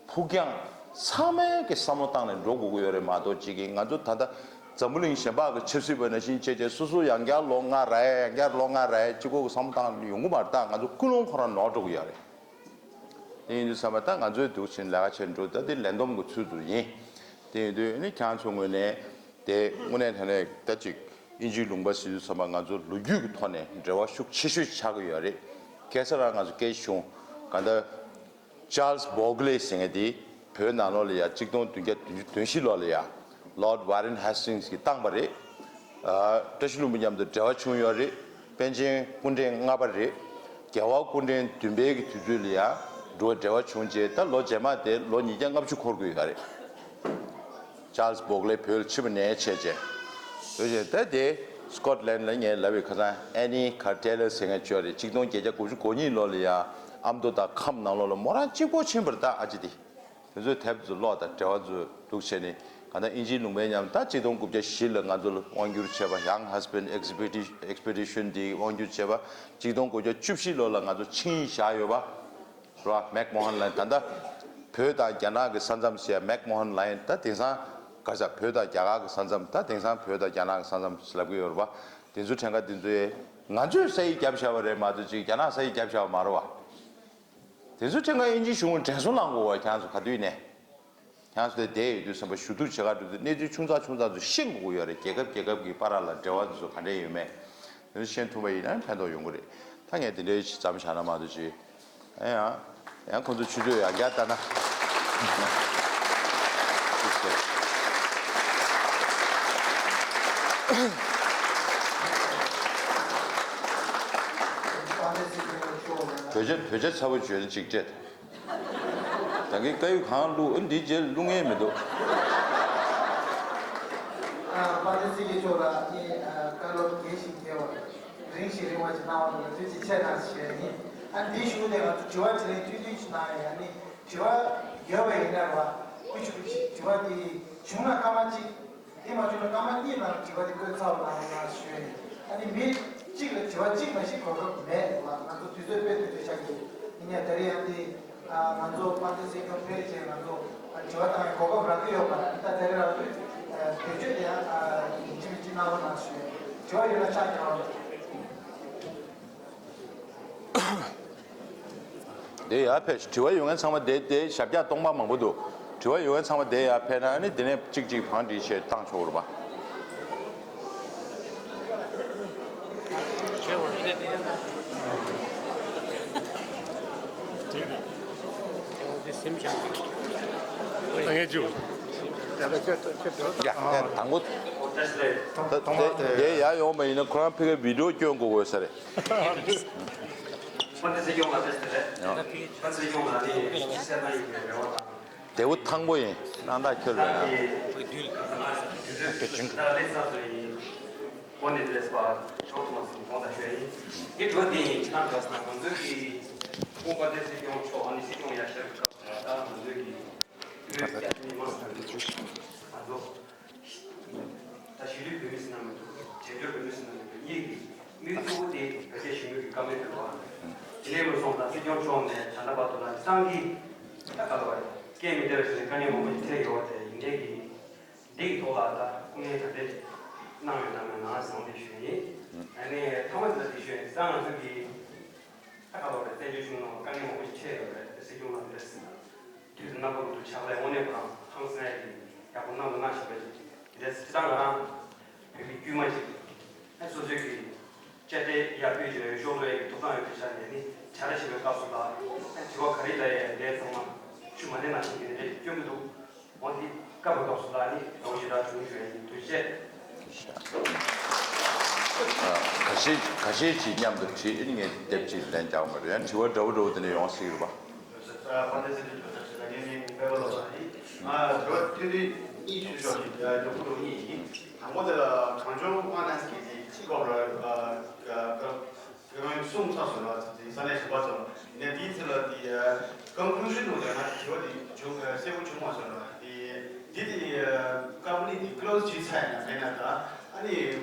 ཕུགས་རྒྱང་ཚང་མས་ཀྱི་བསམ་བློ་བཏང་ནས་འགྲོ་དགོས་ཀྱི་ཡོད་རེད་མ་གཏོགས་གཅིག་གིས་ང་ཚོ་ད་ལྟ་འཛམ་བུ་གླིང་གཞན་པ་གི་ཆབ་སྲིད་པ་ནང་བཞིན་བྱས་བྱས་སོ་སོ་ཡང་བསྐྱར་ལོ་ལྔ་རག་ཡ་ཡང་བསྐྱར་ལོ་ལྔ་རག་ཡ་གཅིག་པོ་གི་བསམ་བློ་བཏང་ཡོང་གི་མ་རེད། ད་ང་ཚོ་ཀུན་སློང་ཁོ་རང་ནོར་འགྲོ་གི་ཡོད་རེད། དེ་ཡིན་དུས་ཙམ་པ་ད་ང་ཚོའི་འདུག་ཕྱིན་ལས་ཀ་བྱེད་འགྲོ་ད་དེ་ལས་བསྡོམས་ཀྱི་ཚུལ་དུ་ཡིན། དེ་ཡིན་དུས་ནི་ཁྱེད་ཚོ་ངོས་ནས་དེ་དངོས་གནས་དྲང་གནས་ད་ཅིག་དབྱིན་ཇིའི་ལུང་པ་ཟེར་དུས་ཙམ་པ་ང་ཚོ་ལོ་རྒྱུས་ཀྱི་ཐོག་ནས་འབྲེལ་བ་ཤུགས་ཆེ་ཤོས་ཆགས་ཀྱི་ཡོད་རེད། ཁ་སང་རང་ང་ཚོ་སྐད་ཆ་བྱུང་ག་ད་ཅཱལ་སི་བོག་ལེ་ཟེར་མཁན་དེ་བོད་ནང་ལོགས་ལ་ཡ་གཅིག་སྟོང་བདུན་བརྒྱ་བདུན་ཅུ་དོན་བཞི་ལོ་ལ་ཡ་ལོར་ཌི་ཝ་རན་ཧེ་སི་ཊིང་སི་གིས་བཏང་པ་རེད། ཨ་བཀྲ་ཤིས་ལྷུན་པོ་མཉམ་དུ་འབྲེལ་བ་བྱུང་ཡོད་རེད། པཎ་ཆེན་སྐུ་ཕྲེང་ལྔ་པ་རེད། རྒྱལ་བ་སྐུ་ཕྲེང་བདུན་པའི་གི་དུས་ཚོད་ལ་ཡང་འགྲོ་འབྲེལ་བ་བྱུང་རྗེས་ད་ལོ་རྗེས་མ་དེ་ལོ་ཉིས་བརྒྱ་ལྔ་བཅུ་འཁོར་དགོས་ཡོད་རེད། ཅཱལ་སི་བོག་ལེ་བོད་ལ་ཕྱིན་པ་ནས་བྱས་རྗེས། དེ་བཞིན་ད་དེ་སི་ཀོཊ་ལན་ལ་ངས་ལབ་པའི་ཁ་སང་ཨེ་ནི་ཁར་ཊེ་ལར་ཟེར་མཁན་ཅིག་ཡོད་རེད། གཅིག་སྟོང་བརྒྱད་བརྒྱ་དགུ་བཅུ་གོ་གཉིས་ལོ་ལ་ཡང་ཨ་མདོ་དང་ཁམས་ནང་ལོགས་ལ་མོ་རང་གཅིག་པོ་ཕྱིན་པ་རེད། ད་ཨ་ཅེ་དེ། དེ་ཚོའི་དེབ་ཚོ་ཀློག་དང་འབྲེལ་བ་ཚོ་འདུག་བྱས་ནས་གང་ལྟར་དབྱིན་ཇིའི་ལུང་པའི་ཉམས་ད་གཅིག་སྟོང་དགུ་བརྒྱ་བཞི་ལ་ང་ཚོ་ལ་དབང་བསྒྱུར་བྱས་པ། Young Husband Exhibition Expedition འདི་དབང་བསྒྱུར་བྱས་པ་གཅིག་སྟོང་དགུ་བརྒྱ་བཅུ་བཞི་ལོ་ལ་ང་ཚོ་ཆིངས་ཡིག་བཞག་ཡོད་པ་རེད་བ། མེག་མོ་ཧན་ལའིན། ད་ལྟ་བོད་དང་རྒྱ་ནག་གི་ས་མཚམས་ཟེར་ཡ་མེག་མོ་ཧན་ལའིན། ད་དེང་སང་ག་ས་བོད་དང་རྒྱ་གར་གི་ས་མཚམས། ད་དེང་སང་བོད་དང་རྒྱ་ནག་གི་ས་མཚམས་ལབ་ཀྱི་ཡོད་རེད་བ། དེ་ཚོ་ཕྲན་ཁ་དེ་ཚོས་ང་ཚོས་ས་ཡིག་བརྒྱབ་བཞག་པ་རེད་མ་གཏོགས་ཅིག་རྒྱ་ནག་ས་ཡིག་བརྒྱབ་བཞག་པ་མ་རེད་བ། དེ་ཚོ་ཕྲན་ཁ་དབྱིན་ཇིའི་གཞུང་ལ་དྲན་གསོ་གནང་དགོས་བ། ཁྱེད་ཚོ་ག་དུས་ནས་ཁྱེད་ཚོ་དེ་བསྡད་ཡོད་དུས་ཙམ་པ་ཞུ་གཏུག་བྱེད་ག་འགྲོ་དུས་གནས་ཚུལ་ཆུང་ཙག་ཆུང་ཙག་ཚོ་ཤེས་དགོས་ཀྱི་ཡོད་རེད། རྒྱལ་ཁབ་རྒྱལ་ཁབ་ཀྱི་བར་ལ་འབྲེལ་བ་དེ་ཚོ་ག་འདྲས་ཡོད་མེད་དེ་ཚོ་ཤེས་ཐུབ་པ་ཡིན་ན་ཕན་ཐོགས་ཡོང་གི་རེད། ད་ངས་དེ་འདྲའི་ཅིག་མཚམས་བཞག་ན་མ་གཏོགས་ཅིག་ཨེ་ཡང་། ཡང་ཁོང་ཚོ་ཆུ་ཚོད་ཡང་བསྐྱར་ལྟ་ན། བོད་ཆས་བོད་ཆས་ཚ་བོ་བྱོས་ན་གཅིག་སྤྲད། ད་གིན་དཀར་ཡོལ་གང་བླུགས་ཨ་འདི་རྗེས་བླུགས་མཁན་མི་འདུག་ཨ་དཔལ་ལྡན་སྲིད་སྐྱོང་མཆོག་ལ་ངས་ཨ་བཀའ་སློབ་རྒྱས་ཤིང་རྒྱས་པ་རིང་ཞིང་རིང་བ་ཞིག་གནང་བ་ལ་ཐུགས་རྗེ་ཆེ་གནང་ཞུ་ཡ་ཡིན། ཨ་འདི་ཞུ་བ་དེ་ང་ཚོ་དྲི་བ་དྲིས་ལན་བསྟུན་བསྟུན་ཞིག་གནང་ཡ་ཡིན། ཨ་ནི་དྲི་བ་ཡོད་པ་ཡིན་ན་རེད་བ། ཀུ་ཅི་ཀུ་ཅི་དྲི་བ་དེ་བྱུང་ན་སྐར་མ་གཅིག་དེ་མ་བྱུང་ན་སྐར་མ་གཉིས་ནང་དྲི་བ་དེ་བཀོད་ཚར་བ་ནང་ལ་ཞུ་ཡ་ཡིན། ཨ་ནི་མི་གཅིག་ལ་དྲི་བ་གཅིག་མ་གཏོགས་གོ་སྐབས་མེད་ལ། ང་ཚོ་དུས་ཚོད་དཔེ་དུས་ཚོད་ཆགས་ཀྱི་ཡིན་ཡ། ད་རེས་ཡང་དེ་ང་ཚོ་དཔལ་ལྡན་སྲིད་སྐྱོང་ཕེབས་རྗེས་ང་ཚོ་དྲི་བ་བཏང་ཡ་གོ་སྐབས་རག་གི་ཡོད་མ་རེད། ད་ད་རེས་རག་དུས་བེད་སྤྱོད་དེ་ཡང་ཡིན་གཅིག་མིན་གཅིག་གནང་རོགས་གནང་ཞུ་ཡ་ཡིན། དྲི་བ་ཡོད་ན་ཕྱག་རྒྱག་རོགས། དེ་ཡར་ཕེབས། དྲི་བ་ཡོད་མཁན་ཚང་མ་དེ་དེ་ཞབས་བཀྱག་སྟོང་པ་མང་པོ་འདུག་དྲི་བ་ཡོད་མཁན་ཚང་མ་དེ་ཡར་ཕེབས་ན་ནི་དེ་ནས་གཅིག་གཅིག་བང་སྒྲིག་བྱས་བཏང་ཆོག་རེད་པ། ཡ་ཡ་དང་པོ། ད་ད་དེ་ཡར་ཡོང་བ་ཡིན་ན་ཁོ་རང་ཕ་གིར་བི་ཌི་ཡོ་སྐྱོན་དགོས་དགོས་ས་རེད། ཕ་ནི་སྲིད་སྐྱོང་ལ་ཕེབས་ཏེ་རེད། ཡང་། ཕ་སྲིད་སྐྱོང་ལ་ནི་གསལ་སྣང་ཡིན་པའི་རེ་བ་དང་། དེ་བོ་ཐང་པོ་ཡིན། སྣང་དག་ཁྱོད་ལ་ཡང་། ད་ལས་ས་སུ་ཡིན། གོ་ནས་ལས་པ་ཆོག་ཐུབ་མ་སོང་གོང་དང་ཤོད་ཡིན། དེ་འགྲོ་དེ་ཡིན་ཕྱི་ནང་འགྲོ་ས་ང་ཚོའི་གི་སྐུ་པར་དེ་སྲིད་སྐྱོང་མཆོག་ཨ་ནི་སྲིད་སྐྱོང་ཡ་ཤར་གི་སྐབས་ད་ང་ཚོའི་གི་ང་ཚོ། ད་གཞིས་ལུས་བོད་མི་ཟེར་ན་མི་འདུག་བྱེས་འབྱོར་བོད་མི་ཟེར་ན་མི་འདུག་གཉིས་ཀྱི་དམིགས་ཡུལ་གཙོ་བོ་དེ་བོད་རྒྱ་ཞི་མོལ་གྱི་བཀའ་མོལ་ཕེབས་པ། དེ་ནས་མར་སོང་ཙང་སྲིད་སྐྱོང་མཆོག་ནས་ད་ལྟ་བར་དུ་ལ་སང་གི་ད་ག་ལ་བ་སྐད་མི་བདེ་བ་ཞིག་ནས་དཀའ་ངལ་མང་པོ་ཞིག་འཕྲད་ཡོད་པ་དེ་ཡིན་གྱི་འདི་གི་ཐོག་ལ་ད་སྐུ་ངལ་ག་འདྲས་གནང་ཡོད་ན་མེད་ན་བཟང་བསྡད་ཞུ་ཡིན། ཨ་ནི་ཐོག་མ་དེ་ལ་དེ་ཞུ་ཡིན་ཙང་ང་ཚོ་གི་ད་ག་ལ་བ་བཙན་བྱོལ་གཞུང་ནང་དཀའ་ངལ་མང་པོ་ཞིག་འཕྲད་ཡོད་རེད། སྲིད་སྐྱོང་ལགས་འདི་འདྲས། དུས་དང་རྣམ་པ་ཀུན་ཏུ་ཕྱག་ལས་དངོས་གནས་ཁོ་རང་ཧང་སང་ཡ་གི་ཡག་པོ་གནང་དང་གནང་བཞིན་པ་ཞིག་དེ་འདྲ་སྲིད་དང་ང་རང་བོད་མི་དཀྱུས་མ་ཞིག་ཨ་སོ་སོའི་གི་བཅའ་སྡོད་ཡར་ཕུལ་བྱས་ཤོག་ལོ་ཡ་གི་ཐོབ་ཐང་ཡོད་པའི་ཆ་ནས་ནི་བྱ་ར་བྱེད་པའི་སྐབས་སུ་ལ་ཨ་དྲི་བ་ག་རེ་ལ་ཡ་ལས་ཚང་མ་ཤུ་མ་ནས་ནང་བཞིན་གི་དེ་འདྲ་ཞིག་སྐྱོན་གི་འདུག་འོ་འདི་སྐབས་སྐབས་སུ་ལ་ནི་དགོངས་ཞེ་དྲག་བྱུང་བྱུང་ཡ་ཡིན། ཐུགས་རྗེ་ཆེ། ཁ་ཤས་ཁ་ཤས་ཀྱིས་མཉམ་དུ་བྲིས་ཨེ་ནི་ངས་དེབ་ཅིག་ལེན་རྒྱག་མ་རེད། ཡང་དྲི་བ་འདྲ་བོ་འདྲ་བོ་དེ་འདྲ་ཡོང་སྲིད་རེད་པ། ཨ་ནི་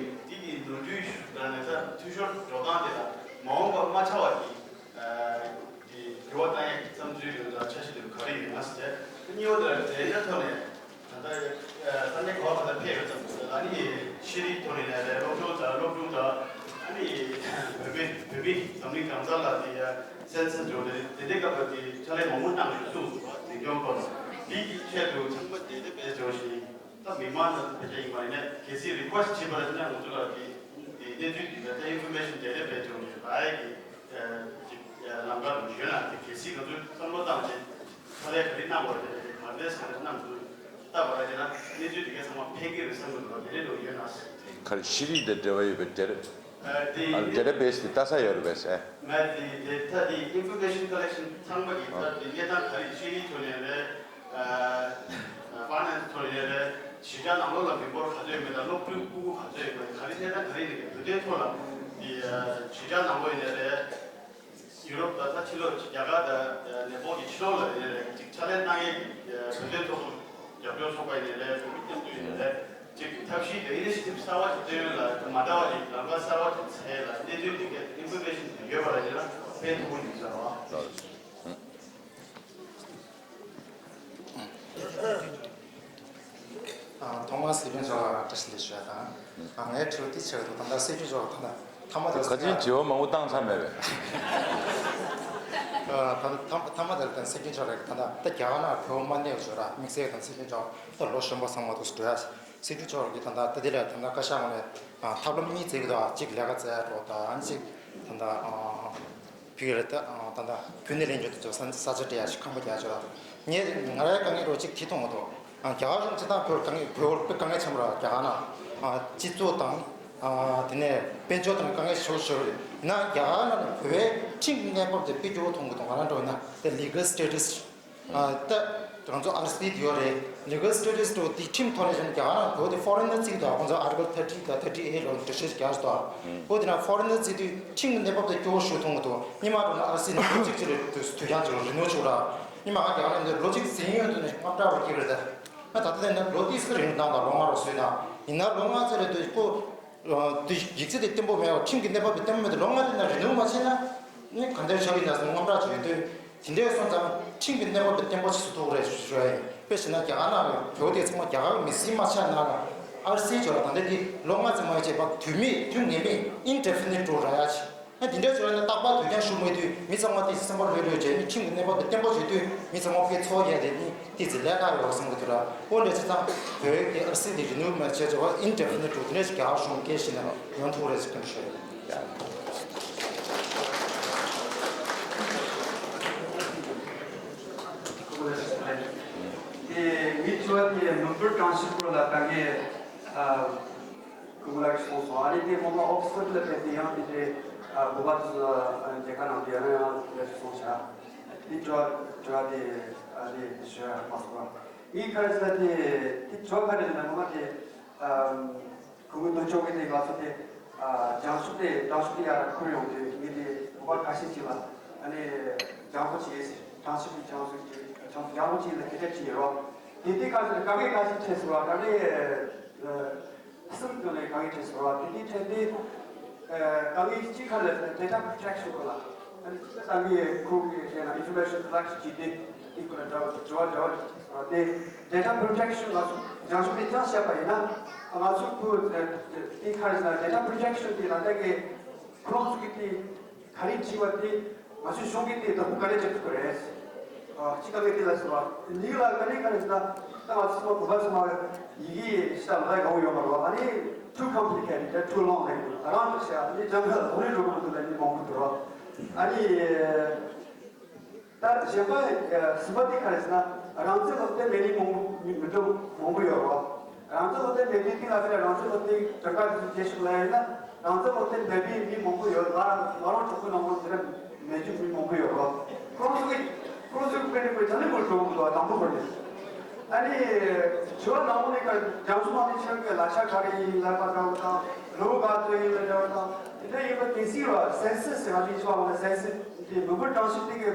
འདི་གི་ནོར་འཁྲུལ་ཞུ་དང་ནས་ད་འཐུས་ཤོར་འགྲོ་སྟངས་དེ་ལ་མ་འོངས་པར་མ་ཆགས་པ་གི་དེ་འགྱུར་བ་གཏང་ཡག་གི་བསམ་ཚུལ་ཡོད་ད་འཆར་གཞི་དེ་ག་རེ་ཡོད་ན་ཟེར། གཉིས་པ་དེ་ལ་དེ་འདྲ་ཐོག་ནས་ད་ལྟ་ས་གནས་ག་བ་ག་ད་ཕེབས་ཡོད་ཙམ་ད་ནི་ཤེས་རིག་ཐོག་ནས་ནས་རེད། སློབ་སྦྱོང་དང་སློབ་སྦྱོང་དང་ཨ་ནི་བོད་པའི་བོད་མི་འཛམ་གླིང་གང་ས་ལ་དེ་སེམས་སེམས་འཇོག་དེ་དེ་འདྲའི་སྐབས་ལ་དེ་ཕྱག་ལས་མང་པོ་གནང་ཡོད་གསུངས་སོང་བ། འཛིན་སྐྱོང་སྐོར་ལ་འདི་གི་ཆེད་དུ་ཚང་མ་དེ་འདྲ་བས་འཇོག་བཞིན། ད་མི་མང་ལ་བེད་སྤྱོད་ཡིན་པ་ཡིན་ན་གལ་སྲིད་རི་ཁུ་ཝེ་སི་ཊི་བྱེད་པ་ཡིན་ན་ང་ཚོ་ལ་དེ་དེ་གནས་ཚུལ་འདི་ལ་ད་ཨིན་ཕོར་མེ་ཤན་དེ་འདྲ་བེད་སྤྱོད་ཡོད་རེད། ཨ་ཡ་གི་ཅིག་ལམ་ཁ་རུ་ཡོད་ན་དེ་གལ་སྲིད་ང་ཚོས་བསམ་བློ་བཏང་བྱས་ཕྱག་ལས་ག་རེ་གནང་དགོས་རེད། དེ་ག་འདྲས་ག་འདྲས་གནང་དགོས་ལྟ་བ་ར་བྱས་ན་གནས་ཚུལ་དེ་གའི་ཚང་མ་ཕན་གྱི་རེད་བསམ་གྱི་འདུག་དེ་འདྲས་འདྲ་བོ་ཡོད་ན། ག་རེ་ཤེས་རིག་དང་འབྲེལ་བ་ཡོད་པའི་འབྲེལ། ཨ་དེ་ཨ་འབྲེལ་བེ་སི་དེ་ལྟ་ས་ཡོད་རེད་པས་ཟེར། ང་དེ་དེ་ད་དེ་ཨིན་ཕོར་མེ་ཤན་ཀ་ལེག་ཤན་ཚང་མ་གི་ད་དེ་གནས་སྟངས་ག་རེ་ཤེས་རིག་ཐོག་ནས་རེད། ཨ་ཕ་ནན་སི་ཐོག་ནས་རེད། གཞིས་ཆགས་ནང་ལོགས་ལ་མི་འབོར་ག་ཚོད་ཡོད་མེད་དང་སློབ་ཕྲུག་ཕྲུ་གུ་ག་ཚོད་ཡོད་མེད་ག་རེ་གནས་སྟངས་ག་རེ་ཡིན་ནའི་བོད་དོན་ཐོག་ལ་དེ་གཞིས་ཆགས་ནང་ལོགས་ཡིན་ནའི་རེད། ཡུ་རོབ་ད་ལྟ་ཕྱི་ལོགས་རྒྱ་གར་དང་ནེ་པཱལ་གྱི་ཕྱི་ལོགས་ལ་ཡིན་ནའི་རེད། ཅིག་ཕྱག་ལས་གནང་ཡས་ཀྱི་བོད་དོན་ཐོག་རྒྱབ་སྐྱོར་ཚོགས་པ་ཡིན་ནའི་རེད། བོད་མི་མཉམ་འདུས་ཡིན་ནའི་རེད། ཅིག་ཐབས་ཤེས་དང་ཨི་ནི་ཤི་ཊིབ་གསར་བ་ཞིག་བཏོན་ཡོད་ལ་མ་འདྲ་བ་ཅིག་ལམ་ཁ་གསར་བ་ཅིག་འཚོལ་ལ་གནས་ཚུལ་འདི་གའི་ཨིན་ཕོར་མེ་ཤན་དེ་ཡོད་པ་ལ་ཡིན་ན་ཕན་ཐོགས་ཀྱི་ཡིན་ཟེར་བ། ཨ་ཐོག་མར་སྲིད་སྐྱོང་མཆོག་ལ་བཀྲ་ཤིས་བདེ་ལེགས་ཞུ་ཡ་དང་། ཨ་ངའི་དྲི་བ་འདི་ཆགས་འདུག་ད་ལྟ་སྲིད་སྐྱོང་མཆོག་ད་ལྟ་ཐ་མ་དེ་ཁ་ཆེན་དྲི་བ་མང་པོ་བཏང་ཚར་མེད་པས། ཨ་ད་ལྟ་ཐ་མ་དེ་ལ་ད་སྲིད་སྐྱོང་མཆོག་རེད། ད་ལྟ་ད་རྒྱ་གར་ནང་བོད་མ་གནས་བྱོས་ར་དམིགས་བསལ་ད་སྲིད་སྐྱོང་མཆོག་ད་ལོ་གཞོན་པ་ཚང་མ་འདུག་འགྲོ་ཡ། སྲིད་སྐྱོང་མཆོག་གིས་ད་ལྟ་ད་འདི་ལ་ད་ལྟ་བཀའ་ཤག་ངོས་ནས་ཨ་ཐབས་ལམ་གཉིས་བརྩི་གི་འདུག་ཨ་གཅིག་ལས་ཀ་བཙལ་འགྲོ་ད་ཨ་གཅིག་ད་ལྟ་ཨ་ ཕི་རེད་ད། ད་ལྟ་བོད་ནས་ལེན་རྒྱུ་དེ་ཚོ་ས་ས་ཆ་སྤྲད་ཡ་ཞིག་ཁང་པ་རྒྱག་ཆོག་ལ། ངས་ང་རའི་དཀའ་ངལ་རོ་གཅིག་དེ་མཐོང་གི་འདུག་རྒྱ་གར་གཞུང་སྤྱི་བཏང་བོད་དཀའ་ངལ་བོད་དཔེ་དཀའ་ངལ་ཆེན་པོ་ར། རྒྱ་གར་ནང་སྤྱི་ཚོགས་དང་དེ་ནས་དཔལ་འབྱོར་དང་དཀའ་ངལ་ཞེ་པོ་ཞེ་པོ་རེད། ཡིན་ན་རྒྱ་གར་ནང་བོད་པའི་ཁྲིམས་ཀྱི་གནས་བབ་དེ་དཔེ་སྐྱོ་བོ་མཐོང་གི་འདུག་ང་རང་འདྲ་བོ་ཡིན་ན་དེ་ལི་གལ་སི་ཊེ་ཊས། ད་རང་ཚོ་ཨར་སི་དེ་ཡོད་རེད། ལི་གལ་སི་ཊེ་ཊས་དེ་ཁྲིམས་ཐོག་ནས་བྱས་ན་རྒྱ་གར་ནང་བོད་དེ་ཕོ་རེན་ནར་བརྩི་གི་འདུག་ཁོང་ཚོ་ཨར་ཊི་ཀལ་ཐར་ཊི་དང་ཐར་ཊི་ཨེ་ཊི་ལ་འགྲེལ་བཤད་རྒྱག་འདུག་བོད་དེ་ན་ཕོ་རེན་ནར་བརྩི་དུས་ཁྲིམས་ཀྱི་གནས་བབ་དེ་སྐྱོ་བོ་ཞིག་མཐོང་གི་འདུག་སྔོན་མ་འགྲོ་ན་ཨར་སི་ནས་ལོ་གཅིག་ཅིག་རེད་དུས་དུས་འགྱངས་བྱེད་རོགས་རི་ནུ་ལ་བཅུག་ར། སྔོན་མ་ང་རྒྱ་གར་ནང་འདིར་ལོ་གཅིག་ཟིན་ཡོད་དུས་ནས་དངངས་སྐྲག་རོགས་སྐྱེས་རེད་ད། ང་ད་ལྟ་ནས་ལོ་ཏོག་ཙམ་རིང་བཏང་དང་ལོ་ལྔ་རོགས་བཟོས་དང་ཡིན་ན་ལོ་ལྔ་ཙམ་རེད་དུས་ཁོ། དེ་ཡིག་ཚད་དེ་བརྟན་པོ་མེད་པ་ཁྲིམས་ཀྱི་གནས་བབ་དེ་བརྟན་པོ་མེད་དུས་ལོ་ལྔ་དེ་ན་རི་ནུ་མ་བྱས་ན་ནི་ག་འདྲའི་ཆགས་ཀྱི་ན་ཟེར་ནས་དངངས་སྐྲག་བྱེད་དུས་དེ་འདྲའི་སོང་ཙང་ཁྲིམས་ཀྱི་གནས་བབ་དེ་བརྟན་པོ་བྱེད་ཐུབ་ཀྱི་རེད་ཞུ་ཞུ་ཡ་ཡིན། དཔེ་བྱས་ན་རྒྱ་གར་ནང་གི་བོད་དེ་ཚང་མ་རྒྱ་གར་གྱི་མི་སེར་མ་ཆགས་ན་ལ་ཨར་སི་བྱས་པ་དང་དེ་དེ་ལོ་ལྔ་ཙམ་མ་བྱས་པ་དུས་མེད་དུས་ངེས་མེད་indefinite་འགྲོ་ར་ཡ་ཆེ། ཨ་དེ་འདྲའི་བྱས་ན་རྟག་པར་དུས་འགྱངས་ཞུ་མེད་དུས་མི་ཚང་མ་དེ་སེམས་པ་ལྷོད་ལྷོད་བྱས་ནས་ཁྲིམས་ཀྱི་གནས་བབ་དེ་བརྟན་པོ་བྱེད་དུས་མི་ཚང་མ་དཔེ་ཚོར་ཡ་དེ་ནི། དེ་ཚོ་ལས་ཀ་ཡོད་གསུང་གི་འདུག་ར། འོ་འདྲ་བྱས་ཙང་བོད་ཀྱི་ཨར་སི་དེ་རི་ནུ་མ་བྱས་བྱས་པ་indefinite་འགྲོ་དེ་འདྲ་ཞིག་རྒྱ་གར་གཞུང་སྐད་བཤད་ན་ཡོང་ཐུབ་རེད་ཟེར་སྐྱོན་ཞུ་ཡ་ཡིན། དེ་ངའི་དྲི་བ་དེ་མི་འབོར་གྲངས་གཞི་སྐོར་ལ་ད་ངས་ཨ་སྐུ་ངོ་ལགས་ཀྱིས་གསུངས་སོང་། ཨ་ནི་དེ་སྔོན་མ་ཨོག་སི་ཕོར་ཌི་ལ་ཕེབས་དུས་ཡང་དེ་འདྲའི་ཨ་བོད་པ་ཚོ་ཨ་མཇལ་ཁ་གནང་དུས་ཡང་ཡང་དེ་འདྲ་ཞིག་གསུངས་བཞག་དེ་དྲི་བ་དྲི་བ་དེ་ཨ་ནི་ཞུ་ཡ་མ་སོང་བ། ངས་ག་རེ་ཟེར་ན་དེ་དེ་དྲི་བ་ག་རེ་ཟེར་ན་ངོ་མ་དེ་ཨ་ཁོ་གི་ནུ་ཅོག་གི་དེ་ང་ཚོ་དེ་ཨ་སྦྱང་ཤུགས་དེ་སྦྱང་ཤུགས་དེ་ཡར་འཁུར་ཡོང་དུས་ངས་དེ་བོད་པ་ཁ་ཤས་ཅིག་ལ་ཨ་ནི་སྦྱང་པོ་བྱེད་ཡས་ཟེར། སྦྱང་ཤུགས་ཀྱི་སྦྱང་ཤུགས་ཀྱི་སྦྱང་སྦྱང་པོ་བྱེད་ཡས་ལ་སྐད་ཆ་དྲིས་ཡོད་རོགས། དེ་དུས་ཁ་ཤས་དཀའ་ངལ་ཁ་ཤས་འཕྲད་སོང་བ། དཀའ་ངལ་གསུམ་ཀྱང་ལས་དཀའ་ངལ་འཕྲད་སོང་བ། དེ་དུས་འཕྲད་དེ་དཀའ་ངལ་གཅིག་ཁ་ལ་data protection་སྐོར་ལ་ཨ་ནི་ཅི་ལྟ་ངས་ཁོང་གི་ཞེ་ན་information collection་བྱས་ཏེ་དེ་སྐོར་ལ་འདྲ་བ་འདྲ་བ་འདྲ་བ་དེ་data protection་ང་ཚོ་སྦྱང་ཤུགས་དེ་ཅང་བཤད་པ་ཡིན་ན་ང་ཚོ་ཁོ་དེ་ཁ་ལ་data protection་དེ་ལ་ད་གི་ཁོང་ཚོ་གི་དེ། ག་རེ་བྱས་པ་དེ་ང་ཚོའི་གཞུང་གིས་དེ་བདག་པོ་ག་རེ་བྱེད་ཐུབ་ཀྱི་རེད། ཨ་གཅིག་དཀའ་ངལ་དེ་ལ་ཟེར་བ། གཉིས་ལ་ག་རེ་ག་རེ་ཟེར་ན་ད་ང་ཚོ་ཚང་མ་བོད་པ་ཚང་མ་ཡི་གེ་ཤ་ལ་ཡོང་ཡོད་མ་རེད་བ། ཨ་ནི་too complicated, too long་ལབ་ཡོད། ད་རང་ཅག་ཤ་ཨ་ནི་ལྗང་ཁ་ལ་ལོ་རེ་འགྲོ་གི་མི་འདུག་ལབ་མི་མང་པོ་འདུག་རོ། ཨ་ནི་ད་གཞན་པ་གསུམ་པ་དེ་ག་རེ་ཟེར་ན་རང་བཙན་སློབ་སྟོན་མེད་མི་མང་པོ་མི་འདུག་མང་པོ་ཡོད་རོ། རང་བཙན་སློབ་སྟོན་མེད་དུས་དེ་ལ་ཟེར་རང་བཙན་སློབ་སྟོན་གྲངས་ཀ་དེ་ཚོ་རྒྱས་ཤིག་ལ་ཡིན་ན་རང་བཙན་སློབ་སྟོན་མེད་པའི་མི་མང་པོ་ཡོད། ང་རང་ང་རང་གྲོགས་པོ་ནང་ལོགས་དེ་འདྲ་མེད་རྒྱུ་མི་མང་པོ་ཡོད་རོ། ཁོང་ཚོ་གིས་ཁོང་ཚོའི་དཔེ་ནི་དཔེ་ད་ནི་མོ་འགྲོ་གི་འདུག་དང་པོ་བར་ནས་ཨ་ནི་ཞུ་བ་ནང་ལོགས་ནས་ཀ་རྒྱང་ཤོག་ནང་ནས་ཁྱེད་ཀྱི་ལག་ཆ་ག་རེ་ཡིན་ལབ་པ་འདྲ་བོ་དང་ལོ་ག་ཚོད་ཡིན་ལབ་འདྲ་བོ་དང་དེ་འདྲ་ཡིན་པ་གལ་སྲིད་རོ་census་ཟེར་བ་ཅིག་ཞུ་བ་ལ་census་དེ་མི་འབོར་གྲངས་གཞི་དེ་གི་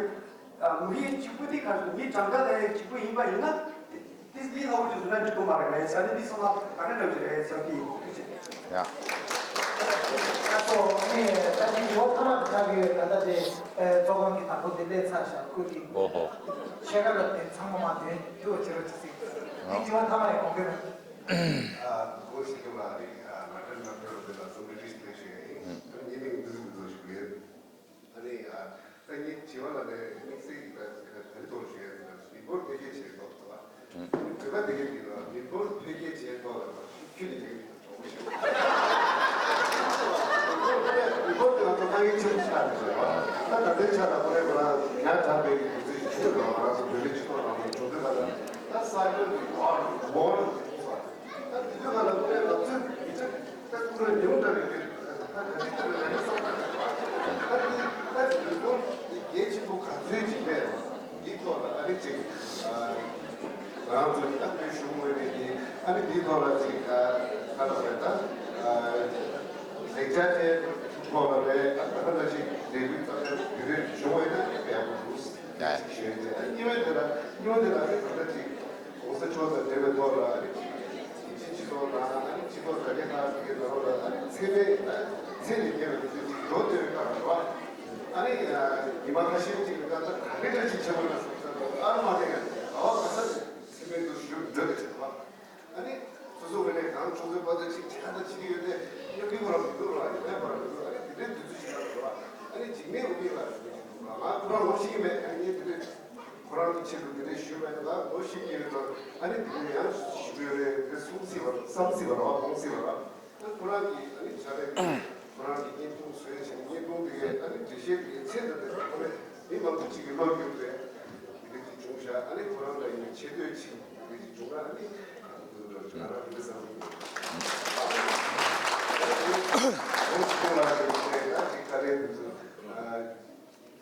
ཨ་མི་རིགས་གཅིག་པུ་དེ་ག་རེ་མི་གྲངས་ཀ་ལས་གཅིག་པུ་ཡིན་པ་ཡིན་ན་དེ་དེ་ལས་སླ་པོ་ཅིག་བཟོ་ན་འགྲིག་གི་མ་རེད་ཟེར་ནས་འདི་ཚང་མ་ག་འདྲ་འདྲ་བོ་ཅིག་རེད་ཟེར་གི་ཡིན། ཡ། ཨ་སོ་ངས་ད་ཅི་ལོ་ཐ་མ་དེ་ཆགས་ཀྱི་ཡོད། ད་ལྟ་དེ་ཨེ་ཚོགས་ཁང་གི་དང་པོ་དེ་སླེབས་ཚར་ཤག་ཁོས་ཀྱི་ཨོ་ཧོ། ཤེས་ཀ་ལ་དེ་ཚང་མ་མ་དོན་དུ་བྱེད་རོགས་ཅིག་ཟེར། འདི་ཅི་མ་ཐ་མ་ཡི་གོང་འཕེལ་མེད། ཨ་གོ་ཞིག་གི་མ་རེད། ཨ་མ་ཏན་མ་ཕེར་རོ་དེ་ལ་སོ་མི་ཏིས་དེ་ཞིག་ཡིན། ཨ་ནི་ངས་ནི་འདི་ཟིག་འདི་ཟིག་ཞིག་ཡོད། ཨ་ནི་ཨ་ད་ངས་དྲི་བ་ལ་ནས་དམིགས་བསལ་གྱི་ད་ག་རེ་ཐོག་ཞུ་ཡ་ཟེར་ན་མི་འབོར་འཕེལ་རྒྱས་བྱས་ཐོག་ཏུ་བ། བོད་པ་དེ་གའི་དེ་ལ་མི་འབོར་འཕེལ་རྒྱས་བྱས་ཐོག་ལ་ཁྱོད་ནི་དེ་གའི་གྲོགས་པོ་ཞིག་མི་འབོར་དེ་ང་ཚོ་དཀའ་ངལ་ཆེན་པོ་ཞིག་ཆགས་ནས་བྱས་པ། ད་ད་ལྟའི་ཆ་ལ་ཁོ་རེ་ཁོ་རང་ཉག་དྲག་པའི་གི་དུས་ཚོད་ཞིག་ཆུ་ལ་ང་རང་ཚོ་བོད་པའི་སྤྱི་ཚོགས་ནང་ལ་འགྲོ་དུས་ད་ད་ས་ཡོམ་གྱི་ཝར་ཝར་ད་དེ་དུས་ང་ལ་ཁོ་རེ་ང་ཚོའི་མི་ཚེ། ད་ཀུན་ལ་ཉུང་དྲགས་པའི་དུས་ད་ག་དུས་དུས་ལ་ཡང་བསམ་པ་ད་དེ་ད་དེ་ལུས་ཕུང་གལ་ཆེན་པོ་ག་ཚོད་ཅིག་མེད་འདིའི་ཐོག་ལ་ཨ་ནི་ཅིག་ང་རང་ཚོ་ད་བོད་གཞུང་ངོས་ནས་ཀྱི་ཨ་ནི་འདིའི་ཐོག་ལ་ཅིག་ཁ་ལ་བས་ད་ལེགས་ཆ་དེ་ཐོག་ལ་བས་ཨ་ད་ལྟ་ཅིག་ལས་འགུལ་རྩ་ཆེན་དེ་རིགས་བཞུགས་པ་ཡིན་ན་ཡག་པོ་འདུག་ཞུ་ཡིན་ཏེ། ཨ་གཉིས་པ་དེ་ལ་གཉིས་པ་དེ་ལ་ཨ་ནི་ད་ལྟ་ཅིག་གོང་ས་མཆོག་དང་འབྲེལ་བའི་ཐོག་ལ་ཨ་ནི་ཅིག་སྤྱི་སྤྱི་ཚོགས་ནང་ཨ་ནི་སྤྱི་ཚོགས་དར་རྒྱས་གནང་ཟེར་གྱི་ནང་ལ་ཨ་ནི་ཚད་མེད་ཚད་ལས་བརྒལ་བའི་ཚུལ་ཅིག་འགྲོ་བསྡད་པའི་སྐབས་སུ་ཨ་ནི་ཉི་མ་ཁ་ཤས་ཅིག་གི་སྐབས་ད་ག་འདྲ་ཅིག་བྱེད་དགོས་ན་བསམ་ས་དང་ཨ་མ་དེ་ཡང་ཨ་བ་ག་ས་ཚད་མེད་དུ་ཞུ་འགྲོ་བསྡད་པ། ཨ་ནི་སོ་སོ་ངོས་ནས་གང་བྱུང་ཚོད་པ་ཚོད་ཅིག་བྱ་ད་བྱེད་ཀྱི་ཡོད་དེ་སྙོམས་ཀྱི་ཁོ་རང་མི་འདུག་ར་ཡོད་མེད་ཁོ་རང་མི་འདུག་ཨ་ནི་དེ་འདྲའི་དུས་ཚོད་ཞིག་ལ་འགྲོ་བ་ཨ་ནི་འཇིགས་མེད་འོ་མི་ལ་ང་ཁོ་རང་ངོ་ཤེས་ཀྱི་མེད། ཨ་ནི་ངས་དེ་འདྲའི་ཁོ་རང་གི་ཆེད་དུ་དེ་འདྲའི་ཞུས་པ་ཡིན་ན་ངོ་ཤེས་ཀྱི་ཡོད་དང་ཨ་ནི་དེ་འདྲའི་ཡང་ཞུ་གི་ཡོད་རེད་དེ་གསུང་སྲིད་པ་བསམ་སྲིད་པ་ར་བ་དགོངས་སྲིད་པ་ར་ཨ་ཁོ་རང་གི་ཨ་ནི་བྱ་རེད། ཁོ་རང་གིས་བརྙན་ཐུང་བཟོས་བྱས་ནས་བརྙན་ཐུང་དེ་གའི་ཨ་ནི་འགྲེལ་བཤད་དེ་གའི་ཚད་དང་ལྡན་པ་ཁོ་རེ་མི་མང་པོ་ཅིག་གིས་མ་མཁྱེན་པའི་དེ་འདྲ་ཅིག་བྱུང་ཤག་ཨ་ནི་ཁོ་རང་ལ་ཡིན་ན་ཆེ་བསྟོད་ཅིག་དེ་འདྲ་ཅིག་བྱུང་ན་ཨ་ནི་ང་རང་དེ་འདྲ་བསམ་གྱི་ཡོད།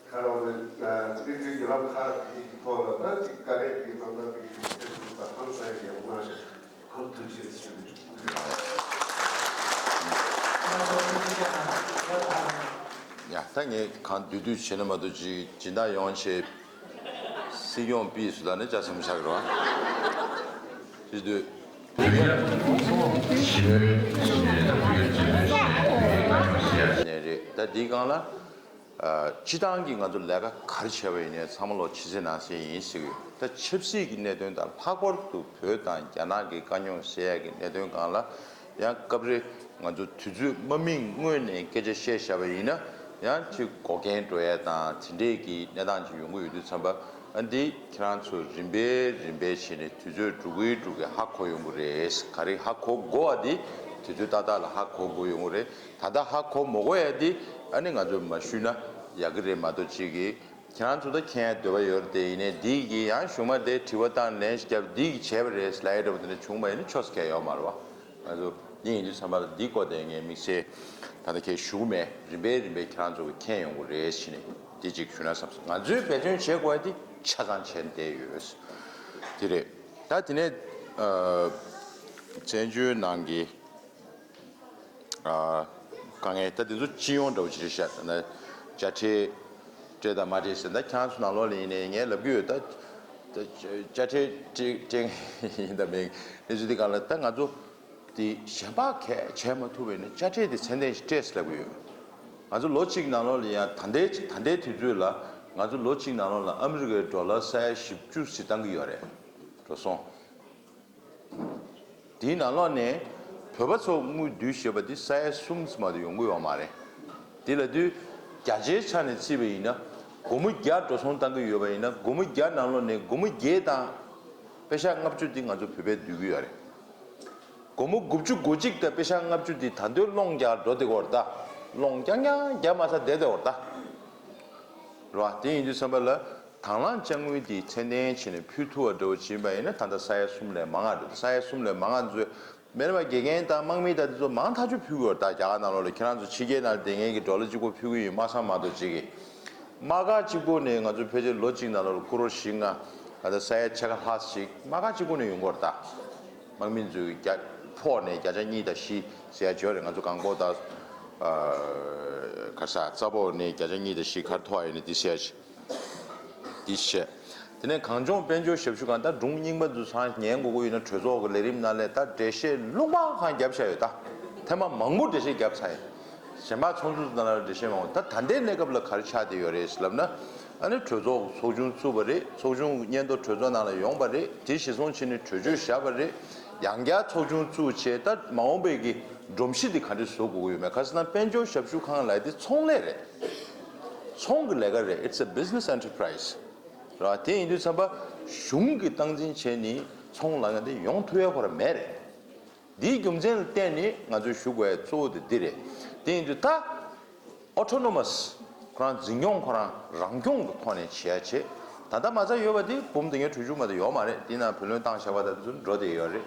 ཁ་རོག་ནས་སྤྱི་འཐུས་ཀྱི་ལམ་ཁ་དེའི་ཐོག་ལ་ད་ཅིག་དཀའ་ལས་དེའི་ཐོག་ལ་དེ་གའི་ཐེབས་ཐུབ་པ་ཧང་སང་ཡག་པོ་གནང་ཤག་ཧང་ཐུགས་རྗེ་ཆེ་ཞུ་གི་འདུག་ཡ་ད་ངས་གང་བསྡུས་བསྡུས་བྱས་ན་མ་གཏོགས་ཅིག་སྦྱིན་བདག་ཡོང་བྱས་སྲིད་སྐྱོང་པིས་སུ་ད་ནི་ཅག་སེམས་ཤར་རོ། སྲིད་དུས་ནས་རེད། ད་འདིའི་སྒང་ལ། སྤྱི་བཏང་གི་ང་ཚོ་ལས་ཀ་ག་རེ་བྱས་པ་ཡིན་ནའི་ཚང་མ་ལོ་ཕྱི་ཚེས་ནང་གསལ་ཡིན་ཟེར་གི་ཡོད། ད་ཆབ་སྲིད་ཀྱི་གནད་དོན་དང་ལྷག་པར་དུ་བོད་དང་རྒྱ་ནག་གི་དཀའ་རྙོག་སེལ་ཡག་གི་གནད་དོན་སྒང་ལ་ཡང་སྐབས་རེ་ང་ཚོ་དུས་ཚོད་མ་སྨིན་སྔོན་ནས་སྐད་ཆ་བཤད་བཞག་པ་ཡིན་ན་ཡང་ཅིག་འགོག་རྐྱེན་འགྲོ་ཡ་དང་དེ་འདྲས་ཀྱི་གནས་སྟངས་ཅིག་ཡོང་གི་ཡོད་དུས་ཙམ་པ། ཨ་འདི་ཁྱེད་རང་ཚོ་རིམ་པས་རིམ་པས་བྱས་ནས་དུས་ཚོད་འགྲོ་གིན་འགྲོ་གིན་ཧ་གོ་ཡོང་གི་རེད། ག་རེ་ཧ་གོ་དགོས་པ་འདི་དུས་ཚོད་ཏག་ཏག་ལ་ཧ་གོ་དགོས་ཡོང་གི་རེད། ད་ལྟ་ཧ་གོ་མ་དགོས་ཡ་འདི་ཨ་ནི་ང་ཚོས་མ་ཞུས་ན་ཡག་གི་རེད་མ་གཏོགས་ཅིག་གིས་ཁྱེད་རང་ཚོ་ད་མཁྱེན་ཡ་འདོད་པ་ཡོད་རེད་དེ། ཡིན་ནའི་འདི་གིས་ཡང་གཞུག་མ་དེ་དྲི་བ་བཏང་ལན་ཞིག་བརྒྱབ་འདི་གིས་བྱས་པ་རེད་ལབ་ཡ་འདྲ་པོ་དེ་འདྲ་བྱུང་བ་ཡིན་ན་ཆོག་ས་གང་ཡང་ཡོད་མ་རེད་བ། ང་ཚོ་འདི་ཡིན་དུས་ཙམ་པ་ལ་འདི་སྐོར་དེ་ངས་དམིགས་བསལ་ད་ལྟ་ཁས་ཞུ་གི་མེད། རིམ་པས་རིམ་པས་ཁྱེད་རང་ཚོ་གིས་མཁྱེན་ཡོང་གི་རེད་ཟེར་ནས་འདི་གཅིག་ཞུ་ན་བསམ་སོང་། ང་ཚོས་འབད་བརྩོན་བྱེད་དགོས་ཡ་འདི་ཆ་ཚང་བྱས་བསྡད་ཡོད། དེ་རེད། ད་དེ་ནས་ཨ་བཙན་བྱོལ་ནང་གི་ཨ་དཀའ་ངལ་ད་དེ་ཚོ་སྤྱི་ཡོངས་འདྲ་བོ་ཅིག་རེད་ཤག་ད་ནི་དཔྱ་ཁྲལ་སྤྲད་དང་མ་སྤྲད་ཟེར། ད་ཁྱེད་རང་ཚོ་ནང་ལོགས་ལ་ཡིན་ནའི་ངས་ལབ་ཀྱི་ཡོད། ད་ད་དཔྱ་ཁྲལ་སྤྲད་སྤྲད་མཁན་ཡིན་དང་མིན་གནས་ཚུལ་འདི་སྒང་ལ་ད་ང་ཚོ་དེ་གཞན་པ་གས་བྱས་མ་ཐུབ་པ་ཡིན་ན་དཔྱ་ཁྲལ་དེ་ཚད་ལྡན་ཞིག་སྤྲད་ཟེར་ལབ་ཀྱི་ཡོད། ང་ཚོ་ལོ་གཅིག་ནང་ལོགས་ལ་ཡང་ད་ལྟའི་ད་ལྟའི་དུས་ཚོད་ལ་ང་ཚོ་ལོ་གཅིག་ནང་ལོགས་ལ་ཨ་མི་རི་ཀའི་ཌོ་ལར་ས་ཡ་བཞི་བཅུ་ཞིག་བཏང་གི་ཡོད་རེད། འགྲོ་སོང་དེའི་ནང་ལོགས་ནས་བོད་པ་ཚོ་དངུལ་བསྡུས་བཞག་པ་དེ་ས་ཡ་གསུམ་ཙམ་མ་གཏོགས་ཡོང་གི་ཡོད་མ་རེད། དེ་ལབ་དུས་བརྒྱ་ཆའི་ཆ་ནས་བརྩིས་པ་ཡིན་ན་སྒོར་མོ་བརྒྱ་འགྲོ་སོང་བཏང་གི་ཡོད་པ་ཡིན་ན་སྒོར་མོ་བརྒྱ་ནང་ལོགས་ནས་སྒོར་མོ་བརྒྱད་དང་པེ་ཤག་ལྔ་བཅུ་དེ་ང་ཚོ་བོད་པས་བསྡུས་ཀྱི་ཡོད་རེད། སྒོར་མོ་དགུ་བཅུ་གོ་གཅིག་དང་པེ་ཤག་ལྔ་བཅུ་དེ་ད་དུང་སློང་རྒྱག་འགྲོ་བསྡད་ཀྱི་ཡོད་རེད་ད། སློང་རྐྱང་རྐྱང་རྒྱག་མ་ཚར་བསྡད་བསྡད་ཡོད་རེད་ད། རེད་བ། དེ་ཡིན་དུས་ཙམ་པ་ལ་དང་བླངས་དཔྱ་དངུལ་འདི་ཚད་ལྡན་བྱས་ནས་ཕུལ་ཐུབ་པ་འདྲ་བོ་ཅིག་ཡིན་པ་ཡིན་ན་ད་ལྟ་ས་ཡ་གསུམ་ལས་མང་ང་འདུག་ས་ཡ་གསུམ་ལས་མང་ང་ཚོས་མེད་པ་དགེ་རྒན་དང་དམག་མི་དང་དེ་ཚོ་མང་ཐག་ཆོད་ཕུལ་དགོས་རེད་ད། རྒྱ་གར་ནང་ལོགས་ལ་ཁྱེད་རང་ཚོ་ཕྱི་རྒྱལ་ནང་ལ་བསྡད་མཁན་གྱི་ཌོ་ལར་གཅིག་པོ་ཕུལ་གྱི་ཡོད་སྨྲ་བསམ་མ་གཏོགས་ཅིག་གིས། དམག་སྒར་གཅིག་པོ་ནས་ང་ཚོ་ཕལ་ཆེར་ལོ་གཅིག་ནང་ལོགས་ལ་ཀུ་རོར་བཞི་ལྔ་ད་ལྟ་ས་ཡ་ཕྱེད་ཀ་ལྷག་ཅིག་དམག་སྒར་གཅིག་པོ་ནས་ཡོང་གི་ཡོད་རེད་ད། དམག་མི་ཚོའི་བརྒྱ་ཕོགས་ནས་བརྒྱ་ཆ་གཉིས་དང་བཞི་ཟེར་ཡ་ཅིག་ཡོད་རེད། ང་ཚོ་གང་པོ་དང་ཨ་ག་ས་རྩ་ཕོགས་ནས་བརྒྱ་ཆ་གཉིས་དང་བཞི་ག་རེ་ཐོགས་ཡོད་ནས་འདི་ཟེར་ཡ་ཅིག་འདི་བཤད། དེ་ནས་གངས་ལྗོངས་དཔལ་འབྱོར་ཞབས་ཞུ་ཁང་ད་སྒྲུང་རྙིང་པ་ཚོ་ཚང་ཉན་དགོས་ཀྱི་ཡོད་ན་གྲོས་ཚོགས་ཀྱི་ལས་རིམ་ནང་ལས་ད་འགྲེལ་བཤད་ལུང་པ་གང་བརྒྱབ་བཞག་ཡོད་ད། ཐེངས་མ་མང་པོ་འགྲེལ་བཤད་བརྒྱབ་ཚར་ཡིན། གཞན་པ་ཚོགས་འདུ་ནང་ལ་འགྲེལ་བཤད་མང་པོ། ད་ད་ལྟའི་གནས་སྐབས་ལ་ག་རེ་ཆགས་བསྡད་ཡོད་རེད་ལབ་ན། ཨ་ནི་གྲོས་ཚོགས་ཚོགས་ཆུང་བཙུགས་པ་རེད། ཚོགས་ཆུང་སྙན་ཐོ་གྲོས་ཚོགས་ནང་ལ་ཡོང་པ་རེད། དེ་གཞིར་བཟུང་བྱས་ནས་གྲོས་ཆོད་བཞག་པ་རེད། ཡང་བསྐྱར་ཚོགས་ཆུང་བཙུགས་བྱས་ད་མ་འོངས་པའི་གི་སྒྲོམ་གཞི་དེ་ག་འདྲས་བཟོ་དགོས་ཀྱི་ཡོད་མེད། ག་ཟེར་ན་དཔལ་འབྱོར་ཞབས་ཞུ་ཁང་ལབ་ཡ་དེ་ཚོང་ལས་རེད། ཚོང་གི་ལས་ཀ་རེད། It's a business enterprise. རེད་བ། དེ་ཡིན་དུས་ཙམ་པ་གཞུང་གིས་སྟངས་འཛིན་བྱས་ནས་ཚོང་ལབ་ཡ་དེ་ཡོང་ཐུབ་ཡ་ཁོ་རང་མེད་རེད། འདིའི་རྒྱུ་མཚན་ལ་བརྟེན་ནས་ང་ཚོས་ཞུ་དགོས་ཡ་གཙོ་བོ་དེ་འདི་རེད། དེ་ཡིན་དུས་ད་ཨོ་ཊོ་ནོ་མཱས་ཁོ་རང་འཛིན་སྐྱོང་ཁོ་རང་རང་སྐྱོང་གི་ཐོག་ནས་བྱེད་ཡ་བྱེད། ད་ལྟ་མ་རྩ་ཡོད་པ་དེ་འབུམ་དང་ཉེར་དྲུག་ཅུ་མ་གཏོགས་ཡོད་མ་རེད། དེ་ནང་བུ་ལོན་བཏང་བཞག་པ་དང་དེ་ཚོ་འགྲོ་བསྡད་ཡོད་རེད།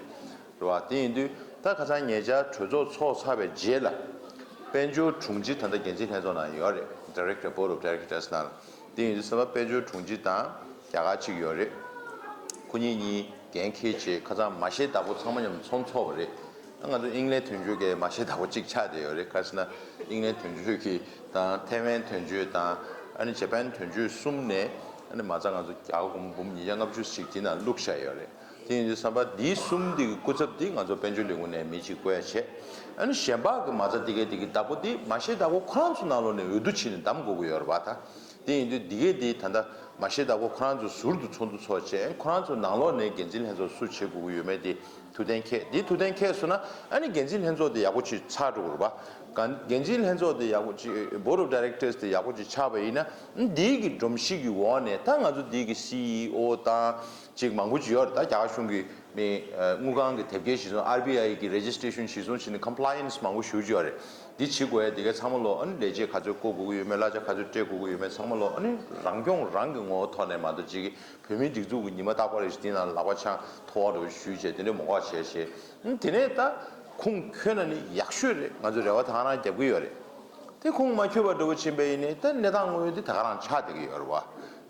རེད་བ། དེ་ཡིན་དུས་ད་ཁ་སང་ཉེ་ཆར་གྲོས་ཚོགས་ཚོགས་ཚར་བའི་རྗེས་ལ་དཔལ་འབྱོར་དྲུང་ཆེ་ད་ལྟ་འགན་འཛིན་ལྷན་ཚོགས་ནང་ཡོད་རེད། Director, Board of Directors ནང་། དེ་ཡིན་དུས་ཙམ་པ་དཔལ་འབྱོར་དྲུང་ཆེ་དང་རྒྱ་གར་གཅིག་ཡོད་རེད། ཁོ་གཉིས་གཉིས་འགན་འཁྱེར་བྱས་ཁ་སང་མ་ཤེས་བདག་པོ་ཚང་མ་མཉམ་དུ་ཚོགས་ཚོགས་པ་རེད། ང་ཚོ་དབྱིན་ལན་དོན་གཅོད་ཀྱི་མ་ཤེས་བདག་པོ་གཅིག་ཆགས་བསྡད་ཡོད་རེད། ག་རེ་ཟེར་ན་དབྱིན་ལན་དོན་གཅོད་ཀྱི་དང་ཐའེ་ཝན་དོན་གཅོད་དང་ཨ་ནི་ཇ་པན་དོན་གཅོད་གསུམ་ནས་ཨ་ནི་མ་རྩ་ང་ཚོ་རྒྱ་གར་སྒོར་མོ་འབུམ་ཉིས་བརྒྱ་ལྔ་བཅུ་ཞིག་དེ་ནང་བླུགས་བཞག་ཡོད་རེད། དེ་ཡིན་དུས་ཙམ་པ་འདིའི་གསུམ་འདི་གི་སྐུ་ཚབ་འདི་ང་ཚོ་དཔལ་འབྱོར་ལས་ཁུངས་ནས་མི་གཅིག་བསྐོས་བྱས། ཨ་ནི་གཞན་པ་གི་མ་རྩ་འདི་གའི་འདི་གི་བདག་པོ་འདི་མ་ཤེས་བདག་པོ་ཁོ་རང་ཚོ་ནང་ལོགས་ནས་འོས་བསྡུ་བྱས་ནས་བདམས་དགོས་ཀྱི་ཡོད་རེད་བ་ད། དེ་ཡིན་དུས་འདི་གས་འདི་ད་ལྟ་མ་ཤེས་བདག་པོ་ཁོ་རང་ཚོ་ཟུར་དུ་ཚོགས་འདུ་ཚོགས་བྱས་ཁོ་རང་ཚོ་ནང་ལོགས་ནས་འགན་འཛིན་ལྷན་ཚོགས་སུ་བྱེད་དགོས་ཀྱི་ཡོད་མེད་དེ་ཐུགས་གཏན་འཁེལ། དེ་ཐུགས་གཏན་འཁེལ་སོང་ན་ཨ་ནི་འགན་འཛིན་ལྷན་ཚོགས་དེ་ཡག་པོ་ཅིག་ཆགས་འགྲོ་གི་རེད་བ། འགན་འཛིན་ལྷན་ཚོགས་དེ་ཡག་པོ་ཅིག Board of Directors དེ་ཡག་པོ་ཅིག་ཆགས་པ་ཡིན་ན་འདི་གི་སྒྲོམ་གཞི་གི་འོག་ནས་ད་ང་ཚོ་འདི་གི་སི་ཨི་ཨོ་དང་ཅིག་མང་པོ་ཅིག་ཡོད་རེད། ད་རྒྱ་གར་གཞུང་གི་མི་དངུལ་ཁང་གི་དེབ་སྐྱེལ་གཞིར་བཟུང་ཨར་བི་ཨའི་གི་རེ་ཇི་སི་ཊེ་ཤན་གཞིར་བཟུང་བྱས་ནས་ཀམ་པ་ལའི་ཡན་སི་མང་པོ་ཞེ་པོ་ཅིག་ཡོད་རེད། འདི་བྱེད་དགོས་ཡ་འདི་གའི་ཚང་མ་ལོ་ཨ་ནི་ལས་བྱེད་ག་ཚོད་བསྐོ་དགོས་ཀྱི་ཡོད་མེད་གླ་ཆ་ག་ཚོད་སྤྲད་དགོས་ཀྱི་ཡོད་མེད་ཚང་མ་ལོ་ཨ་ནི་རང་སྐྱོང་རང་གི་ངོ་བོ་ཐོག་ནས་མ་གཏོགས་ཅིག་གི་བོད་མིའི་སྒྲིག་འཛུགས་ཀྱི་ཉི་མ་རྟག་པར་རེ་ཞིག་འདི་ནང་ལག་པ་འཆང་ཐོ་བ་འདྲ་བོ་ཞུས་བྱས་དེ་འདྲའི་མོ་འགོག་བྱས་བྱས་དེ་ནས་ད་ཁུངས་འཁྱོལ་ན་ནི་ཡག་ཤོས་རེད། ང་ཚོ་རེ་བ་ད་ག་རང་རྒྱབ་ཀྱི་ཡོད་རེད། དེ་ཁུངས་མ་འཁྱོལ་བ་འདྲ་བོ་ཕྱིན་པ་ཡིན་ནའི་ད་གནས་སྟངས་དངོས་ཡོད་འདི་ད་ག་རང་ཆགས་བསྡད་ཀྱི་ཡོད་རེད་བ།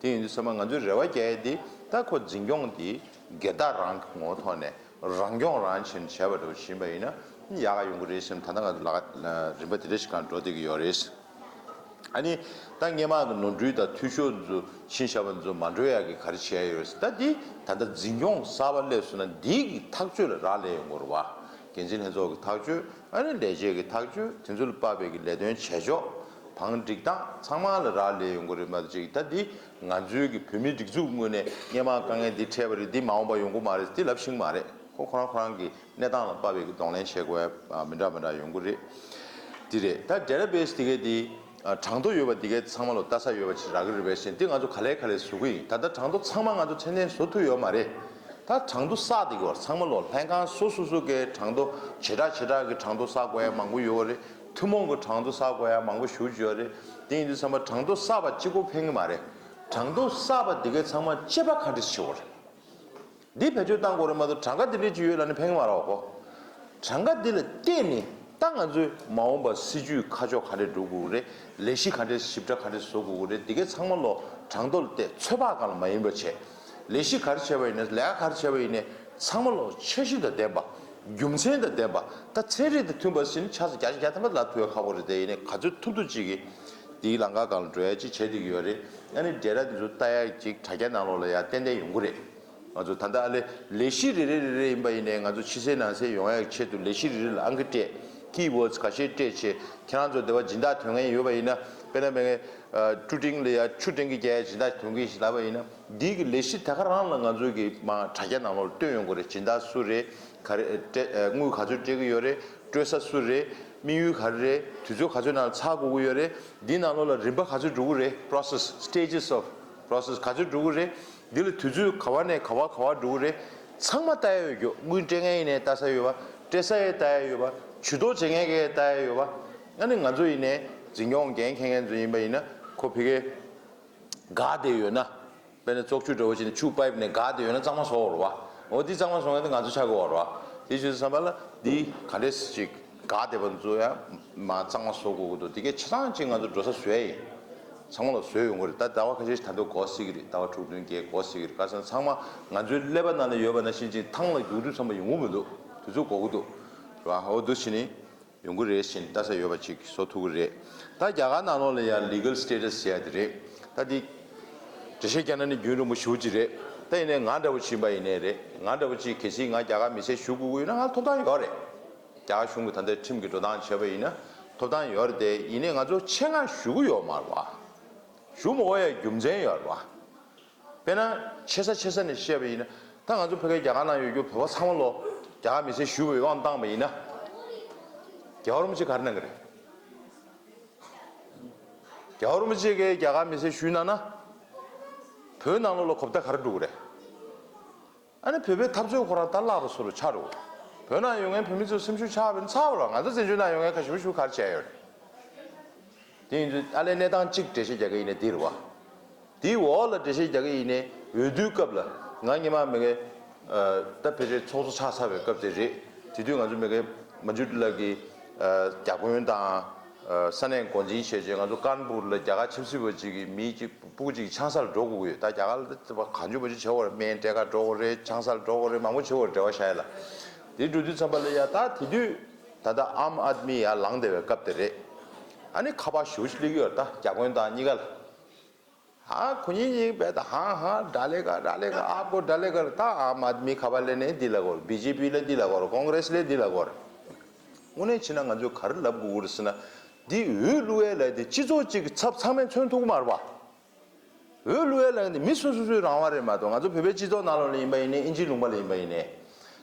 དེ་ཡིན་དུས་ཚང་མ་ང་ཚོས་རེ་བ་རྒྱག་ཡ་འདི་ད་ཁོ་འཛིན་སྐྱོང་འདི་སྒེར་བདག་རང་གི་ངོ་བོ་ཐོག་ནས། རང་སྐྱོང་རང་བྱེད་བྱས་པ་འདྲ་བོ་ཕྱིན་པ་ཡིན་ན་ཡག་ག་ཡོང་གི་རེད་བསམ། ད་ལྟ་ང་ཚོ་ལག་རིམ་པ་དེ་འདྲ་ཞིག་གང་འགྲོ་བསྡད་ཀྱི་ཡོད་རེད། ཨ་ནི་ད་སྔས་མ་གི་ནོར་འཁྲུལ་དང་འཐུས་ཤོར་ཚོ་ཕྱིན་བཞག་པ་ཚོ་མ་འགྲོ་ཡག་གི་ག་རེ་བྱས་ཡོད་རེད། ད་འདི་ད་ལྟ་འཛིན་སྐྱོང་གསར་པ་སླེབས་སོང་ན་འདིའི་གི་ཐག་གཅོད་ལ་རག་ལས་ཡོང་གི་རེད་བ། འགན་འཛིན་ལྷན་ཚོགས་ཀྱི་ཐག་གཅོད། ཨ་ནི་ལས་བྱེད་ཀྱི་ཐག་གཅོད། དེ་ཚོ་ལ་དཔག་པའི་གི་ལས་དོན་བྱེད་ཕྱོགས། བང་སྒྲིག་སྟངས་ཚང་མ་ལ་རག་ལས་ཡོང་གི་རེད་མ་གཏོགས་ཅིག་ད་འདི་ང་ཚོའི་གི་བོད་མིའི་སྒྲིག་འཛུགས་ངོས་ནས་སྔས་མ་དཀའ་ངལ་འདི་འཕྲད་པ་རེད། འདི་མ་འོངས་པ་ཡོང་གི་མ་རེད། འདི་ལབ་ཤེས་ཀྱི་མ་རེད། ཁོ་ཁོ་རང་ཁོ་རང་གི་གནས་སྟངས་ལ་དཔག་པའི་གི་གདོང་ལེན་བྱེད་དགོས་ཡ་མི་འདྲ་མི་འདྲ་ཡོང་གི་རེད། འདི་རེད། ད་ཌེ་ཊ་བེ་སི་འདི་གའི་འདི་གྲངས་ཐོ་ཡོད་པ་འདི་གའི་ཚང་མ་ལ་ལྟ་ས་ཡོད་པ་ཅིག་རག་གི་རེད་པས་ཟེར། འདི་ང་ཚོ་ག་ལེ་ག་ལེ་བཟོ་གི་ཡིན། ད་ལྟ་གྲངས་ཐོ་ཚང་མ་ང་ཚོ་ཚད་ལྡན་བཟོ་ཐུབ་ཡོད་མ་རེད། ད་གྲངས་ཐོ་བསགས་འདི་གའི་བར་ཚང་མ་ལ་ལྷན་ཁང་སོ་སོ་སོ་གའི་གྲངས་ཐོ་བྱེ་བྲག་བྱེ་བྲག་གི་གྲངས་ཐོ་བསགས་དགོས་ཡ་མང་པོ་ཡོད་རེད། ཐུན་མོང་གི་གྲངས་ཐོ་བསགས་དགོས་ཡ་མང་པོ་ཞེ་པོ་ཅིག་ཡོད་རེད། དེ་ཡིན་དུས་ཚང་མ་གྲངས་ཐོ་བསགས་པ་གཅིག་པོ་ཕན་གི་མ་རེད། གྲངས་ཐོ་བསགས་པ་འདི་གའི་ཚང་མ་དཔྱད་པ་ག་འདྲ་ཞིག་བྱེད་དགོས་རེད། འདི་བེད་སྤྱོད་བཏང་དགོས་རེད་མ་གཏོགས་གྲངས་ཀ་འདི་འདྲ་ཅིག་ཡོད་ལབ་ནས་ཕན་གི་མ་རེད་བ་ཁོ། གྲངས་ཀ་འདི་ལ་བལྟས་ནས་ད་ང་ཚོས་མ་འོངས་པ་སྲིད་ཇུས་ཁ་ཕྱོགས་ག་འདྲ་འགྲོ་དགོས་རེད། ལས་གཞི་ག་འདྲ་ཞིབ་ཕྲ་ག་འདྲ་བཟོ་དགོས་རེད། འདི་གའི་ཚང་མ་ལོ་གྲངས་ཐོ་ལ་བལྟས། ཚོད་དཔག་སྒང་ལ་མ་ཡིན་པ་བྱས། ལས་གཞི་ག་རེ་བྱས་པ་ཡིན་ནའི་ལས་ཀ་ག་རེ་བྱས་པ་ཡིན་ནའི་ཚང་མ་ལོ་འཆར་གཞི་དང་ལྡན་པ། རྒྱུ་མཚན་དང་ལྡན་པ། ད་ཚན་རིག་དང་མཐུན་པ་ཟེར་ནས་ཆ་ཚང་བརྒྱ་ཆ་བརྒྱ་ཐམ་པ་ལབ་ཐུབ་ཡ་ཁག་པོ་རེད། དེ་ཡིན་ནའི་ག་ཚོད་ཐུབ་ཐུབ་ཅིག་གིས་འདིའི་ལམ་ཁ་སྒང་ལ་འགྲོ་ཡ་ཅིག་བྱེད་བསྡད་ཀྱི་ཡོད་རེད། ཨ་ནི་འབྲེལ་སྒྲ་འདི་ཚོ་ལྟ་ཡ་ཅིག་དྲ་རྒྱ་ནང་ལོགས་ལ་ཡ་ཏན་ཏན་ཡོང་གི་རེད། ང་ཚོ་ད་ལྟ་ཨ་ལས་ལས་གཞི་རེ་རེ་རེ་རེ་ཡིན་པ་ཡིན་ནའི་ང་ཚོ་ཕྱི་གསལ་ནང་གསལ་ཡོང་ཡ་ཆེད་དུ་ལས་གཞི་རེ་རེ་ལ་ཨང་ཀི་སྤྲད། ཀི་ཝོརཌ་ཁ་ཤས་སྤྲད་བྱས། ཁྱེད་རང་ཚོ་དེ་བ་སྦྱིན་བདག་ཐོན་མཁན་ཡོད་པ་ཡིན་ན། དཔེར་ན་མེད་མཁན་ཀྲུ་ཀྲིང་ལ་ཡ་ཆུ་ཀྲིང་གི་རྒྱ་ཡ་སྦྱིན་བདག་ཐོན་གྱི་ཞིག་ལབ་པ་ཡིན་ན། འདི་གི་ལས་གཞི་དེ་ག་རང་ལ་ང་ཚོ་གི་མ་དྲ་རྒྱ་ནང་ལོགས་ལ་སྟོན་ཡོང་གི་རེད། སྦྱིན་བདག་སུ་རེད། ག་རེ་སྤྲད། དངུལ་ག་ཚོད་སྤྲད་ཀྱི་ཡོད་རེད། སྤྲོད་ས་སུ་རེད། དམིགས་ཡུལ་ག་རེ་རེད། དུས་ཚོད་ག་ཚོད་ནང་ཚར་དགོས་ཀྱི་ཡོད་རེད། འདི་ནང་ལོགས་ལ་རིམ་པ་ག་ཚོད་འགྲོ་གི་རེད། process, stages of process ག་ཚོད་འགྲོ་གི་རེད། འདི་ལ་དུས་ཚོད་ག་བ་ནས་ག་བ་ག་བ་འགྲོ་གི་རེད། ཚང་མ་ལྟ་ཡ་ཡོད་རྒྱུ། དངུལ་སྤྲད་མཁན་ཡིན་ནའི་ལྟ་ས་ཡོད་པ། སྤྲད་ས་ཡས་ལྟ་ཡ་ཡོད་པ། ཇུས་གཏོགས་བྱེད་མཁན་གས་ལྟ་ཡ་ཡོད་པ། ཨ་ནི་ང་ཚོ་ཡིན་ནའི་འཛིན་སྐྱོང་འགན་འཁྱེར་མཁན་ཚོ་ཡིན་པ་ཡིན་ན་ཁོ་ཕ་གིར་འགག་བསྡད་ཡོད་ན། དཔེར་ན་བཙོག་ཆུ་འདྲ་བོ་ཅིག་ནས་ཆུ་པའིབ་ནས་འགག་བསྡད་ཡོད་ན་གཙང་མ་བཟོ་དགོས་རེད་བ། འོ་འདི་གཙང་མ་བཟོ་མཁན་དེ་ང་ཚོ་ཆགས་ཀྱི་ཡོད་རེད་བ། དེ་བྱས་ཙང་བསམ་པ་ལ་འདི་ག་འདྲས་ཅིག་འགག་བསྡད་པ་ཚོ་ཡང་མ་གཙང་མ་བཟོ་དགོས་ཀྱི་འདུག་འདི་གའི་ཆ་ཚང་ཅིག་ང་ཚོ་འགྲོ་ས་བཟོ་ཡ་ཡིན། ཚང་མ་ལ་བཟོས་ཡོང་གི་རེད། ད་ཟླ་བ་ཁ་ཤས་ཤིག་ད་དུང་འགོར་སྲིད་ཀྱི་རེད། ཟླ་བ་དྲུག་བདུན་བརྒྱད་འགོར་སྲིད་ཀྱི་རེད། ག་ཟེར་ན་ཚང་མ་ང་ཚོའི་ཀླད་པ་ནང་ལ་ཡོད་པ་ནང་བཞིན་ཅིག་ཐང་ལ་རྒྱུག་དུས་ཙམ་པ་ཡོང་གི་མི་འདུག་དུས་ཚོད་འགོར་གྱི་འདུག་རེད་བ། འོ་འདུག་བྱས་ནས། ཡོང་གི་རེད་ཟེར་ནས་ལྟ་ས་ཡོད་པ་ཅིག་བཟོ་ཐུབ་ཀྱི་རེད། ད་རྒྱ་གར་ནང་ལོགས་ལ་ཡང་legal status་ཟེར་ཡ་དེ་རེད། ད་འདི་འགྲེལ་བཤད་རྒྱག་ན་ནི་རྒྱུན་རིང་པོ་ཞེ་པོ་ཅིག་རེད། ད་ཡིན་ནའི་ང་འདྲ་བོ་ཅིག་ཡིན་པ་ཡིན་ནའི་རེད། ང་འདྲ་བོ་ཅིག་གལ་སྲིད་ང་རྒྱ་གར་མི་སེར་ཞུ་དགོས་ཀྱི་ཡོད་ན་ང་ཐོབ་ཐང་ཡོད་རེད། རྒྱ་གར་གཞུང་གི་ད་ལྟའི་ཁྲིམས་ཀྱི་འགྲོ་སྟངས་བྱས་པ་ཡིན་ན་ཐོབ་ཐང་ཡོད་རེད་དེ། ཡིན་ནའི་ང་ཚོ་ཆེད་མངགས་ཞུ་གི་ཡོད་མ་རེད་བ། ཞུ་མ་དགོས་ཡ་རྒྱུ་མཚན་ཡོད་རེད་བ། དཔེར་ན་ཆེ་ས་ཆེ་ས་ནས་བཤད་པ་ཡིན་ན། ད་ང་ཚོ་ཕ་གིར་རྒྱ་གར་ནང་ཡོད་རྒྱུ་བོད་པ་ཚང་མ་ལོ་རྒྱ་གར་མི་སེར་ཞུ་བའི་དབང་བཏང་བ་ཡིན་ན། རྒྱལ་བ་རིན་པོ་ཆེ་ག་རེ་གནང་གི་རེད། རྒྱལ་བ་རིན་པོ་ཆེ་གིས་རྒྱ་གར་མི་སེར་ཞུས་གནང་ན། བོད་ནང་ལོགས་ལ་གོ་བརྡ་ག་རེ་འགྲོ་གི་རེད། ཨ་ནི་བོད་པའི་འཐབ་རྩོད་ཁོ་རང་ད་བརླག་པ་བཟོ་འདྲ་ཆགས་འགྲོ་གི། བོད་ནང་ཡོད་མཁན་བོད་མི་ཚོ་སེམས་ཤུགས་ཆག་པ་ཡིན་ན་ཚར་བ་རེད། ང་ཚོ་བཙན་བྱོལ་ནང་ཡོད་མཁན་ཁ་ཤས་ཤུགས་ག་རེ་བྱས་ཡོད་རེད། དེ་ཡིན་དུས་ཨ་ལས་གནས་སྟངས་གཅིག་འགྲེལ་བཤད་རྒྱག་གི་ཡིན་ན་འདི་རེད་བ། དེའི་འོག་ལ་འགྲེལ་བཤད་རྒྱག་གི་ཡིན་ནའི་འོས་བསྡུའི་སྐབས་ལ་ང་སྔོན་མ་མེད་མཁན། ད་ཕལ་ཆེར་ཚོགས་གཙོ་ཆགས་ཚར་བའི་སྐབས་དེ་རེད། དེ་དུས་ང་ཚོ་མེད་མཁན་མ་ཇུ་ལགས་ཀྱིས་རྒྱ་དཔོན་དང་ས་གནས་འགོ་འཛིན་བྱས་རྗེས་ང་ཚོ་ཀན་པུར་ལ་རྒྱ་གར་ཆབ་སྲིད་པ་གཅིག་གིས་མི་གཅིག་སྤུ་གུ་གཅིག་ཆང་སར་འགྲོ་དགོས་ཀྱི་ཡོད། ད་རྒྱ་གར་ལ་གང་བྱུང་མང་བྱུང་བྱེད་དགོས་རེད། སྨན་སྤྲད་ག་འགྲོ་དགོས་རེད། ཆང་སར་འགྲོ་དགོས་རེད། མང་པོ་བྱེད་དགོས་རེད། འབྲེལ་བ་བཞག་ཡ་ལ། དེ་འགྲོ་དུས་ཙམ་པ་ལ་ཡ་ད་དེ་དུས་ད་ལྟ་ཨམ་ཨད་མི་ཡར་ལངས་བསྡད་པའི་སྐབས་དེ་རེད། ཨ་ནི་ཁ་པར་ཞེ་པོ་ཅིག་སླེབས་ཀྱི་ཡོད་རེད། ད་རྒྱ་དཔོན་དང་གཉིས་ཀ་ལ། ཨ་ཁོ་གཉིས་གཉིས་བས་ད་ཧང་ཧང་ཌ་ལེ་ག་ཌ་ལེ་ག་ཨབ་གོ་ཌ་ལེ་ག་ད་ཨམ་ཨད་མི་ཁ་པར་སླེབས་ནས་འདི་ལབ་དགོས་རེད། བི་ཇེ་པི་ལ་འདི་ལབ་དགོས་རེད། ཀོང་གྷི་རེ་སི་ལ་འདི་ལབ་དགོས་རེད། དངོས་གནས་བྱས་ན་ང་ཚོས་ག་རེ་ལབ་དགོས་ཀྱི་རེད་ཟེར་ན། འདི་འོས་བླུག་ཡས་ལབ་དེ་སྤྱི་ཚོགས་གཅིག་གི་ཚབ་ཚང་མས་མཚོན་ཐུབ་ཀྱི་མ་རེད་པ། འོས་བླུག་ཡས་ལབ་ནི་མི་སོ་སོ་སོའི་རང་དབང་རེད་མ་གཏོགས། ང་ཚོ་བོད་པའི་སྤྱི་ཚོགས་ནང་ལོགས་ལ་ཡིན་པ་ཡིན་ནའི་དབྱིན་ཇིའི་ལུང་པ་ལ་ཡིན་པ་ཡིན་ནའི།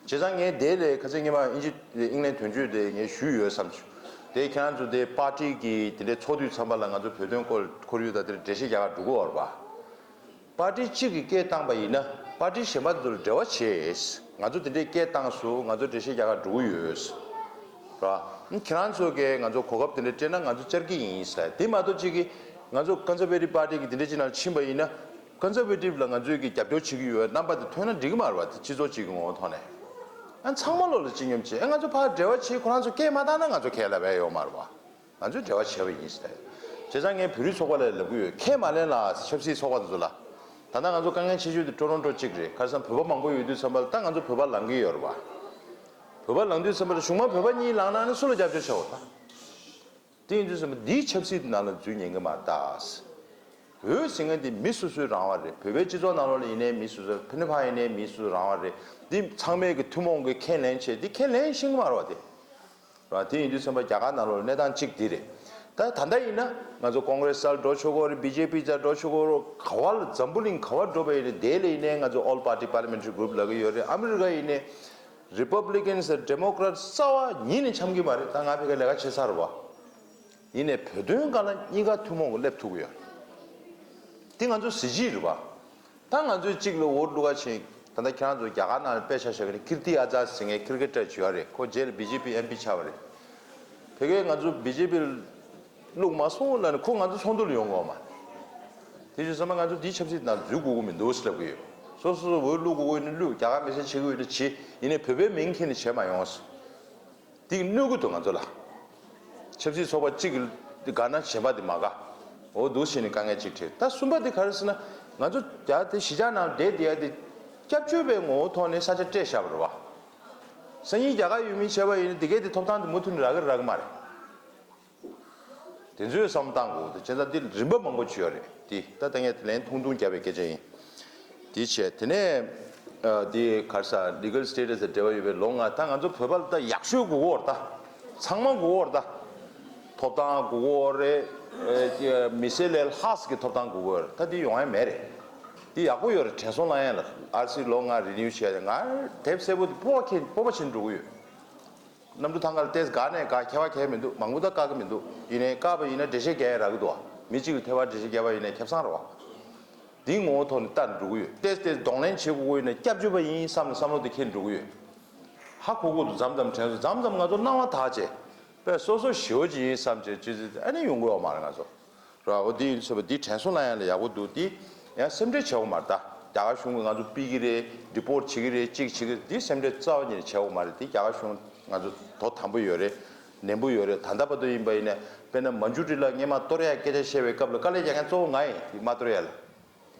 བྱས་ཙང་ངས་དེ་ལས་ཁ་སང་སྔོན་མ་དབྱིན་ཇི་དབྱིན་ལན་དོན་གཅོད་དེ་ངས་ཞུས་ཡོད་བསམ་བྱུང་། དེ་ཁྱེད་རང་ཚོ་དེ་པར་ཊི་གི་དེ་འདྲའི་ཚོགས་དུས་ཚང་པ་ལ་ང་ཚོ་བོད་དོན་སྐོར་ཁོར་ཡུག་དང་དེ་འདྲ་འགྲེལ་བཤད་རྒྱག་གར་འགྲོ་གི་ཡོད་རེད་པ། པར་ཊི་གཅིག་གིས་སྐད་བཏང་པ་ཡིན་ན་པར་ཊི་གཞན་པ་ཚོ་ལ་འབྲེལ་བ་བྱེད། ང་ཚོ་དེ་འདྲའི་སྐད་བཏང་སོང་། ང་ཚོ་འགྲེལ་བཤད་རྒྱག་གར་འགྲོ་གི་ཡོད། ར། ཁྱེད་རང་ཚོ་གིས་ང་ཚོ་གོ་སྐབས་དེ་འདྲ་སྤྲད་ན་ང་ཚོ་བཅར་གྱི་ཡིན་ཟེར། དེ་མ་གཏོགས་གཅིག་གིས་ང་ཚོ་Conservative Party གི་དེ་འདྲ་ཅིག་ནང་ཕྱིན་པ་ཡིན་ན། Conservative ལ་ང་ཚོས་ཀྱི་རྒྱབ་སྐྱོར་བྱེད་ཀྱི་ཡོད་རྣམ་པ་དེ་ཐོན་ན་འགྲིག་གི་མ་རེད་བ། དེ་སྤྱི་ཚོགས་གཅིག་གི་ངོ་བོ་ཐོག་ནས། ཨ་ཚང་མ་ལོག་ལ་སྤྱི་སྙོམས་བྱེད། ཨ་ང་ཚོ་ཕར་འབྲེལ་བ་བྱེད། ཁོ་རང་ཚོ་སྐད་མ་བཏང་ན་ང་ཚོ་ཁས་ལེན་ཡོད་མ་རེད་བ། ང་ཚོས་འབྲེལ་བ་བྱས་པ་ཡིན་ཟེར། བྱས་ཙང་ངས་བོད་རིགས་ཚོགས་པ་ལ་ལབ་ཀྱི་ཡོད། ཁས་མ་ལེན་ལ་ཆབ་སྲིད་ཚོགས་པ་དེ་ཚོ་ལ། ད་ལྟ་ང་ཚོ་དཀའ་ངལ་ཆེ་ཤོས་དེ་ཊོ་རོན་ཊོ་གཅིག་རེད། ཁ་སང་བོད་པ་མང་པོ་ཡོད་དུས་ཙམ་པ་ལ་ད་ང་ཚོ་བོད་པ་ལངས་ཀྱི་ཡོད་རེད་བ། བོད་པ་ལངས་དུས་ཙམ་པ་ལ་གཞུང་མང་བོད་པ་གཉིས་ལངས་ན་ནི་སུ་ལ་རྒྱབ་སྐྱོར་བྱ་འོ་ད། དེ་ཡིན་དུས་ཙམ་པ་འདིའི་ཆབ་སྲིད་ནང་ལ་འཛུལ་ཉན་གྱི་མ་རེད་ད། བོད་ཟེར་མཁན་དེ་མི་སོ་སོའི་རང་དབང་རེད། བོད་པའི་སྤྱི་ཚོགས་ནང་ལོགས་ལ་ཡིན་ནའི་མི་སོ་སོ། ཕ་ནི་ཕ་ཡིན་ནའི་མི་སོ་སོའི་རང་དབང་རེད། འདི་ཚང་མས་ཀྱི་ཐུན་མོང་གི་ཁས་ལེན་བྱས། འདི་ཁས་ལེན་ཤེས་ཀྱི་མ་རེད་བ་དེ། ར། དེ་ཡིན་དུས་ཙམ་པ་རྒྱ་གར་ནང་ལོགས་གནས་སྟངས་གཅིག་འདི་རེད། ད་ད་ལྟ་ཡིན་ན་ང་ཚོ་ཀོང་ཀྲེས་རྩར་འགྲོ་ཆོག་གི་རེད། བི་ཇེ་པི་རྩར་འགྲོ་ཆོག་གི་རེད། ག་བ་ལ་འཛམ་བུ་གླིང་ག་བ་འགྲོ་བ་ཡིན་ནའི་དེ་ལ་ཡིན་ནའི་ང་ཚོ་All Party Parliamentary Group ལབ་ཀྱི་ཡོད་རེད། ཨ་མི་རི་ཀ་ཡིན་ནའི་Republicans དང་Democrats རྩ་བ་ཉིད་ནས་འཆམ་གྱི་མ་རེད། ད་ང་ཕ་གིར་ལས་ཀ་བྱེད་ཚར་བ་ཡིན་ནའི་བོད་དོན་སྒང་ལ་གཉིས་ཀ་ཐུན་མོང་གི་སླེབས་ཐུབ་ཀྱི་ཡོད་རེད། དེ་ང་ཚོའི་གཟི་བརྗིད་རེད་བ། ད་ང་ཚོས་གཅིག་ལ་འོ་བླུག་ག་ཕྱིན། ད་ལྟ་ཁྱེད་རང་ཚོ་རྒྱ་གར་ནང་ལ་དཔེ་ཆ་བཞག་གི་ནི་ཀིར་ཏི་ཨ་ཛཱད་ཟེར་མཁན་ཀིར་ཀེ་ཊར་ཅིག་ཡོད་རེད། ཁོ་རྗེས་ལ་བི་ཇེ་པི་ཨེམ་པི་ཆགས་པ་རེད། ཕ་གིར་ང་ཚོ་བི་ཇེ་པི་བླུག་མ་སོང་ལབ་ནས་ཁོ་ང་ཚོ་ཚོགས་འདུ་ལ་ཡོང་གི་ཡོད་མ་རེད། དེ་བཞིན་བསམ་ན་ང་ཚོ་འདིའི་ཆབ་སྲིད་ནང་འཛུལ་དགོས་ཀྱི་མི་འདུག་ཟེར་ལབ་ཀྱི་ཡོད། སོ་སོ་སོ་འོས་བླུག་དགོས་ཀྱི་ཡོད་ན་བླུག་རྒྱ་གར་མི་སེར་བྱེད་ཀྱི་ཡོད་ན་བྱེད། ཡིན་ནའི་བོད་པའི་མིང་འཁྱེར་ནས་བྱེད་མ་ཡོང་ཟེར། དེ་གནོད་ཀྱི་འདུག་ང་ཚོ་ལ། ཆབ་སྲིད་ཚོགས་པ་གཅིག་གིས་དགའ་ན་གཞན་པ་དེ་མ་དགའ། འོ་འདུག་བྱས་ནས་དཀའ་ངལ་གཅིག་འཕྲད། ད་གསུམ་པ་དེ་ག་རེ་ཟེར་ན། ང་ཚོ་རྒྱ་དེ་གཞིས་ཆགས་ནང་བསྡད་བསྡད་ཡ་དེ་སྐྱབས་བཅོལ་བའི་ངོ་བོ་ཐོག་ནས་ས་ཆ་སྤྲད་བཞག་པ་རེད་བ། སང་ཉིན་རྒྱ་གར་ཡུལ་མི་བྱས་པ་ཡིན་ན་དེ་གས་དེ་ཐོབ་ཐང་དེ་མུ་མཐུད་ནས་རག་གི་རག་གི་མ་རེད། དེ་ཚོའི་བསམ་བློ་བཏང་དགོས་འདུག་བྱས་ཙང་འདི་རིམ་པ་མང་པོ་ཅིག་ཡོད་རེད། འདི་ད་ལྟ་ངས་དེ་ལན་ཐུང་ཐུང་བརྒྱབ་པའི་སྐད་ཆ་ཡིན། དེ་བྱས་དེ་ནས་ཨ་འདི་ག་རེ་ཟེར། Legal Status དང་འབྲེལ་བ་ཡོད་པའི་ལོ་ལྔ། ད་ང་ཚོ་བོད་པ་ལ་ད་ཡག་ཤོས་དགོས་ཀྱི་ཡོད་རེད་ད། ཚང་མ་དགོས་ཀྱི་ཡོད་རེད་ད། ཐོབ་ཐང་དགོས་ཀྱི་ཡོད་རེད། ཨེ་མི་སེར་ལས་ལྷག་ཙམ་གྱི་ཐོབ་ཐང་དགོས་ཀྱི་ཡོད་རེད། ད་འདི་ཡོང་ཡ་མེད་རེད། འདི་ཡག་པོ་ཡོད་རེད། དྲན་གསོ་བསླང་ཡ་ལ། ཨར་སི་ལོ་ལྔ་renew བྱས་ཏེ་ང་དེབ་སེར་པོ་དེ་སྤོབས་པ་ཁྱེར་སྤོབས་པ་བྱེད་འགྲོ་གི་ཡོད། གནམ་གྲུ་ཐང་ག་ལ་ཏོག་ཙམ་བསྒགས་ནས་བསྒགས། ཁྱད་པར་གང་ཡང་མི་འདུག་མང་པོ་ད་བཀག་གི་མི་འདུག་ཡིན་ནའི་བཀག་པ་ཡིན་ན་འགྲེལ་བཤད་རྒྱག་ཡ་རག་གི་འདུག་མི་གཅིག་ལ་ཐེ་བ་འགྲེལ་བཤད་བརྒྱབ་པ་ཡིན་ནའི་ཁེ་བཟང་རེད་བ། འདིའི་ངོ་བོ་ཐོག་ནས་ལྟ་འགྲོ་གི་ཡོད། ཏོག་ཙམ་ཏོག་ཙམ་གདོང་ལེན་བྱེད་དགོས་ཀྱི་ཡོད་ན་སྐྱབས་བཅོལ་བ་ཡིན་བསམ་ནས་བསམ་བློ་དེ་འཁྱེར་འགྲོ་གི་ཡོད། ཧ་གོ་གི་འདུག་མཚམས་མཚམས་དྲན་སོང་། མཚམས་མཚམས་ང་ཚོ་སྣང་བ་དག་བྱས། དཔེ་སོ་སོ་ཞེ་པོ་ཅིག་ཡིན་བསམ་བྱས་ཅི་ཙི་ཨ་ནི་ཡོང་གི་ཡོད་མ་རེད་ང་ཚོ། ར། འོ་འདི་ཡིན་ཟེར་བ་འདི་དྲན་གསོ་ལ་ཡང་ལ་ཡག་པོ་འདུག་འདི་ཡང་སེམས་ཁྲལ་བྱེད་དགོས་མ་རེད་ད། རྒྱ་གར་གཞུང་གིས་ང་ཚོ་ཕུད་ཀྱི་རེད། deport བྱེད་ཀྱི་རེད། གཅིག་བྱེད་ཀྱི་རེད། འདི་སེམས་ཁྲལ་རྩ་བ་ཉིད་ནས་བྱེད་དགོས་མ་རེད། འདི་རྒྱ་གར་གཞུང་ང་ཚོ་དོ་དམ་པོ་ཡོད་རེད། ནན་པོ་ཡོད་རེད། ད་ལྟ་བར་དུ་ཡིན་པ་ཡིན་ན་དཔེར་ན་མན་ཇུ་རི་ལ་སྔས་མ་གཏོར་ཡག་སྐད་ཆ་བཤད་པའི་སྐབས་ལ་དཀའ་ལས་རྒྱག་མཁན་གཙོ་བོ་ང་ཡིན། འདི་མ་གཏོར་ཡག་ལ།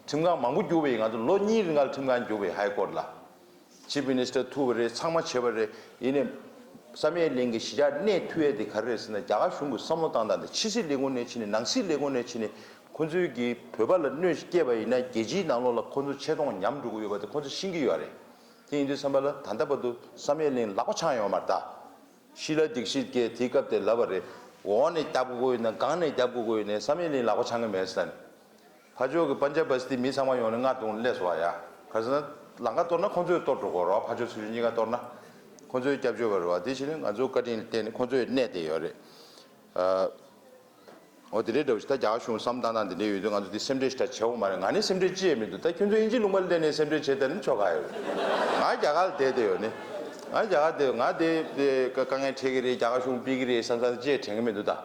ཁྲིམས་ཁང་མང་པོ་བརྒྱུགས་པ་ཡིན། ང་ཚོ་ལོ་གཉིས་རིང་ལ་ཁྲིམས་ཁང་བརྒྱུགས་པ་ཡིན། High Court ལ། Chief Minister ཐུག་པ་རེད། ཚང་མ་བྱས་པ་རེད། ཡིན་ནའི་བསམ་ཡས་གླིང་གི་གཞིས་ཆགས་གནས་ཐུབ་ཡས་དེ་ག་རེ་རེད་ཟེར་ན། རྒྱ་གར་གཞུང་གི་བསམ་བློ་བཏང་སྟངས་དེ་ཕྱི་སྲིད་ལས་ཁུངས་ནས་ཕྱིན་ནས་ནང་སྲིད་ལས་ཁུངས་ནས་ཕྱིན་ནས་ཁོ་ཚོའི་གི་བོད་པ་ལ་གནོད་སྐྱེལ་བ་ཡིན་ན་རྒྱལ་སྤྱིའི་ནང་ལོགས་ལ་ཁོ་ཚོ་ཆེ་མཐོང་ཉམས་འགྲོ་གི་ཡོད་པ་དེ་ཁོ་ཚོ་ཤེས་ཀྱི་ཡོད་རེད། དེ་ཡིན་དུས་ཙམ་པ་ལ་ད་ལྟ་བར་དུ་བསམ་ཡས་གླིང་ལག་པ་འཆང་ཡོད་མ་རེད་ད། ཤི་ལ་དིག་ཤིད་ཀྱིས་དེའི་སྐབས་དེ་ལབ་པ་རེད། འོག་ནས་རྒྱབ་དགོས་ཀྱི་ཡོད་ན་སྒང་ནས་རྒྱབ་དགོས་ཀྱི་ཡོད་ནས་བསམ་ཡས་གླིང་ལག་པ་འཆང་གི་མེད་ཟེར་ནས། ཕར་ཕྱོགས་ཀྱི་པན་ཇབ་བ་སི་ཏི་མི་ཚང་མ་ཡོང་ནས་ང་གདོང་སླེབས་སོང་བ་ཡ། ག་རེ་ཟེར་ན་ལམ་ཁ་གཏོར་ན་ཁོང་ཚོས་གཏོར་འགྲོ་དགོས་རེད་བ། ཕར་ཕྱོགས་ཚུར་ཕྱོགས་གཉིས་ཀ་གཏོར་ན་ཁོང་ཚོའི་སྐྱབས་བཅོལ་བ་རེད་བ། དེ་བྱས་ནས་ང་ཚོ་བཀའ་དྲིན་ལ་བརྟེན་ནས་ཁོང་ཚོས་གནས་བསྡད་ཡོད་རེད། ཨ། འོ་དེ་འདྲའི་འདྲ་བོ་ཞིག་ད་རྒྱ་གར་གཞུང་བསམ་བཏང་སྟངས་དེ་འདྲ་ཡོད་དུས་ང་ཚོ་དེ་སེམས་ཁྲལ་ཞེ་དྲག་བྱེད་དགོས་མ་རེད། ང་ནི་སེམས་ཁྲལ་ཅི་ཡང་མི་འདུག་ད་ཁྱོད་ཚོ་དབྱིན་ཇིའི་ལུང་པ་ལ་བསྡད་ནས་སེམས་ཁྲལ་བྱས་བསྡད་ན་ཆོག་ག་ཡོད། ང་རྒྱ་གར་ལ་བསྡད་བསྡད་ཡོད་ནི། ང་རྒྱ་གར་བསྡད་ང་དེ་དེ་དཀའ་ངལ་འཕྲད་ཀྱི་རེད། རྒྱ་གར་གཞུང་ཕུད་ཀྱི་རེད་བསམ་བསམ་ཅི་ཡང་དྲན་གྱི་མི་འདུག་ད།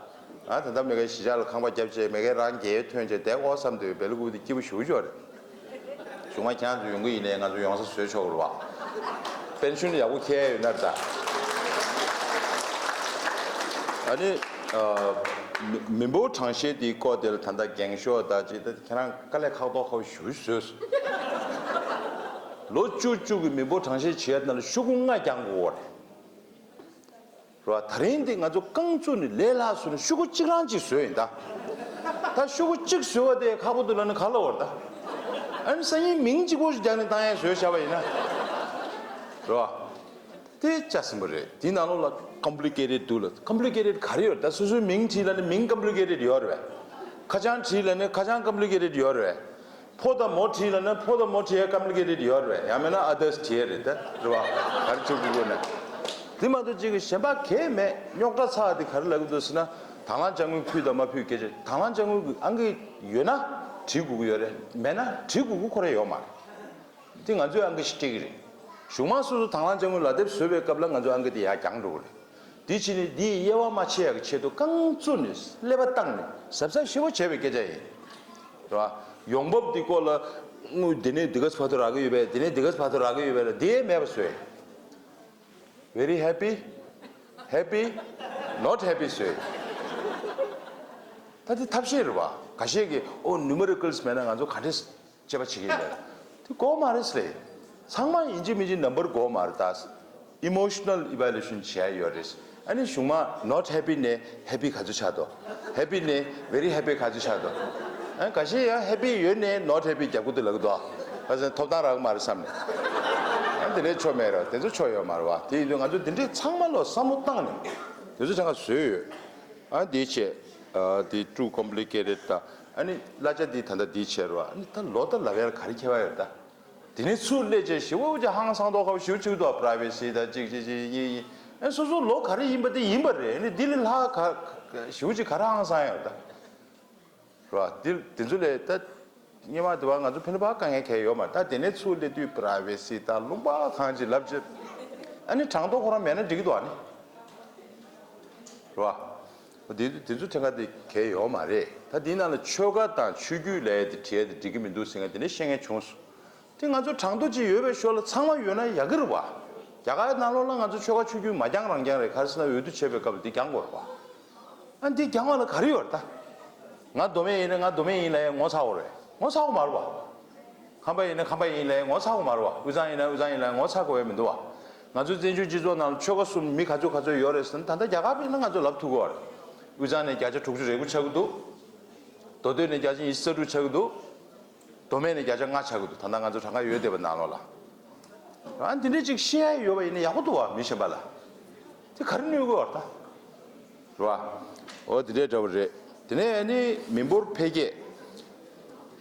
ང་ད་ལྟ་མི་གའི་གཞིས་ཆགས་ལ་ཁང་པ་བརྒྱབ་བྱས་མི་གའི་རང་རྒྱལ་ཐོན་བྱས་བསྡད་དགོས་བསམ་དུས་བལ་ཀུ་དེ་སྐྱིད་པོ་ཞེ་པོ་ཅིག་རེད། གཞུག་མ་ཁྱེད་རང་ཚོ་ཡོང་གི་ཡིན་ནའི་ང་ཚོ་ཡོང་ས་བཟོས་ཆོག་གི་རེད་བ། པེན་ཤུན་ཡག་པོ་འཁྱེར་ཡོད་ན་རེད་ད། ཨ་ནི། ཨ། མི་མི་འབོར་གྲངས་བཤེར་དེའི་སྐོར་དེ་ལ་ད་ལྟ་འགེངས་ཤོག་ད་ཅིག་ད་ཁྱེད་རང་དཀའ་ལས་ཁག་ཏོག་ཁག་པོ་ཞེ་པོ་ཅིག་བཟོས་སོང་། ལོ་བཅུ་བཅུ་གི་མི་འབོར་གྲངས་བཤེར་བྱེད་ཡ་དེ་ནང་ལ་ཤོག་གུ་ལྔ་རྒྱག་དགོས་རེད། རེད་བ། ད་རིང་འདི་ང་ཚོ་རྐང་བཙུགས་ནས་ལས་སླ་སོང་ནས་ཤོག་གུ་གཅིག་རང་གཅིག་བཟོས་ཡིན་ད། ད་ཤོག་གུ་གཅིག་བཟོས་པ་དེ་ཁག་པོ་འདུག་ལབ་ན་ག་ལ་བར་ད། ཨ་ནི་སང་ཉིན་མིང་གཅིག་པོ་ཞིག་རྒྱག་ནས་བཏང་ཡས་བཟོས་བཞག་པ་ཡིན་ན། རེད་བ། དེ་ལྕགས་ཟིན་པ་རེད། དེའི་ནང་ལོགས་ལ་complicated འདུག་ལ། complicated ག་རེ་ཡོད་ད། སོ་སོའི་མིང་བྲིས་ལབ་ནས་མིང་complicated ཡོད་རེད་བས། ཁ་བྱང་བྲིས་ལབ་ནས་ཁ་བྱང་complicated ཡོད་རེད་བས། ཕོ་དང་མོ་བྲིས་ལབ་ན་ཕོ་དང་མོ་བྲིས་ཡ་complicated ཡོད་རེད། ཡང་མིན་ན་others བྲིས་ཡ་རེད་ད། རེད་བ། ག་རེ་བྱེད་དགོས་དགོས་ན། དེ་མ་གཏོགས་གཅིག་གི་གཞན་པ་གང་ཡང་མེད། རྙོག་དྲ་ཚ་བ་དེ་ག་རེ་ལབ་ཀྱི་འདུག་ཟེར་ན། དང་བླངས་དཔྱ་དངུལ་ཕུལ་དང་མ་ཕུལ་སྐད་ཆ། དང་བླངས་དཔྱ་དངུལ་གྱི་ཨང་ཀི་ཡོད་ན་བྲིས་དགོས་ཀྱི་ཡོད་རེད། མེད་ན་བྲིས་དགོས་ཀྱི་ཁོ་རང་ཡོད་མ་རེད། དེ་ང་ཚོས་ཨང་ཀི་ཞིག་སྤྲད་ཀྱི་རེད། གཞུང་མང་སོ་སོ་དང་བླངས་དཔྱ་དངུལ་ལག་དེབ་བཟོས་པའི་སྐབས་ལ་ང་ཚོས་ཨང་ཀི་དེ་ཡར་བརྐྱངས་འགྲོ་གི་རེད། དེ་ཕྱིན་ནས་འདིའི་དབྱེ་བ་མ་ཕྱེ་ཡག་གི་ཆེད་དུ་རྐང་བཙུགས་ནས་ཀླད་པ་བཏང་ནས་གཟབ་གཟབ་ཞེ་པོ་བྱས་པའི་སྐད་ཆ་ཡིན། རེད་བ། ཡོང་འབབ་འདི་སྐོར་ལ་དངུལ་འདི་ནས་འདི་ག་ཚོད་བར་དུ་རག་གི་ཡོད་པས། འདི་ནས་འདི་ག་ཚོད་བར་དུ་རག་གི་ཡོད་པས་ལ་འདི་ཡས་མེད་པ་བཟོས། Very happy, happy, not happy བཟོས། ད་འདི་ཐབས་ཤེས་རེད་བ། ཁ་ཤས་ཀྱིས་ཨོ་ནུ་མེ་རི་ཀལ་མེད་ན་ང་ཚོ་ག་འདྲས་དཔྱད་པ་བྱེད་ཀྱི་ཡིན་པས། དེ་དགོས་མ་རེད་ཟེར། ཚང་མ་ཡིན་གཅིག་མིན་གཅིག་ནམ་བར་དགོས་མ་རེད་ད། Emotional evaluation བྱས་ཡོད་རེད། ཨ་ནི་གཞུག་མ་not happy ནས་happy ག་ཚོད་ཆགས་འདུག happy ནས་very happy ག་ཚོད་ཆགས་འདུག་ཨ་ནི་ཁ་ཤས་ཡང་happy ཡོད་ནས་not happy རྒྱབ་ཀྱི་འདུག་ལབ་ཀྱི་འདུག་ཨ་ཟེར་ཐོབ་ཐང་རག་གི་མ་རེད་བསམ་ནས། ཨ་ནི་དེ་འདྲའི་ཆོ་མེད་རེད། དེ་ཚོ་ཆོ་ཡོད་མ་རེད་བ། དེ་ཡིན་དུས་ང་ཚོ་འདི་འདྲའི་ཚང་མ་ལ་བསམ་བློ་བཏང་ནས་དེ་ཚོ་ཆ་ཚང་བཟོས་ཡོད། ཨ་འདི་བྱས། ཨ་འདི་too complicated ད། ཨ་ནི་གླ་ཆ་འདི་ད་ལྟ་འདི་བྱས་རོགས། ཨ་ནི་ད་ལོ་ད་ལབ་ཡ་ལ་ག་རེ་ཁྱད་པར་ཡོད་ད། དེ་ནས་ཚུར་སླེབས་བྱས་ཞེ་པོ་ཅིག་ཧང་སང་མདོག་ཁ་པོ་ཞེ་པོ་ཅིག་འདུག privacy ད་ཅིག་ཅིག་ཅིག་ཡིན་ཡིན། ཨ་སོ་སོ་ལོ་ག་རེ་ཡིན་པ་དེ་ཡིན་པ་རེད། ཨ་ནི་འདི་ལས་ལྷག་ག་ཞེ་པོ་ཅིག་ག་རེ་ཧང་སང་ཡོད་ད། རེད་བ། འདི་དེ་ཚོ་ལས་ད། སྔོན་མ་དུ་བ་ང་ཚོ་ཕན་པ་དཀའ་ངལ་གང་ཡང་ཡོད་མ་རེད། ད་དེ་ནས་ཚུར་སླེབས་དུས་privacy དང་ལུང་པ་གང་ཅི་ལབ་ཅི། ཨ་ནི་གྲངས་ཐོ་ཁོ་རང་མེད་ན་འགྲིག་གི་འདུག་ཨ་ནི། རེད་བ། དེ་དེ་ཚོ་ཐད་ཀ་དེ་གལ་ཡོད་མ་རེད། ད་དེའི་ནང་ལ་ཆོལ་ཁ་དང་ཆོས་བརྒྱུད་ལབ་ཡ་དེ་བྲིས་ཡ་དེ་འགྲིག་གི་མི་འདུག་ཟེར་མཁན་དེ་འདྲ་བཤད་མཁན་བྱུང་སོང་། དེ་ང་ཚོ་གྲངས་ཐོ་ཅིག་ཡོད་པའི་ཞོར་ལ་ཚང་མ་ཡོད་ན་ཡག་གི་རེད་བ། རྒྱ་གར་ནང་ལོགས་ལ་ང་ཚོ་ཆོལ་ཁ་ཆོས་བརྒྱུད་མ་རྐྱང་རང་རྐྱང་རེད། ག་རེ་ཟེར་ན་འོས་བསྡུ་བྱེད་པའི་སྐབས་ལ་དེ་རྐྱང་དགོས་རེད་བ། ཨ་འདི་རྐྱང་བ་ལ་ག་རེ་ཡོད་རེད་ད། ང་མདོ་སྨད་ཡིན་ན་ང་མདོ་སྨད་ཡིན་ལབ་ཡ་ངོ་ཚ་བོ་རེད། ངོ་ཚ་བོ་མ་རེད་བ། ཁམས་པ་ཡིན་ན་ཁམས་པ་ཡིན་ལབ་ཡ་ངོ་ཚ་བོ་མ་རེད་བ། དབུས་གཙང་ཡིན་ན་དབུས་གཙང་ཡིན་ལབ་ཡ་ངོ་ཚ་དགོས་ཡ་མི་འདུག་བ། ང་ཚོའི་བཙན་བྱོལ་སྤྱི་ཚོགས་ནང་ལ་ཆོལ་ཁ་གསུམ་མི་ག་ཚོད་ག་ཚོད་ཡོད་རེད་ཟེར་ན་ད་ལྟ་རྒྱ་གར་ཕེབས་ན་ང་ཚོ་ལབ་ཐུབ་ཀྱི་ཡོད་རེད། དབུས་གཙང་ནས་བརྒྱ་ཆ་དྲུག་ཅུ་རེ་དགུ་ཆགས་ཀྱི་འདུག་མདོ་སྟོད་ནས་བརྒྱ་ཆ་ཉི་ཤུ་རྩ་དྲུག་ཆགས་ཀྱི་འདུག་མདོ་སྨད་ནས་བརྒྱ་ཆ་ལྔ་ཆགས་ཀྱི་འདུག་ད་ལྟ་ང་ཚོ་གྲངས་ཀ་ཡོད་བསྡད་པ་ནང་ལོགས་ལ། ཨ་འདི་འདྲ་ཅིག་ཤེས་ཡ་ཡོད་པ་ཡིན་ན་ཡག་པོ་འདུག་བ། མི་གཞན་པ་ལ་དེ་ག་རེ་གནོད་གི་ཡོད་རེད་ད། རེད་བ། འོ་དེ་འདྲའི་འདྲ་བོ་རེད། དེ་ནས་ཨ་ནི་མི་འབོར་འཕེལ་རྒྱས།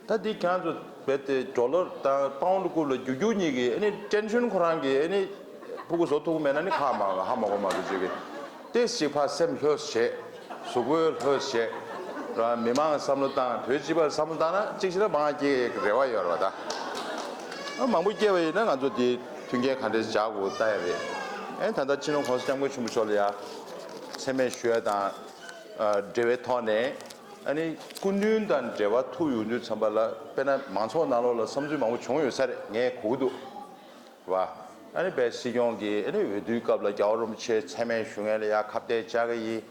ད་འདི་ཁྱེད་རང་ཚོ་རྦད་དེ་ཌོ་ལར་དང་པའུན་ཌི་སྐོར་ལ་རྒྱུག་རྒྱུག་གཉིས་ཀྱི་ཨ་ནི་ཊེན་ཤན་ཁོ་རང་གི་ཨ་ནི་ཕྲུ་གུ་བཟོ་ཐུབ་ཀྱི་མེད་ན་ནི་ཁ་མ་ཧ་མ་གོ་མ་གི་ཅིག་གི་ཏེས་ཅིག་ཕར་སེམས་ལྷོད་བྱས། གཟུགས་པོ་ལྷོད་བྱས། ར་མི་མང་གི་བསམ་བློ་བཏང་། བོད་སྤྱི་པ་ལ་བསམ་བློ་བཏང་ན་གཅིག་བྱས་ན་མང་སྐྱེ་གི་རེ་བ་ཡོད་རེད་བ་ད། ཨ་མང་པོ་སྐྱེ་བ་ཡིན་ན་ང་ཚོ་དེ་མཐུན་རྐྱེན་ག་འདྲས་སྦྱར་དགོས་ལྟ་ཡ་རེད། ཨེ་ད་ལྟ་སྤྱི་ནོར་༸གོང་ས་༸སྐྱབས་མགོན་ཆེན་པོ་མཆོག་ལ་ཡ་མཚན་སྨད་ཞུ་ཡ་དང་། ཨ་འབྲེལ་བའི་ཐོག་ནས་ཨ་ནི་སྐུ་མདུན་དང་འབྲེལ་བ་ཐུག་ཡོང་དུས་ཙམ་པ་ལ་དཔེར་ན་མང་ཚོགས་ནང་ལོགས་ལ་བསམ་ཚུལ་མང་པོ་བྱུང་ཡོད་ས་རེད། ངས་གོ་གི་འདུག་བ། ཨ་ནི་བའི་སྲིད་སྐྱོང་གིས་ཨ་ནི་འོས་བསྡུའི་སྐབས་ལ་རྒྱལ་བ་རིན་པོ་ཆེ་མཚན་སྨད་ཞུ་མཁན་ལ་ཡ་ཁ་གཏད་བཅག་གི་ཡིན།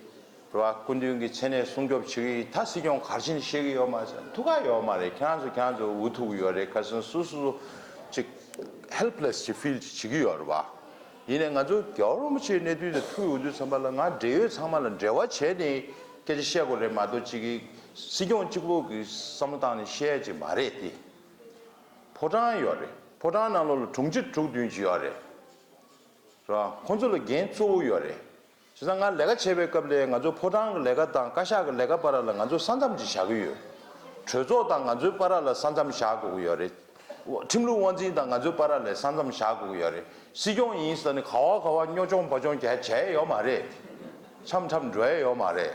རེད་བ། སྐུ་མདུན་གྱི་མཚན་གནས་སྲུང་སྐྱོབ་བྱེད་ཀྱི་ཡིན། ད་སྲིད་སྐྱོང་ག་རེ་བྱས་ནས་ཤེས་ཀྱི་ཡོད་མ་རེད། ཐུགས་ཁག་ཡོད་མ་རེད། ཁྱེད་རང་ཚོ་ཁྱེད་རང་ཚོ་འུ་ཐུག་གི་ཡོད་རེད། ཁ་སང་སོ་སོ་ཅིག་ཧེལ་པི་ལེ་སི་ཅིག་ཕིལ་ཅིག་བྱེད་ཀྱི་ཡོད་རེད་བ། ཡིན་ནའི་ང་ཚོ་རྒྱལ་བ་རིན་པོ་ཆེའི་གནས་དུས་དེ་ཐུག་ཡོང་དུས་ཙམ་པ་ལ་ང་འབྲེལ་ཡོད་ཚང་མ་ལ་འབྲེལ་བ་བྱས་ནས་སྐད་ཆ་བཤད་དགོས་རེད་མ་གཏོགས་ཅིག་གི་སྲིད་སྐྱོང་གཅིག་པོ་གི་བསམ་བློ་བཏང་ནས་བཤད་ཡ་ཅིག་མ་རེད་དེ། ཕོ་བྲང་ཡོད་རེད། ཕོ་བྲང་ནང་ལོགས་ལ་དྲུང་ཆེ་དྲུག་བདུན་ཅིག་ཡོད་རེད། རེད་བ། ཁོང་ཚོ་ལ་འགན་གཙོ་བོ་ཡོད་རེད། བྱས་ཙང་ང་ལས་ཀ་བྱེད་པའི་སྐབས་ལ་ང་ཚོ་ཕོ་བྲང་གི་ལས་ཀ་དང་བཀའ་ཤག་གི་ལས་ཀ་བར་ལ་ང་ཚོ་ས་མཚམས་ཅིག་བཞག་གི་ཡོད། གྲོས་ཚོགས་དང་ང་ཚོའི་བར་ལ་ས་མཚམས་བཞག་དགོས་ཀྱི་ཡོད་རེད། ཁྲིམས་ལུགས་དབང་འཛིན་དང་ང་ཚོའི་བར་ལ་ས་མཚམས་བཞག་དགོས་ཀྱི་ཡོད་རེད། སྲིད་སྐྱོང་ཡིན་ཟེར་ནས་ག་བ་ག་བ་སྨྱོ་སྦྱོང་སྦ་སྦྱོང་རྒྱག་བྱས་ཡོད་མ་རེད། འཆམ་འཆམ་འགྲོ་ཡ་ཡོད་མ་རེད།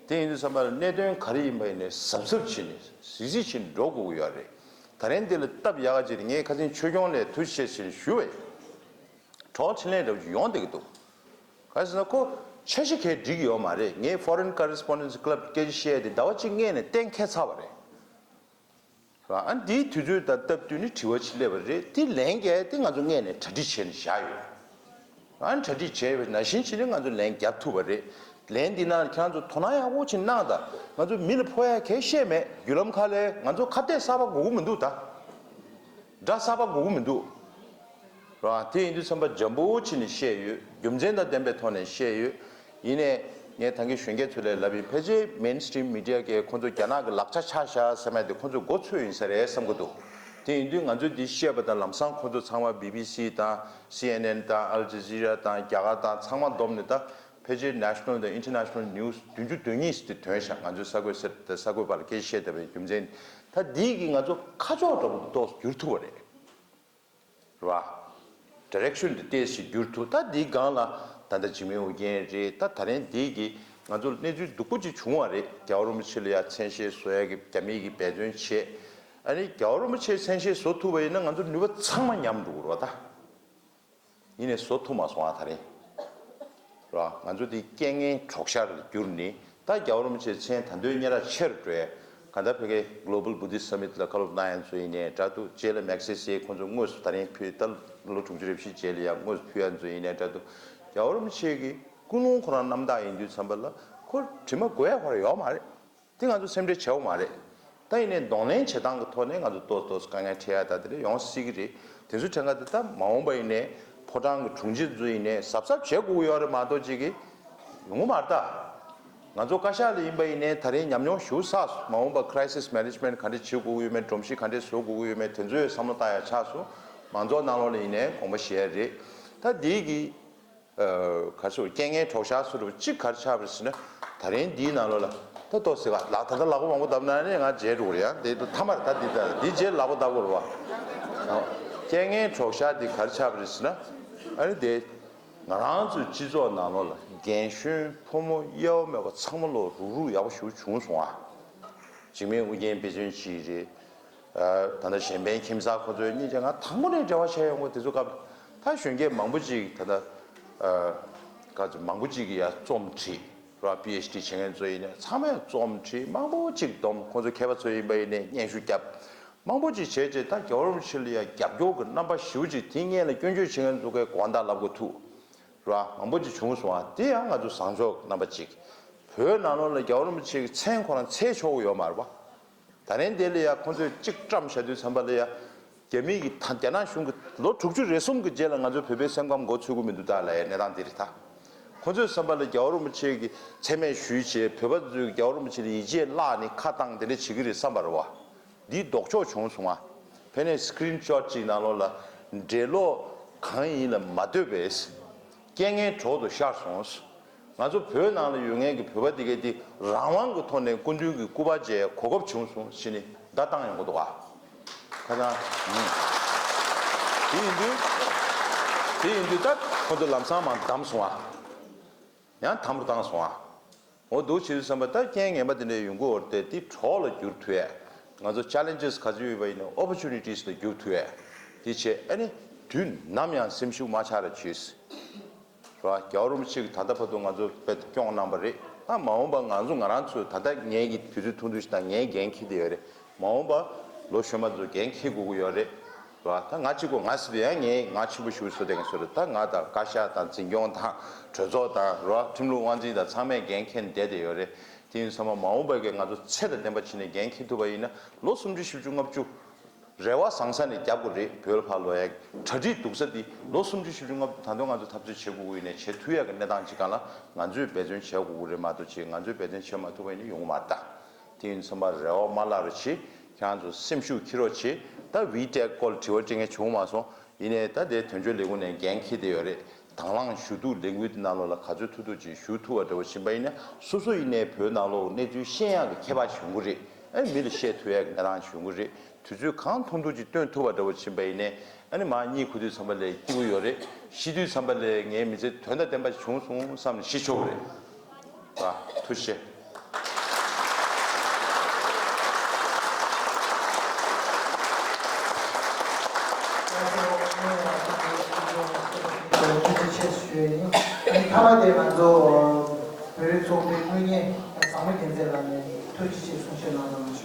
དེ་ཡིན་དུས་ཙམ་པ་ལ་གནད་དོན་ག་རེ་ཡིན་པ་ཡིན་ནའི་གཟབ་གཟབ་བྱས་ནས་གཟིགས་གཟིགས་བྱས་ནས་འགྲོ་དགོས་ཀྱི་ཡོད་རེད། ད་རིང་འདི་ལ་སྟབས་ཡག་ག་ཅིག་ངས་ཁ་སང་ཆོས་སྐྱོང་ལ་ཐུགས་རྗེ་ཆེ་ཞེས་ཞུས་པ་ཡིན། གྲོགས་འཕྲིན་ལས་འདྲ་བོ་ཅིག་ཡོང་བསྡད་ཀྱི་འདུག་ག་རེ་ཟེར་ན་ཁོ་འཆར་གཞི་གས་འགྲིག་གི་ཡོད་མ་རེད། ངས་Foreign Correspondents Club སྐད་ཆ་བཤད་དེ་ཟླ་བ་གཅིག་སྔོན་ནས་གཏན་འཁེལ་ཚར་བ་རེད། ར་ཨ་འདིའི་དུས་ཚོད་དང་སྟབས་བསྟུན་ནས་དྲི་བ་ཅིག་སླེབས་པ་རེད། དེ་ལན་རྒྱག་དེ་ང་ཚོ་སྔོན་ནས་གྲ་སྒྲིག་བྱས་ནས་བཞག་ཡོད། ཨ་གྲ་སྒྲིག་བྱས་པ་ནང་བཞིན་བྱས་ནས་ང་ཚོ་ལན་རྒྱབ་ཐུབ་པ་རེད། ལན་འདི་ནང་ཁྱེད་རང་ཚོ་དོ་སྣང་ཡག་པོ་ཅིག་གནང་དང་། ང་ཚོ་མི་ལ་ཕོག་ཡ་གས་བཤད་མེད། བརྒྱུད་ལམ་ཁག་ལས་ང་ཚོ་ཁ་གཏད་གསར་པ་དགོས་ཀྱི་མི་འདུག་ད། སྒྲ་གསར་པ་དགོས་ཀྱི་མི་འདུག་ར་དེ་ཡིན་དུས་ཙམ་པ་འཇམ་པོ་བྱས་ནས་བཤད་ཡོད། རྒྱུ་མཚན་དང་ལྡན་པའི་ཐོག་ནས་བཤད་ཡོད། ཡིན་ནའི་ངས་ད་གིན་གཞོན་སྐྱེས་ཚོ་ལ་ལབ་ཡིན། ཕལ་ཆེར་མེན་སི་ཊི་རིམ་མི་ཌི་ཡ་གས་ཁོང་ཚོ་རྒྱ་ནག་གི་ལག་ཆ་ཆགས་བཞག་ཟེར་མ་དེ་ཁོང་ཚོས་མགོ་ཚོས་ཡིན་ས་རེད་བསམ་གྱི་འདུག་དེ་ཡིན་དུས་ང་ཚོས་འདི་བཤད་པ་དང་ལམ་སང་ཁོང་ཚོ་ཚང་མ་བི་བི་སི་དང་སི་ཨེན་ཨེན་དང་ཨལ་ཇི་ཛི་ར་དང་རྒྱ་གར་དང་ཚང་མ་བསྡོམས་ནས་ད་ཕལ་ཆེར་ནེ་ཤ་ནལ་དང་ཨིན་ཊར་ནེ་ཤ་ནལ་ནིའུ་སི་བདུན་ཅུ་དོན་གཉིས་དེ་ཐོན་ཤག་ང་ཚོའི་གསར་འགོད་ཟེར་དེ་གསར་འགོད་པ་ལ་སྐད་ཆ་བཤད་བསྡད་པའི་རྒྱུ་མཚན་ད་འདིས་ཀྱིས་ང་ཚོ་ཁ་ཕྱོགས་འདྲ་པོ་ཏོག་ཙམ་བསྒྱུར་ཐུབ་པ་རེད། རེད་བ། ཌི་རེག་ཤན་དེ་ཏོག་ཙམ་བསྒྱུར་ཐུབ། ད་འདིའི་སྒང་ལ་ད་ལྟ་འཇིགས་མེད་ཨོ་རྒྱན་རེད། ད་ད་རིང་འདི་གིས་ང་ཚོར་གནས་ཚུལ་སྡུག་པོ་ཅིག་བྱུང་བ་རེད། རྒྱལ་བ་རིན་པོ་ཆེ་ལ་ཡ་མཚན་ཤས་བཟོ་ཡ་གི་རྒྱ་མི་གིས་འབད་བརྩོན་བྱས། ཨ་ནི་རྒྱལ་བ་རིན་པོ་ཆེ་མཚན་ཤས་བཟོ་ཐུབ་པ་ཡིན་ན་ང་ཚོ་ནུས་པ་ཚང་མ་ཉམས་འགྲོ་གི་རེད་བ་ད། ཡིན་ནའི་བཟོ་ཐུབ་མ་སོང་ཨ་ད་རིང་། ར། ང་ཚོ་འདི་རྐྱེན་ངན་གྲོགས་ཤར་ལ་བསྒྱུར་ནས། ད་རྒྱལ་བ་རིན་པོ་ཆེ་མཚན་ད་འདོད་སྙན་གྲགས་ཆེ་རུ་འགྲོ་ཡས། གང་ལྟར་བོད་ཀྱི་Global Buddhist Summit ལ་བཀའ་སློབ་གནང་ཡ་ཚོ་ཡིན་ནའི་འདྲ་འདུག་རྗེས་ལ་མེག་སེ་སི་ཁོང་ཚོ་དངོས་སུ་ད་རིང་ཕུལ། ད་ལོ་དྲུག་ཅུ་རེ་བཞི་རྗེས་ལ་ཡ་དངོས་སུ་ཕུལ་ཡ་ཚོ་ཡིན་ནའི་འདྲ་འདུག་རྒྱལ་བ་རིན་པོ་ཆེ་གི་ཀུན་སློང་ཁོ་རང་རྣམ་དག་ཡིན་དུས་ཙམ་པ་ལ་ཁོ་དྲི་མ་དགོས་ཡ་ཁོ་རང་ཡོད་མ་རེད། དེ་ང་ཚོ་སེམས་ཁྲལ་བྱེད་དགོས་མ་རེད། ད་ཡིན་ནའི་གདོང་ལེན་བྱེད་སྟངས་ཀྱི་ཐོག་ནས་ང་ཚོ་ཏོག་ཏོག་དཀའ་ངལ་འཕྲད་ཡ་ད་དེ་འདྲ་ཡོང་སྲིད་ཀྱི་རེད། དེ་ཚོ་དྲན་ག་དེ་ད་མ་འོངས་པ་ཡིན་ནའི་ཕོ་བྲང་གི་དྲུང་ཆེ་ཚོ་ཡིན་ནའི་གཟབ་གཟབ་བྱེད་དགོས་ཀྱི་ཡོད་རེད་མ་གཏོགས་ཅིག་གི་ཡོང་གི་མ་རེད་ད། ང་ཚོ་བཀའ་ཤག་ལ་ཡིན་པ་ཡིན་ནའི་ད་རེས་ཉམས་མྱོང་ཞེ་པོ་བསགས་སོང་། མ་འོངས་པ་crisis management ག་འདྲ་བྱེད་དགོས་ཀྱི་ཡོད་མེད། སྒྲོམ་གཞི་ག་འདྲ་བཟོ་དགོས་ཀྱི་ཡོད་མེད། དེ་ཚོའི་བསམ་བློ་བཏང་ཡ་ཆགས་སོང་། མང་ཚོགས་ནང་ལོགས་ལ་ཡིན་ནའི་དགོངས་པ་བཞེས་ཡ་རེད། ད་འདི་གི་ག་ཚོད་རྐྱེན་ངན་གྲོགས་ཤར་སུ་རུ་གཅིག་ག་རེ་ཆགས་པ་རེད་ཟེར་ན། ད་རིང་འདིའི་ནང་ལོགས་ལ་ད་ཏོག་ཙམ་ལགས། ད་ལྟ་ལག་པ་མང་པོ་བརྡབ་ན་ནི་ང་བརྗེད་འགྲོ་གི་རེད་ཡ། འདི་མཐའ་མར་ད་འདི་ད་འདི་རྗེས་ལག་པ་བརྡབ་དགོས་རེད་བ། རྐྱེན་ངན་གྲོགས་ཤར་འདི་ག་རེ་ཆགས་པ་རེད་ཟེར་ན། ཨ་ནི་དེ་ང་རང་ཚོའི་སྤྱི་ཚོགས་ནང་ལོགས་ལ་རྒན་གཞོན་ཕོ་མོ་དབྱེ་བ་མེད་པ་ཚང་མ་ལོ་རུག་རུག་ཡག་པོ་ཞེ་པོ་བྱུང་སོང་ཨ། འཇིགས་མེད་ཨུ་རྒྱན་དཔེ་མཚོན་གཅིག་རེད། ད་ལྟ་གཞན་ཕན་ཁྱིམ་ཚང་ཁོ་ཚོའི་གཉིས་ཀྱང་ང་དང་པོ་ནས་འབྲེལ་བ་བྱས་ཡོང་གི། དེ་ཚོ་སྐབས་ད་གཞོན་སྐྱེས་མང་པོ་ཅིག་ད་ལྟ་ག་ཚོད་མང་པོ་ཅིག་གིས་ཡ་རྩོམ་བྲིས་ར། པི་ཨེཆ་ཌི་བྱེད་མཁན་ཚོ་ཡིན་ནའི་ཚང་མས་རྩོམ་བྲིས་མང་པོ་ཅིག་བསྡོམས། ཁོ་ཚོ་མཁས་པ་ཚོ་ཡིན་པ་ཡིན་ནའི་སྙན་ཞུ་བརྒྱབ། མང་པོ་ཅིག་བྱས་རྗེས་ད་རྒྱལ་བ་རིན་པོ་ཆེ་ལ་ཡ་རྒྱབ་སྐྱོར་གྱི་རྣམ་པ་ཞེ་པོ་ཅིག་དེ་སྔོན་ལ་སྐྱོན་བརྗོད་བྱེད་མཁན་ཚོ་གའི་དགོངས་དག་ལབ་དགོས་ཐུག་ར། མང་པོ་ཅིག་བྱུང་སོང་ཨ། དེ་ཡང་ང་ཚོ་བཟང་ཕྱོགས་རྣམ་པ་གཅིག་བོད་ནང་ལོགས་ལ་རྒྱལ་བ་རིན་པོ་ཆེ་གི་མཚན་ཁོ་རང་འཚོལ་ཆོག་གི་ཡོད་མ་རེད་པ། ད་ནས་དེ་ལ་ཡ་ཁོ་ཚོས་གཅིག་བཀྲམ་བཞག་དུས་ཙམ་པ་ལ་ཡ། རྒྱ་མི་གི་ད་རྒྱ་ནག་གཞུང་གི་ལོ་དྲུག་ཅུ་རེ་གསུམ་གི་རྗེས་ལ་ང་ཚོའི་བོད་པའི་སེམས་ཁམས་མགོ་ཚོད་ཀྱི་མི་འདུག་ད་ལབ་ཡ་གནས་སྟངས་འདི་རེད་ད། ཁོ་ཚོའི་བསམ་པ་ལ་རྒྱལ་བ་རིན་པོ་ཆེ་གི་མཚན་སྨད་ཞུས་བྱས། བོད་པ་ཚོས་རྒྱལ་བ་རིན་པོ་ཆེ་ལ་ཡིད་ཆེས་བརླག་ནས་ཁ་བཏང་དེ་འདྲ་བྱེད་ཀྱི་རེད་བསམ་པ་རེད་བ། འདི་ལྡོག་ཕྱོགས་བྱུང་སོང་ང་། ཕ་ནས་སི་ཀི་རིན་ཤོ་ཊི་ཅིག་ནང་ལོགས་ལ་འགྲེལ་ལོག་གང་ཡིན་ལ་མ་ལྟོས་པའི་རྐྱེན་ངན་གྲོགས་དུ་ཤར་སོང་། ང་ཚོ་བོད་ནང་ལ་ཡོད་མཁན་གྱི་བོད་པ་དེ་གས་དེ་རང་དབང་གི་ཐོག་ནས་སྐུ་མདུན་གྱི་སྐུ་པར་མཇལ་གོ་སྐབས་བྱུང་སོང་ཟེར་ནས་བརྡ་བཏང་ཡོང་གི་འདུག་ག་ཁ་སང་། དེ་ཡིན་དུས། དེ་ཡིན་དུས་ད་ཁོ་ཚོ་ལམ་སང་མར་བསྡམས་སོང་ང་། ཡང་དམ་དུ་བཏང་སོང་ང་། འོ་འདུག་བྱེད་དུས་ཙམ་པ་ད་རྐྱེན་ངན་པ་དེ་འདྲ་ཡོང་གི་འོར་ཏེ་དེ་གྲོགས་ལ་བསྒྱུར་ཐུབ་ཡས། ང་ཚོ་ཆེ་ལེན་ཇེས་ག་ཚོད་ཡོད་པ་ཡིན་ན་ཨོ་པོར་ཅུ་ནི་ཊིས་ལ་བསྒྱུར་ཐུབ་ཡས། དེ་བྱས་ཨ་ནི་དུས་ནམ་ཡང་སེམས་ཤུགས་མ་ཆག་ར་བྱོས། ར། རྒྱལ་བ་རིན་པོ་ཆེ་གིས་ད་ལྟ་བར་དུ་ང་ཚོ་དཔེ་སྐྱོང་གནང་བ་རེད། ད་མ་འོངས་པ་ང་ཚོ་ང་རང་ཚོས་ད་ལྟ་ངེད་ཀྱི་དུས་ཚོད་ཐུང་ཐུང་ཞིག་དང་ངས་འགན་འཁྱེར་བསྡད་ཡོད་རེད། མ་འོངས་པ་ལོ་གཞོན་པ་ཚོས་འགན་འཁྱེར་དགོས་ཀྱི་ཡོད་རེད། ར། ད་ང་གཅིག་པོ་ང་ཟེར་དུས་ཡང་ངས་ང་ཆེན་པོ་ཞིག་བཟོ་བསྡད་མཁན་བཟོ་རེད། ད་ང་དང་བཀའ་ཤག་དང་འཛིན་སྐྱོང་དང་གྲོས་ཚོགས་དང་ར་ཁྲིམས་ལུགས་དབང་འཛིན་དང་ཚང་མས་འགན་འཁྱེར་བསྡད་བསྡད་ཡོད་རེད། དེ་ཡིན་ཙང་མ་འོངས་པ་གི་ང་ཚོ་ཚད་དང་ལྡན་པ་བྱས་ནས་འགན་འཁྱེར་ཐུབ་པ་ཡིན་ན་ལོ་སུམ་ཅུ་བཞི་བཅུ་ལྔ་བཅུ། རེ་བ་བཟང་ས་ནས་རྒྱབ་དགོས་རེད། བོད་ལ་ཕར་ལོག་ཡ་གྲ་སྒྲིག་སྡུག་ས་འདི་ལོ་སུམ་ཅུ་བཞི་བཅུ་ལྔ་བཅུ་ད་དུང་ང་ཚོ་འཐབ་རྩོད་བྱེད་དགོས་ཀྱི་ཡིན་ནའི་བྱེད་ཐུབ་ཡ་གི་གནས་སྟངས་ཅིག་སྒང་ལ་ང་ཚོས་འབད་བརྩོན་བྱེད་དགོས་ཀྱི་རེད་མ་གཏོགས་ཅིག་ང་ཚོས་འབད་བརྩོན་བྱེད་མ་ཐུབ་པ་ཡིན་ན་ཡོང་གི་མ་རེད་ད། དེ་ཡིན་ཙང་མ་རེ་བ་མ་བརླག་རོགས་བྱེད། ཁྱེད་རང་ཚོ་སེམས་ཤུགས་འཁྱེར་རོགས་བྱེད། ད་ཝི་ཊེག་སྐོར་དྲི་བ་དྲི་མཁན་བྱུང་མ་སོང་། ཡིན་ནའི་ད་ལྟའི་དོན་གཅོད་ལས་ཁུངས་ནས་འགན་འཁྱེར་བསྡད་ཡོད་རེད། དང་བླངས་ཞུ་གཏུག་ལས་འགུལ་དེ་ནང་ལོགས་ལ་ག་ཚོད་ཐུབ་ཐུབ་ཅིག་ཞུ་ཐུབ་པ་འདྲ་བོ་ཕྱིན་པ་ཡིན་ན་སོ་སོ་ཡིན་ནའི་བོད་ནང་ལོགས་གནས་ཚུལ་ཤེས་ཡག་གི་ཁྱད་པར་ཞིག་ཡོང་གི་རེད། ཨ་ནི་མི་ལ་བཤད་ཐུབ་ཡག་གི་གནས་སྟངས་ཞིག་ཡོང་གི་རེད། དུས་ཚོད་གང་ཐུང་ཐུང་ཅིག་བཏོན་ཐུབ་པ་འདྲ་བོ་ཕྱིན་པ་ཡིན་ནའི་ཨ་ནི་མར་གཉིད་ཁུག་དུས་ཙམ་པ་ལ་སྐྱིད་པོ་ཡོད་རེད། ཤི་དུས་ཙམ་པ་ལ་ངའི་མི་ཚེ་དོན་དང་ལྡན་པ་ཞིག་བྱུང་སོང་བསམ་ནས་ཤི་ཆོག་གི་རེད། ཐུགས་རྗེ་ཆེ། ཐུགས་རྗེ་ཆེ་ཞུ་ཡ་ཡིན། ཨ་ནི་མཐའ་མ་དེ་ང་ཚོ་བོད་རིགས་ཚོགས་པའི་དངོས་གཉེར་བཟང་མོ་རྒྱལ་མཚན་ལགས་ནས་ཐུགས་རྗེ་ཆེ་གསུང་བཤད་གནང་གནང་